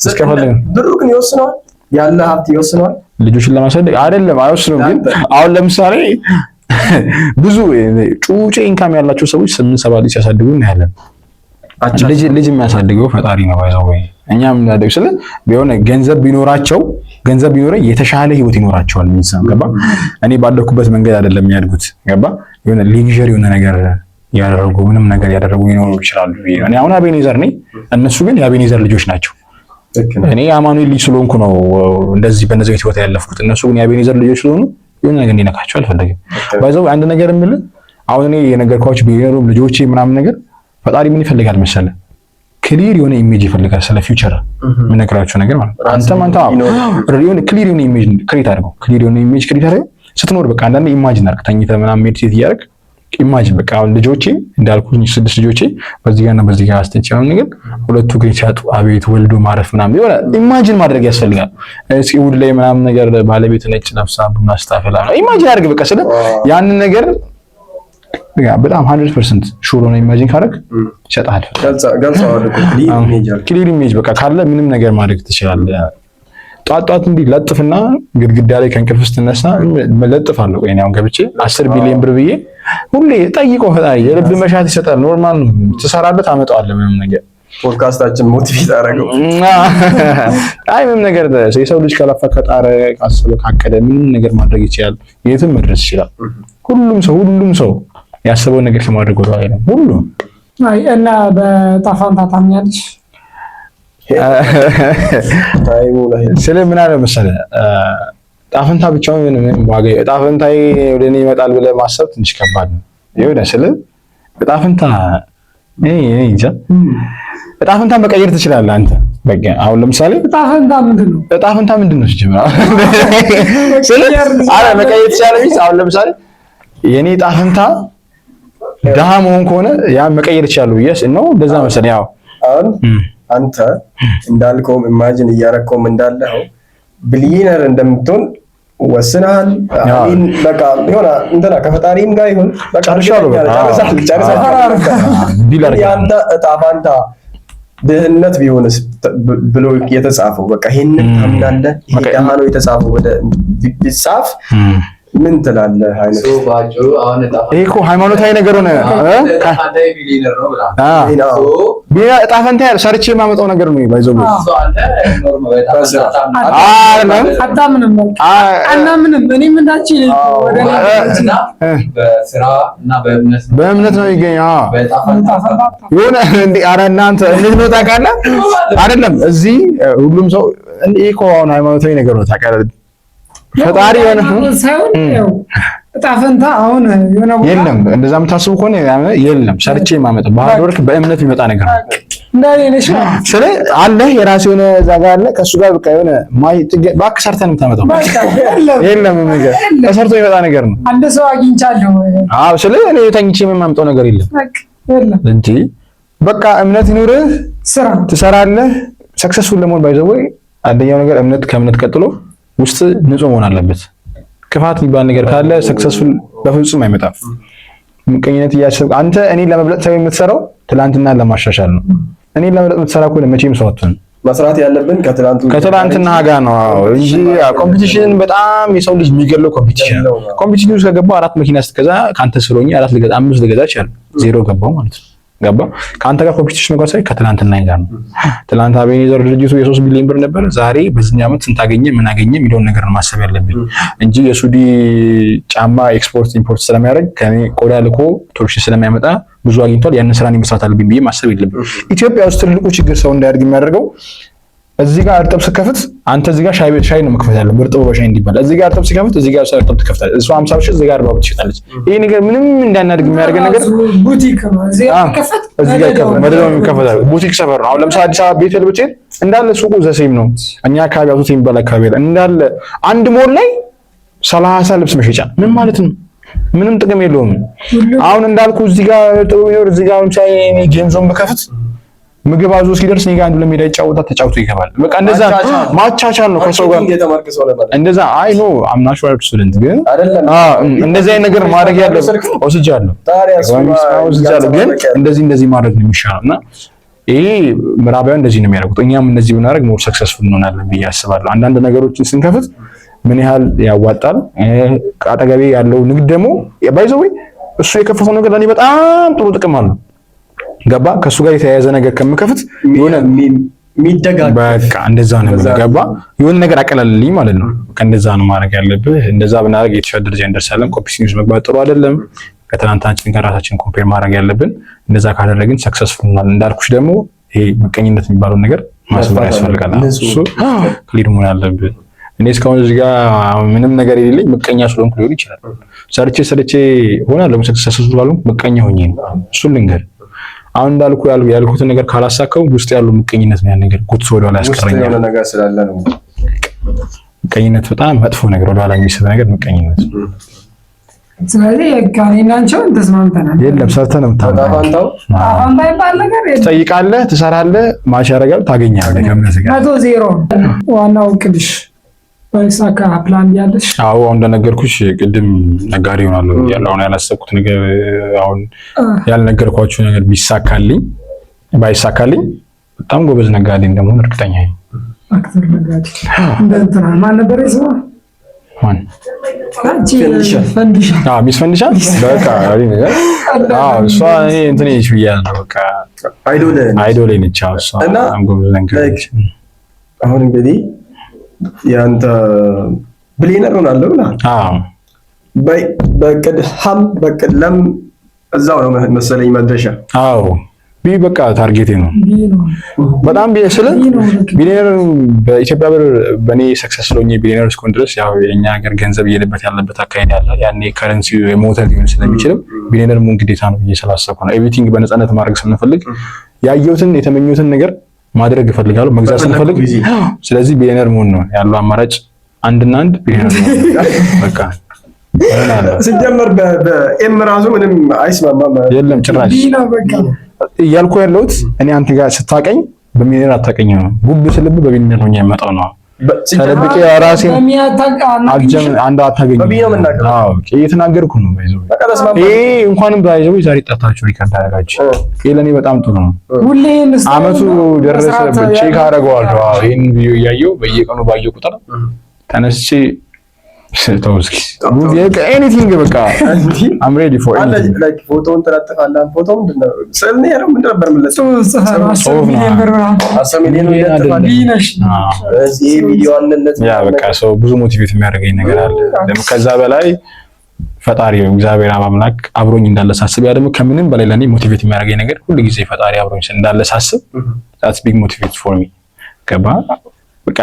እስከፈለግን ብሩ ግን ይወስነዋል፣ ያለ ሀብት ይወስነዋል። ልጆችን ለማሳደግ አይደለም አይወስኑም። ግን አሁን ለምሳሌ ብዙ ጩጬ income ያላቸው ሰዎች 8 7 ልጅ ሲያሳድጉ እናያለን። ልጅ ልጅ የሚያሳድገው ፈጣሪ ነው። ባይዘው ወይ እኛ የምናደግ ስለ ቢሆን ገንዘብ ቢኖራቸው ገንዘብ ቢኖረኝ የተሻለ ህይወት ይኖራቸዋል። ሚንሳም ገባ እኔ ባደኩበት መንገድ አይደለም የሚያድጉት። ገባ የሆነ luxury የሆነ ነገር ያደረጉ ምንም ነገር ያደረጉ ሊኖሩ ይችላሉ። እኔ አሁን አቤኔዘር ነኝ፣ እነሱ ግን የአቤኔዘር ልጆች ናቸው። እኔ የአማኑኤል ልጅ ስለሆንኩ ነው እንደዚህ በእነዚህ ህይወት ያለፍኩት። እነሱ ግን የአቤኔዘር ልጆች ስለሆኑ የሆነ ነገር እንዲነካቸው አልፈለግም። by the way አንድ ነገር የምልህ አሁን እኔ የነገርኳቸው ቢኖሩም ልጆቼ ምናምን ነገር ፈጣሪ ምን ይፈልጋል መሰለህ? clear የሆነ image ይፈልጋል ስለ future የምነግራቸው ነገር ማለት ነው። አንተም አንተ የሆነ clear የሆነ image create አድርገው፣ clear የሆነ image create አድርገው ስትኖር በቃ አንዳንዴ imagine አድርግ፣ ተኝተህ ምናምን meditate እያደረግህ imagine በቃ አሁን ልጆቼ እንዳልኩህ 6 ልጆቼ በዚህ ጋርና በዚህ ጋር አስተንቼ ምናምን ነገር ሁለቱ ግን ሲያጡ አቤት ወልዶ ማረፍ ምናምን የሆነ imagine ማድረግ ያስፈልጋል። እስኪ እሑድ ላይ ምናምን ነገር ባለቤት ነጭ ለብሳ ቡና ስታፈላ imagine አድርግ በቃ ስለ ያንን ነገር በጣም 100% sure ሆነ imagine ካደረግ ይሰጥሃል። clear image በቃ ካለ ምንም ነገር ማድረግ ትችላለህ። ጧት ጧት እንዲህ ለጥፍና ግድግዳ ላይ ከእንቅልፍ ስትነሳ ለጥፋለሁ። ቆይ እኔ አሁን ገብቼ 10 ቢሊዮን ብር ብዬ ሁሌ ጠይቆ ፈጣሪ የልብ መሻት ይሰጣል። Normal ነው። ትሰራለህ፣ ታመጣዋለህ። ምንም ነገር ፖድካስታችን motivate አደረገው። አይ ምንም ነገር የሰው ልጅ ከለፋ፣ ከጣረ፣ ካሰበ፣ ካቀደ ምንም ነገር ማድረግ ይችላል። የትም መድረስ ይችላል። ሁሉም ሰው ያሰበውን ነገር ከማድረግ ወደኋላ አይልም። ሁሉም። አይ እና በዕጣ ፈንታ ታምኛለሽ? Time ኡ ላይ ስለ ምን አለ መሰለህ፣ ዕጣ ፈንታ ብቻውን ምንም ዋጋ፣ ዕጣ ፈንታዬ ወደ እኔ ይመጣል ብለህ ማሰብ ትንሽ ከባድ ነው። የሆነ ስለ ዕጣ ፈንታ እኔ እንጃ፣ ዕጣ ፈንታ መቀየር ትችላለህ አንተ። በቃ አሁን ለምሳሌ ዕጣ ፈንታ ምንድን ነው? ዕጣ ፈንታ ምንድን ነው ሲጀምር? ስለ አረ መቀየር ትችላለህ ቢስ አሁን ለምሳሌ የኔ ዕጣ ፈንታ ድሃ መሆን ከሆነ ያ መቀየር ይችላሉ ብዬ ነው። እንደዛ መሰለኝ። ያው አሁን አንተ እንዳልከውም imagine እያረከውም እንዳለኸው ቢሊየነር እንደምትሆን ወስነሃል። አሚን በቃ የሆነ እንትና ከፈጣሪም ጋር ይሁን በቃ ጨርሻለሁ። እርግጠኛ ነህ፣ ጨርሰሃል፣ ጨርሰሃል። Deal አድርገናል። የአንተ ዕጣ ፋንታ ድህነት ቢሆንስ ብሎ የተጻፈው በቃ ይሄንን ታምናለህ፣ ይሄ ደሃ ነው የተጻፈው ወደ ቢጻፍ ምን ትላለህ? አይነት So በአጭሩ አሁን ዕጣ ይሄ እኮ ሃይማኖታዊ ነገር ሆነ። ዕጣ ፈንታዬ ቢሊየነር ነው ብለሃል። አ So ቢያ ዕጣ ፈንታ ሰርቼ የማመጣው ነገር ነው ባይዘው። So አንተ normal በዕጣ ፈንታ ታምናለህ። አይደለም። አታምንም? በቃ አናምንም። እኔም እንዳንቺ ነኝ። ወደ እኔ እና በስራ እና በእምነት ነው። በእምነት ነው የሚገኘው። አዎ። በዕጣ ፈንታ ዕጣ ፈንታ የሆነ እንዴ፣ ኧረ እናንተ እንዴት ነው ታውቃለህ? አይደለም እዚህ ሁሉም ሰው ይሄ እኮ አሁን ሃይማኖታዊ ነገር ነው ታውቃለህ። ፈጣሪ የሆነ ሳይሆን ያው ዕጣ ፈንታ አሁን የሆነ ቦታ የለም፣ እንደዛ የምታስቡ ከሆነ የለም። ሰርቼ የማመጣው በ hard work በእምነት የሚመጣ ነገር ነው። እንደኔ ነሽ ማለት ነው። ስለ አለ የራሴ የሆነ እዛ ጋር አለ ከእሱ ጋር በቃ የሆነ ማይ እባክህ ሰርተህ ነው የምታመጣው። በቃ የለም። የለም ነገር ተሰርቶ የሚመጣ ነገር ነው። አንድ ሰው አግኝቻለሁ። አዎ ስለ እኔ ተኝቼ የማመጣው ነገር የለም በቃ የለም። እንጂ በቃ እምነት ይኑርህ፣ ስራ ትሰራለህ። Successful ለመሆን by the way አንደኛው ነገር እምነት፣ ከእምነት ቀጥሎ ውስጥ ንጹህ መሆን አለበት። ክፋት የሚባል ነገር ካለ successful በፍጹም አይመጣም። ምቀኝነት እያሰብክ አንተ እኔን ለመብለጥ ሳይሆን የምትሰራው ትላንትና ለማሻሻል ነው። እኔን ለመብለጥ የምትሰራ ከሆነ መቼም ሰው አትሆንም። መስራት ያለብን ከትላንቱ ከትላንትና ጋር ነው። አዎ እንጂ competition በጣም የሰው ልጅ የሚገለው competition ነው። Competition ውስጥ ከገባው አራት መኪና ስትገዛ ከአንተ ስሮኝ አራት ልገዛ አምስት ልገዛ ይችላል። ዜሮ ገባው ማለት ነው። ገባ ከአንተ ጋር competition መግባት ሳይሆን ከትላንትና ጋር ነው። ትላንት አቤኔዘር ድርጅቱ የ3 ቢሊዮን ብር ነበር። ዛሬ በዚህኛው ዓመት ስንት አገኘ ምን አገኘ የሚለውን ነገር ነው ማሰብ ያለብኝ እንጂ የሱዲ ጫማ export import ስለሚያደርግ ከኔ ቆዳ ልኮ ቶርሽን ስለሚያመጣ ብዙ አግኝቷል፣ ያንን ስራ እኔ መስራት አለብኝ ብዬ ማሰብ የለብኝ። ኢትዮጵያ ውስጥ ትልቁ ችግር ሰው እንዳያድግ የሚያደርገው እዚህ ጋር እርጥብ ስከፍት አንተ እዚህ ጋር ሻይ ቤት ሻይ ነው መክፈት ያለብህ፣ እርጥብ በሻይ እንዲባል። እዚህ ጋር እርጥብ ሲከፍት እዚህ ጋር እርጥብ ትከፍታለች። እሷ 50 ብር እዚህ ጋር 40 ብር ትሸጣለች። ይሄ ነገር ምንም እንዳናድግ የሚያደርገን ነገር ቡቲክ ነው። እዚህ ከፈት እዚህ ጋር ይከፈት መደዳው ይከፈታል። ቡቲክ ሰፈር ነው። አሁን ለምሳሌ አዲስ አበባ ቤተል ብትሄድ እንዳለ ሱቁ the same ነው። እኛ አካባቢ አውቶት የሚባል አካባቢ አለ። እንዳለ አንድ ሞል ላይ 30 ልብስ መሸጫ ምን ማለት ነው? ምንም ጥቅም የለውም። አሁን እንዳልኩ እዚህ ጋር እርጥብ ቢኖር እዚህ ጋር ለምሳሌ እኔ game zone ብከፍት ምግብ አዞ እስኪደርስ እኔ ጋር አንዱ ለሜዳ ይጫወታል፣ ተጫውቶ ይገባል። በቃ እንደዛ ማቻቻል ነው ከሰው ጋር የተማርክ ሰው ነበር። እንደዛ I know I'm natural student ግን አይደለም። እንደዚህ አይነት ነገር ማድረግ ያለብህ ወስጃለሁ፣ ታዲያ እሱ ወስጃለሁ። ግን እንደዚህ እንደዚህ ማድረግ ነው የሚሻለው እና ይሄ ምዕራባውያን እንደዚህ ነው የሚያደርጉት። እኛም እንደዚህ ብናደርግ more successful እንሆናለን ብዬ አስባለሁ። አንዳንድ ነገሮችን ስንከፍት ምን ያህል ያዋጣል፣ አጠገቤ ያለው ንግድ ደግሞ by the way እሱ የከፈተው ነገር ለእኔ በጣም ጥሩ ጥቅም አለው። ገባ ከእሱ ጋር የተያያዘ ነገር ከምከፍት የሆነ የሚደጋገፍ በቃ እንደዛ ነው። ገባ የሆነ ነገር አቀለልልኝ ማለት ነው። በቃ እንደዛ ነው ማድረግ ያለብህ። እንደዛ ብናደርግ የተሻለ ደረጃ እንደርሳለን። Competition ውስጥ መግባት ጥሩ አይደለም። ከትናንታችን ጋር ራሳችን compare ማድረግ ያለብን። እንደዛ ካደረግን successful እንሆናለን። እንዳልኩሽ ደግሞ ይሄ ምቀኝነት የሚባለውን ነገር ማስበር ያስፈልጋል። እሱ clear መሆን አለብህ። እኔ እስካሁን እዚህ ጋር ምንም ነገር የሌለኝ ምቀኛ ስለሆንኩ ሊሆን ይችላል። ሰርቼ ሰርቼ ሆናለሁ successful ባልሆንኩ ምቀኛ ሆኜ ነው። እሱን ልንገር አሁን እንዳልኩ ያልኩትን ነገር ካላሳካው ውስጥ ያለው ምቀኝነት ነው ያን ነገር ጉትቶ ወደኋላ ያስቀረኛል። የሆነ ነገር ስላለ ነው። ምቀኝነት በጣም መጥፎ ነገር፣ ወደኋላ የሚስብ ነገር ምቀኝነት። ስለዚህ እኔና አንቺ አሁን ተስማምተናል። የለም ሰርተህ ነው የምታመጣው። ፋንታው አሁን ባይባል ነገር የለም። ትጠይቃለህ፣ ትሰራለህ፣ match ያደርጋል፣ ታገኛለህ ከእምነት ጋር። 100-0 ነው። ዋናው እቅድሽ ባይሳካ ፕላን ያለሽ? አዎ፣ አሁን እንደነገርኩሽ ቅድም ነጋዴ እሆናለሁ ብያለሁ። አሁን ያላሰብኩት ነገር አሁን ያልነገርኳችሁ ነገር ቢሳካልኝ ባይሳካልኝ በጣም ጎበዝ ነጋዴ እንደመሆን እርግጠኛ ነኝ። Actor ነጋዴ እንደ እንትና ማን ነበር የስሟ? ማን? ፈንዲሻ። Miss ፈንዲሻ በቃ እሷ እኔ እንትን ነች ብያለሁ። በቃ idol ነች እሷ። በጣም ጎበዝ ነገር ነች። አሁን እንግዲህ የአንተ ቢሊየነር ሆናለሁ ብለሃል። አዎ። በቅድ ሀም በቅድ ለም እዛው ነው መሰለኝ መድረሻ። አዎ፣ B በቃ target ኤ ነው። በጣም ስለ ቢሊየነር በኢትዮጵያ ብር በእኔ success ስለሆኜ ቢሊየነር እስከሆን ድረስ ያው የእኛ ሀገር ገንዘብ እየሄደበት ያለበት አካሄድ ያለ ያኔ currency የሞተ ሊሆን ስለሚችልም ቢሊየነር መሆን ግዴታ ነው ብዬ ስላሰብኩ ነው። Everything በነፃነት ማድረግ ስንፈልግ ያየሁትን የተመኘሁትን ነገር ማድረግ እፈልጋለሁ፣ መግዛት ስንፈልግ። ስለዚህ ቢሊየነር መሆን ነው ያለው አማራጭ አንድና አንድ ቢሊየነር መሆን በቃ። ሲጀመር በ M ራሱ ምንም አይስማማም። የለም ጭራሽ። እያልኩ ያለሁት እኔ አንተ ጋር ስታቀኝ በሚሊዮነር አታቀኝ ነው። ጉብ ስልብ በሚሊዮነር ሆኜ የመጣው ነው። ተደብቄ ራሴን አንድ አታገኝም። አዎ እየተናገርኩ ነው። ይሄ እንኳንም ባይዘው ዛሬ ጠርታችሁ record አደረጋችሁ። ይሄ ለኔ በጣም ጥሩ ነው። አመቱ ደረሰ check አደርገዋለሁ። አዎ ይሄን ቪዲዮ እያየሁ በየቀኑ ባየሁ ቁጥር ተነስቼ ተው እስኪ anything በቃ I'm ready for anything። Like ፎቶውን ትለጥፋለህ። ፎቶ ምንድን ነው? ስዕል ነው ያለው። ምንድን ነበር የምንለጥፈው? 10 ሚሊዮን ይለጥፋል። ይሄ ቪዲዮ አለለት። Yeah በቃ ሰው ብዙ motivate የሚያደርገኝ ነገር አለ። ደግሞ ከዛ በላይ ፈጣሪ ወይም እግዚአብሔር አምላክ አብሮኝ እንዳለ ሳስብ፣ ያ ደግሞ ከምንም በላይ ለኔ motivate የሚያደርገኝ ነገር ሁሉ ጊዜ ፈጣሪ አብሮኝ እንዳለ ሳስብ that's big motivate for me። ገባ? በቃ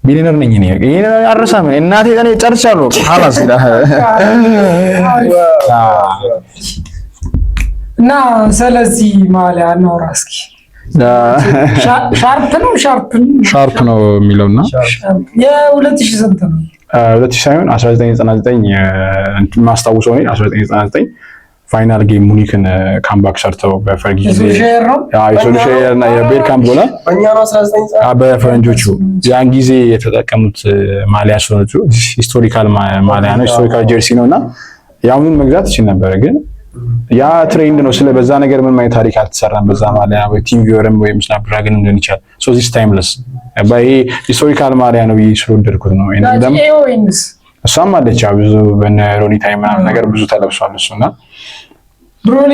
ቢሊየነር ነኝ እኔ። ይሄን አልረሳም። እናቴ እኔ ጨርሻለሁ። خلاص። እና ስለዚህ ማሊያ እናውራ እስኪ። ሻርፕ ነው ሻርፕ ሻርፕ ነው የሚለውና የ2000 ስንት ነው? 2000 ሳይሆን 1999 ማስታውሰው እኔ 1999 final game ሙኒክን comeback ሰርተው በፈርጊ ጊዜ የሶልሼር እና የቤርካምፕ ጎላ በፈረንጆቹ ያን ጊዜ የተጠቀሙት ማሊያ ስለሆነ historical ማሊያ ነው፣ historical jersey ነው እና ያሁኑን መግዛት ይችል ነበረ፣ ግን ያ trend ነው። ስለ በዛ ነገር ምንም አይነት ታሪክ አልተሰራም። በዛ ማሊያ ወይ TeamViewer ም ወይም Snapdragon ሊሆን ይችላል። So this timeless ይሄ historical ማሊያ ነው ብዬ ስለወደድኩት ነው። እሷም አለች ብዙ በነ ሮኒ time ምናምን ነገር ብዙ ተለብሷል እሱና ሮኒ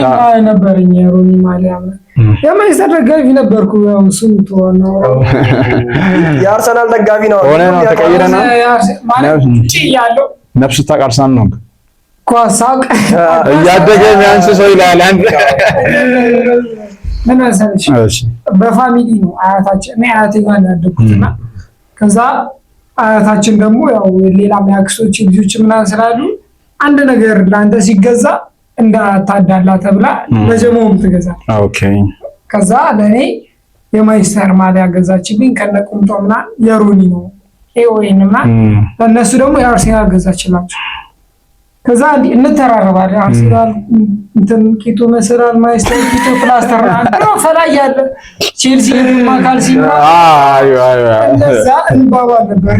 ነበረኝ ሮኒ ማሊያ የማንቸስተር ደጋፊ ነበርኩ። ያው እሱን ነው የአርሰናል ደጋፊ ነው ሆነ ነው ተቀይረ ነው ማለት ውጪ ያለው ነፍስ ታውቅ አርሰናል ነው ኳስ ሳውቅ እያደገ የሚያንስ ሰው ይላል። አንተ ምን መሰለሽ በ family ነው አያታችን፣ እኔ አያቴ ጋር ነው ያደግኩት እና ከዛ አያታችን ደግሞ ያው ሌላም የአክስቶች ልጆች ምናምን ስላሉ አንድ ነገር ለአንተ ሲገዛ እንዳታዳላ ተብላ ለጀሞም ትገዛል። Okay። ከዛ ለእኔ የማንቸስተር ማሊያ ገዛችልኝ ከነ ቁምጦ ምናምን የሮኒ ነው ኤኦኤን ምናምን፣ ለእነሱ ደግሞ የአርሴናል ገዛችላቸው። ከዛ እንዲህ እንተራረባለን። አርሴናል እንትን ቂጡ መስላል፣ ማንቸስተር ቂጡ ፕላስተር ነው ፈላይ ያለ ቼልሲ ካልሲ እንደዛ እንባባል ነበር።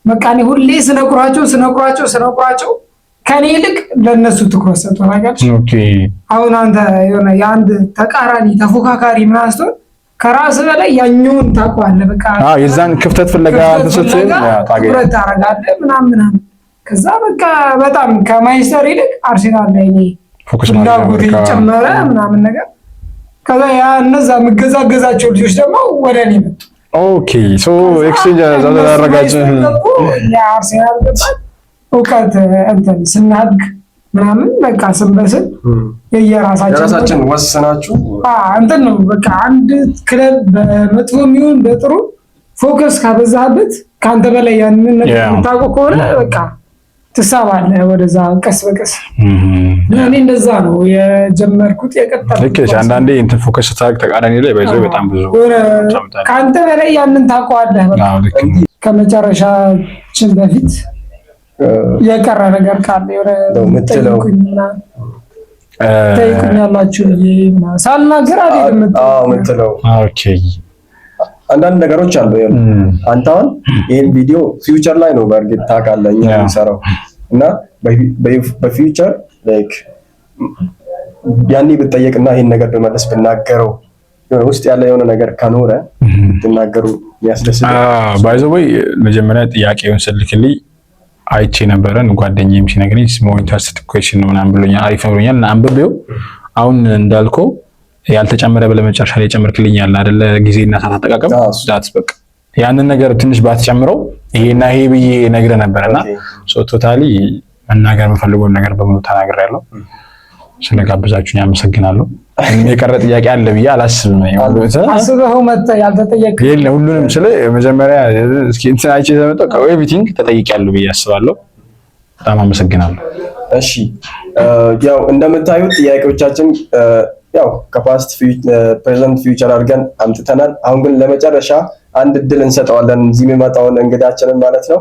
በቃ እኔ ሁሌ ስነቁራቸው ስነቁራቸው ስነቁራቸው ከኔ ይልቅ ለእነሱ ትኩረት ሰጥቶ ታውቂያለሽ። አሁን አንተ የሆነ የአንድ ተቃራኒ ተፎካካሪ ምናምን ስትሆን ከራስ በላይ ያኛውን ታውቀዋለህ። በቃ የዛን ክፍተት ፍለጋ ስትል ትኩረት ታደርጋለህ ምናምን ምናምን። ከዛ በቃ በጣም ከማንቸስተር ይልቅ አርሴናል ላይ እኔ ፍላጎት ጨመረ ምናምን ነገር። ከዛ ያ እነዛ የምገዛገዛቸው ልጆች ደግሞ ወደ እኔ መጡ። Okay, so exchange አደረጋችሁ። አርሴናል ገባል። እውቀት እንትን ስናድግ ምናምን በቃ ስንበስል የየራሳችን ወሰናችሁ እንትን ነው። በቃ አንድ ክለብ በመጥፎ የሚሆን በጥሩ focus ካበዛህበት ከአንተ በላይ ያንን ነገር የምታውቀው ከሆነ በቃ ትሳባለህ ወደዛ ቀስ በቀስ። እኔ እንደዛ ነው የጀመርኩት የቀጠልኩት። አንዳንዴ እንትን focus ስታደርግ ተቃራኒ ላይ ባይዘው በጣም ብዙ ከአንተ በላይ ያንን ታውቀዋለህ። ከመጨረሻችን በፊት የቀረ ነገር ካለ የሆነ ጠይቁኝ ያላችሁ ሳልናገር አይደለም የምትለው። አንዳንድ ነገሮች አሉ። አንተ አሁን ይህን ቪዲዮ future ላይ ነው በእርግጥ ታውቃለህ እኛ የምንሰራው እና በ future like ያኔ ብጠየቅና ይህን ነገር ብመለስ ብናገረው ውስጥ ያለ የሆነ ነገር ከኖረ ትናገሩ የሚያስደስት። By the way መጀመሪያ ጥያቄውን ስልክልኝ አይቼ ነበረን፣ ጓደኛዬም ሲነግረኝ more interested question ነው ምናምን ብሎኛል። አሪፍ ነው ብሎኛል እና አንብቤው አሁን እንዳልከው ያልተጨመረ ብለህ መጨረሻ ላይ ጨመርክልኝ ያለ አይደለ ጊዜና ሰዓት አጠቃቀም፣ that's በቃ ያንን ነገር ትንሽ ባትጨምረው ይሄና ይሄ ብዬ ነግረህ ነበርና so totally መናገር የምፈልገውን ነገር በሙሉ ተናግሬያለሁ። ስለጋበዛችሁኝ አመሰግናለሁ። የቀረ ጥያቄ አለ ብዬ አላስብም። አስበኸው መጥተህ ያልተጠየቅህ? የለም፣ ሁሉንም ስለ መጀመሪያ እስኪ እንትን አይቼ ስለመጣሁ everything ተጠይቄያለሁ ብዬ አስባለሁ። በጣም አመሰግናለሁ። እሺ፣ ያው እንደምታዩት ጥያቄዎቻችን ያው ከ past፣ present፣ future አድርገን አምጥተናል። አሁን ግን ለመጨረሻ አንድ እድል እንሰጠዋለን እዚህ የሚመጣውን እንግዳችንን ማለት ነው።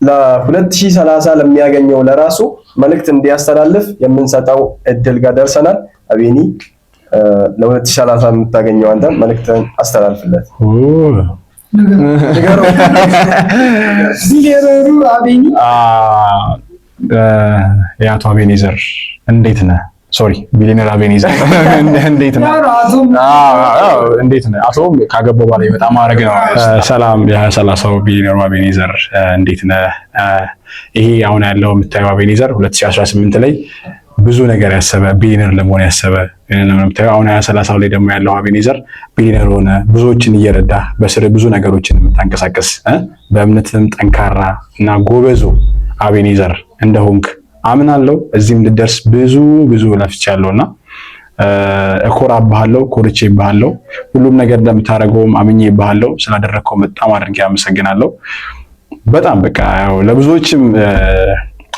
ለ2030 ለሚያገኘው ለራሱ መልእክት እንዲያስተላልፍ የምንሰጠው እድል ጋር ደርሰናል። አቤኒ፣ ለ2030 የምታገኘው አንተ መልእክትን አስተላልፍለት። ንገረው። ቢሊዮነሩ አቤኒ። የአቶ አቤኔዘር እንዴት ነህ? Sorry፣ ቢሊዮነር አቤኔዘር እንዴት ነህ? እንዴት ነህ? አቶ ካገባው በኋላ በጣም ማድረግ ነው። ሰላም የ2030ው ቢሊዮነሩ አቤኔዘር፣ እንዴት ነህ? ይሄ አሁን ያለው የምታየው አቤኔዘር 2018 ላይ ብዙ ነገር ያሰበ፣ ቢሊዮነር ለመሆን ያሰበ ነው የምታየው። አሁን 2030ው ላይ ደግሞ ያለው አቤኔዘር ቢሊዮነር ሆነ ብዙዎችን እየረዳ፣ በስር ብዙ ነገሮችን የምታንቀሳቀስ፣ በእምነትም ጠንካራ እና ጎበዙ አቤኔዘር እንደሆንክ አምናለሁ። እዚህም እንድደርስ ብዙ ብዙ ለፍቻለሁና እኮራብሃለሁ፣ ኮርቼብሃለሁ። ሁሉም ነገር እንደምታደርገውም አምኜብሃለሁ። ስላደረግከው በጣም አድርጌ አመሰግናለሁ። በጣም በቃ ያው ለብዙዎችም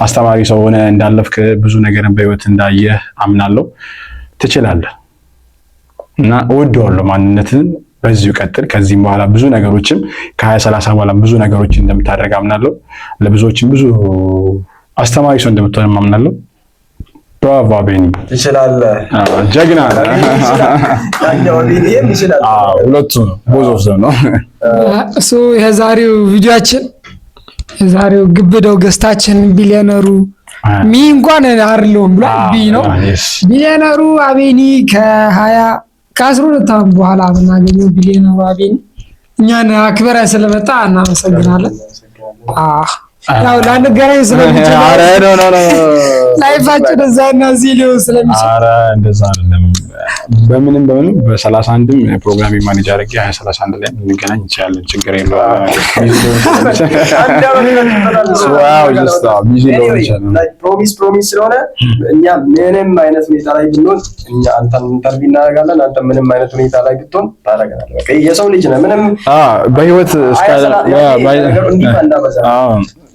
አስተማሪ ሰው ሆነ እንዳለፍክ፣ ብዙ ነገርን በህይወት እንዳየህ አምናለሁ። ትችላለህ እና እወደዋለሁ ማንነትን። በዚሁ ቀጥል። ከዚህም በኋላ ብዙ ነገሮችም ከ2030 በኋላ ብዙ ነገሮችን እንደምታደርግ አምናለሁ። ለብዙዎችም ብዙ አስተማሪ ሰው እንደምትሆን አምናለሁ። ብራቮ አቤኒ። ትችላለህ። ጀግና። ያኛው አቤኒም ይችላል። ሁለቱ ነው፣ both of them ነው። እሱ የዛሬው ቪዲዮአችን፣ የዛሬው ግብደው guest ኣችን ቢሊዮነሩ፣ me እንኳን አይደለሁም ብሏል። ቢ ነው፣ ቢሊዮነሩ አቤኒ፣ ከ20 ከ12 ዓመት በኋላ የምናገኘው ቢሊዮነሩ አቤኒ እኛን አክብረ ስለመጣ እናመሰግናለን። ያው ላንገናኝ ስለምንችል life ኣችን እዛ እና እዚህ ሊሆን ስለሚችል። ኧረ እንደዛ አይደለም። በምንም በምንም በ31ም ፕሮግራም manage አድርጌ 2031 ላይ እንገናኝ እንችላለን። ችግር የለውም። Busy ሊሆን ይችላል። Promise promise ስለሆነ እኛ ምንም አይነት ሁኔታ ላይ ብንሆን እኛ አንተን interview እናደርጋለን። አንተ ምንም አይነት ሁኔታ ላይ ብትሆን ታደርገናለህ። በቃ የሰው ልጅ ነህ። ምንም በህይወት እስከ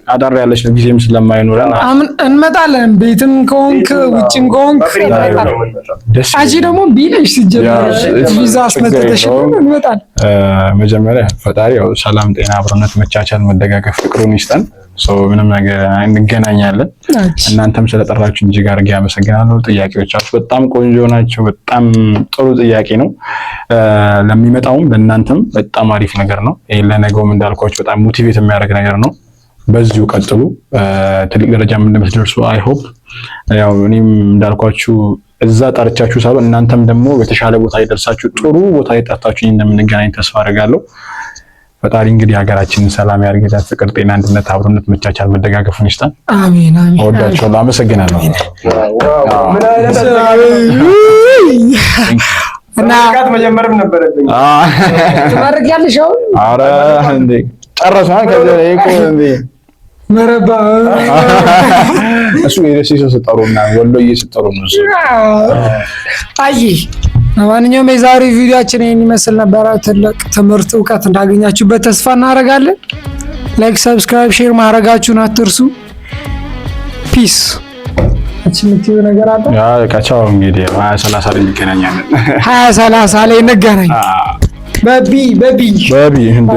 አጠር ያለች ነው፣ ጊዜም ስለማይኖረን። እንመጣለን። ቤትም ከሆንክ ውጭም ከሆንክ አንቺ ደግሞ ቢለሽ ሲጀመር ቪዛ አስመጥተሽ እንመጣለን። መጀመሪያ ፈጣሪ ያው ሰላም፣ ጤና፣ አብሮነት፣ መቻቻል፣ መደጋገፍ፣ ፍቅሩን ይስጠን። ምንም ነገር እንገናኛለን። እናንተም ስለጠራችሁ እጅግ አድርጌ አመሰግናለሁ። ጥያቄዎቻችሁ በጣም ቆንጆ ናቸው። በጣም ጥሩ ጥያቄ ነው። ለሚመጣውም ለእናንተም በጣም አሪፍ ነገር ነው። ይሄ ለነገውም እንዳልኳችሁ በጣም motivate የሚያደርግ ነገር ነው። በዚሁ ቀጥሉ። ትልቅ ደረጃ እንደምትደርሱ I hope። ያው እኔም እንዳልኳችሁ እዛ ጠርቻችሁ ሳይሆን እናንተም ደግሞ በተሻለ ቦታ የደርሳችሁ ጥሩ ቦታ የጠርታችሁ እንደምንገናኝ ተስፋ አደርጋለሁ። ፈጣሪ እንግዲህ ሀገራችንን ሰላም ያድርግልን። ፍቅር፣ ጤና፣ አንድነት፣ አብሮነት፣ መቻቻል፣ መደጋገፉን ይስጠን። አሜን አሜን። እወዳችኋለሁ። አመሰግናለሁ። ምን አይነት እና መጀመርም ነበረብኝ። ትመርቂያለሽ አሁን? ኧረ እንዴ ጨረስን። ከዚህ ላይ እኮ እንዴ መረባ። እሱ የደሴ ሰው ስጠሩ እና ወሎዬ ስጠሩ ነው እሱ። አይ ለማንኛውም የዛሬ ቪዲዮአችን ይህን ይመስል ነበረ። ትልቅ ትምህርት እውቀት እንዳገኛችሁበት ተስፋ እናደርጋለን። Like፣ subscribe፣ share ማድረጋችሁን አትርሱ። Peace። እቺ የምትይው ነገር አለ? Yeah ቻው። እንግዲህ 2030 ላይ እንገናኛለን። 2030 ላይ እንገናኝ። በቢ በቢ በቢ እንዴ።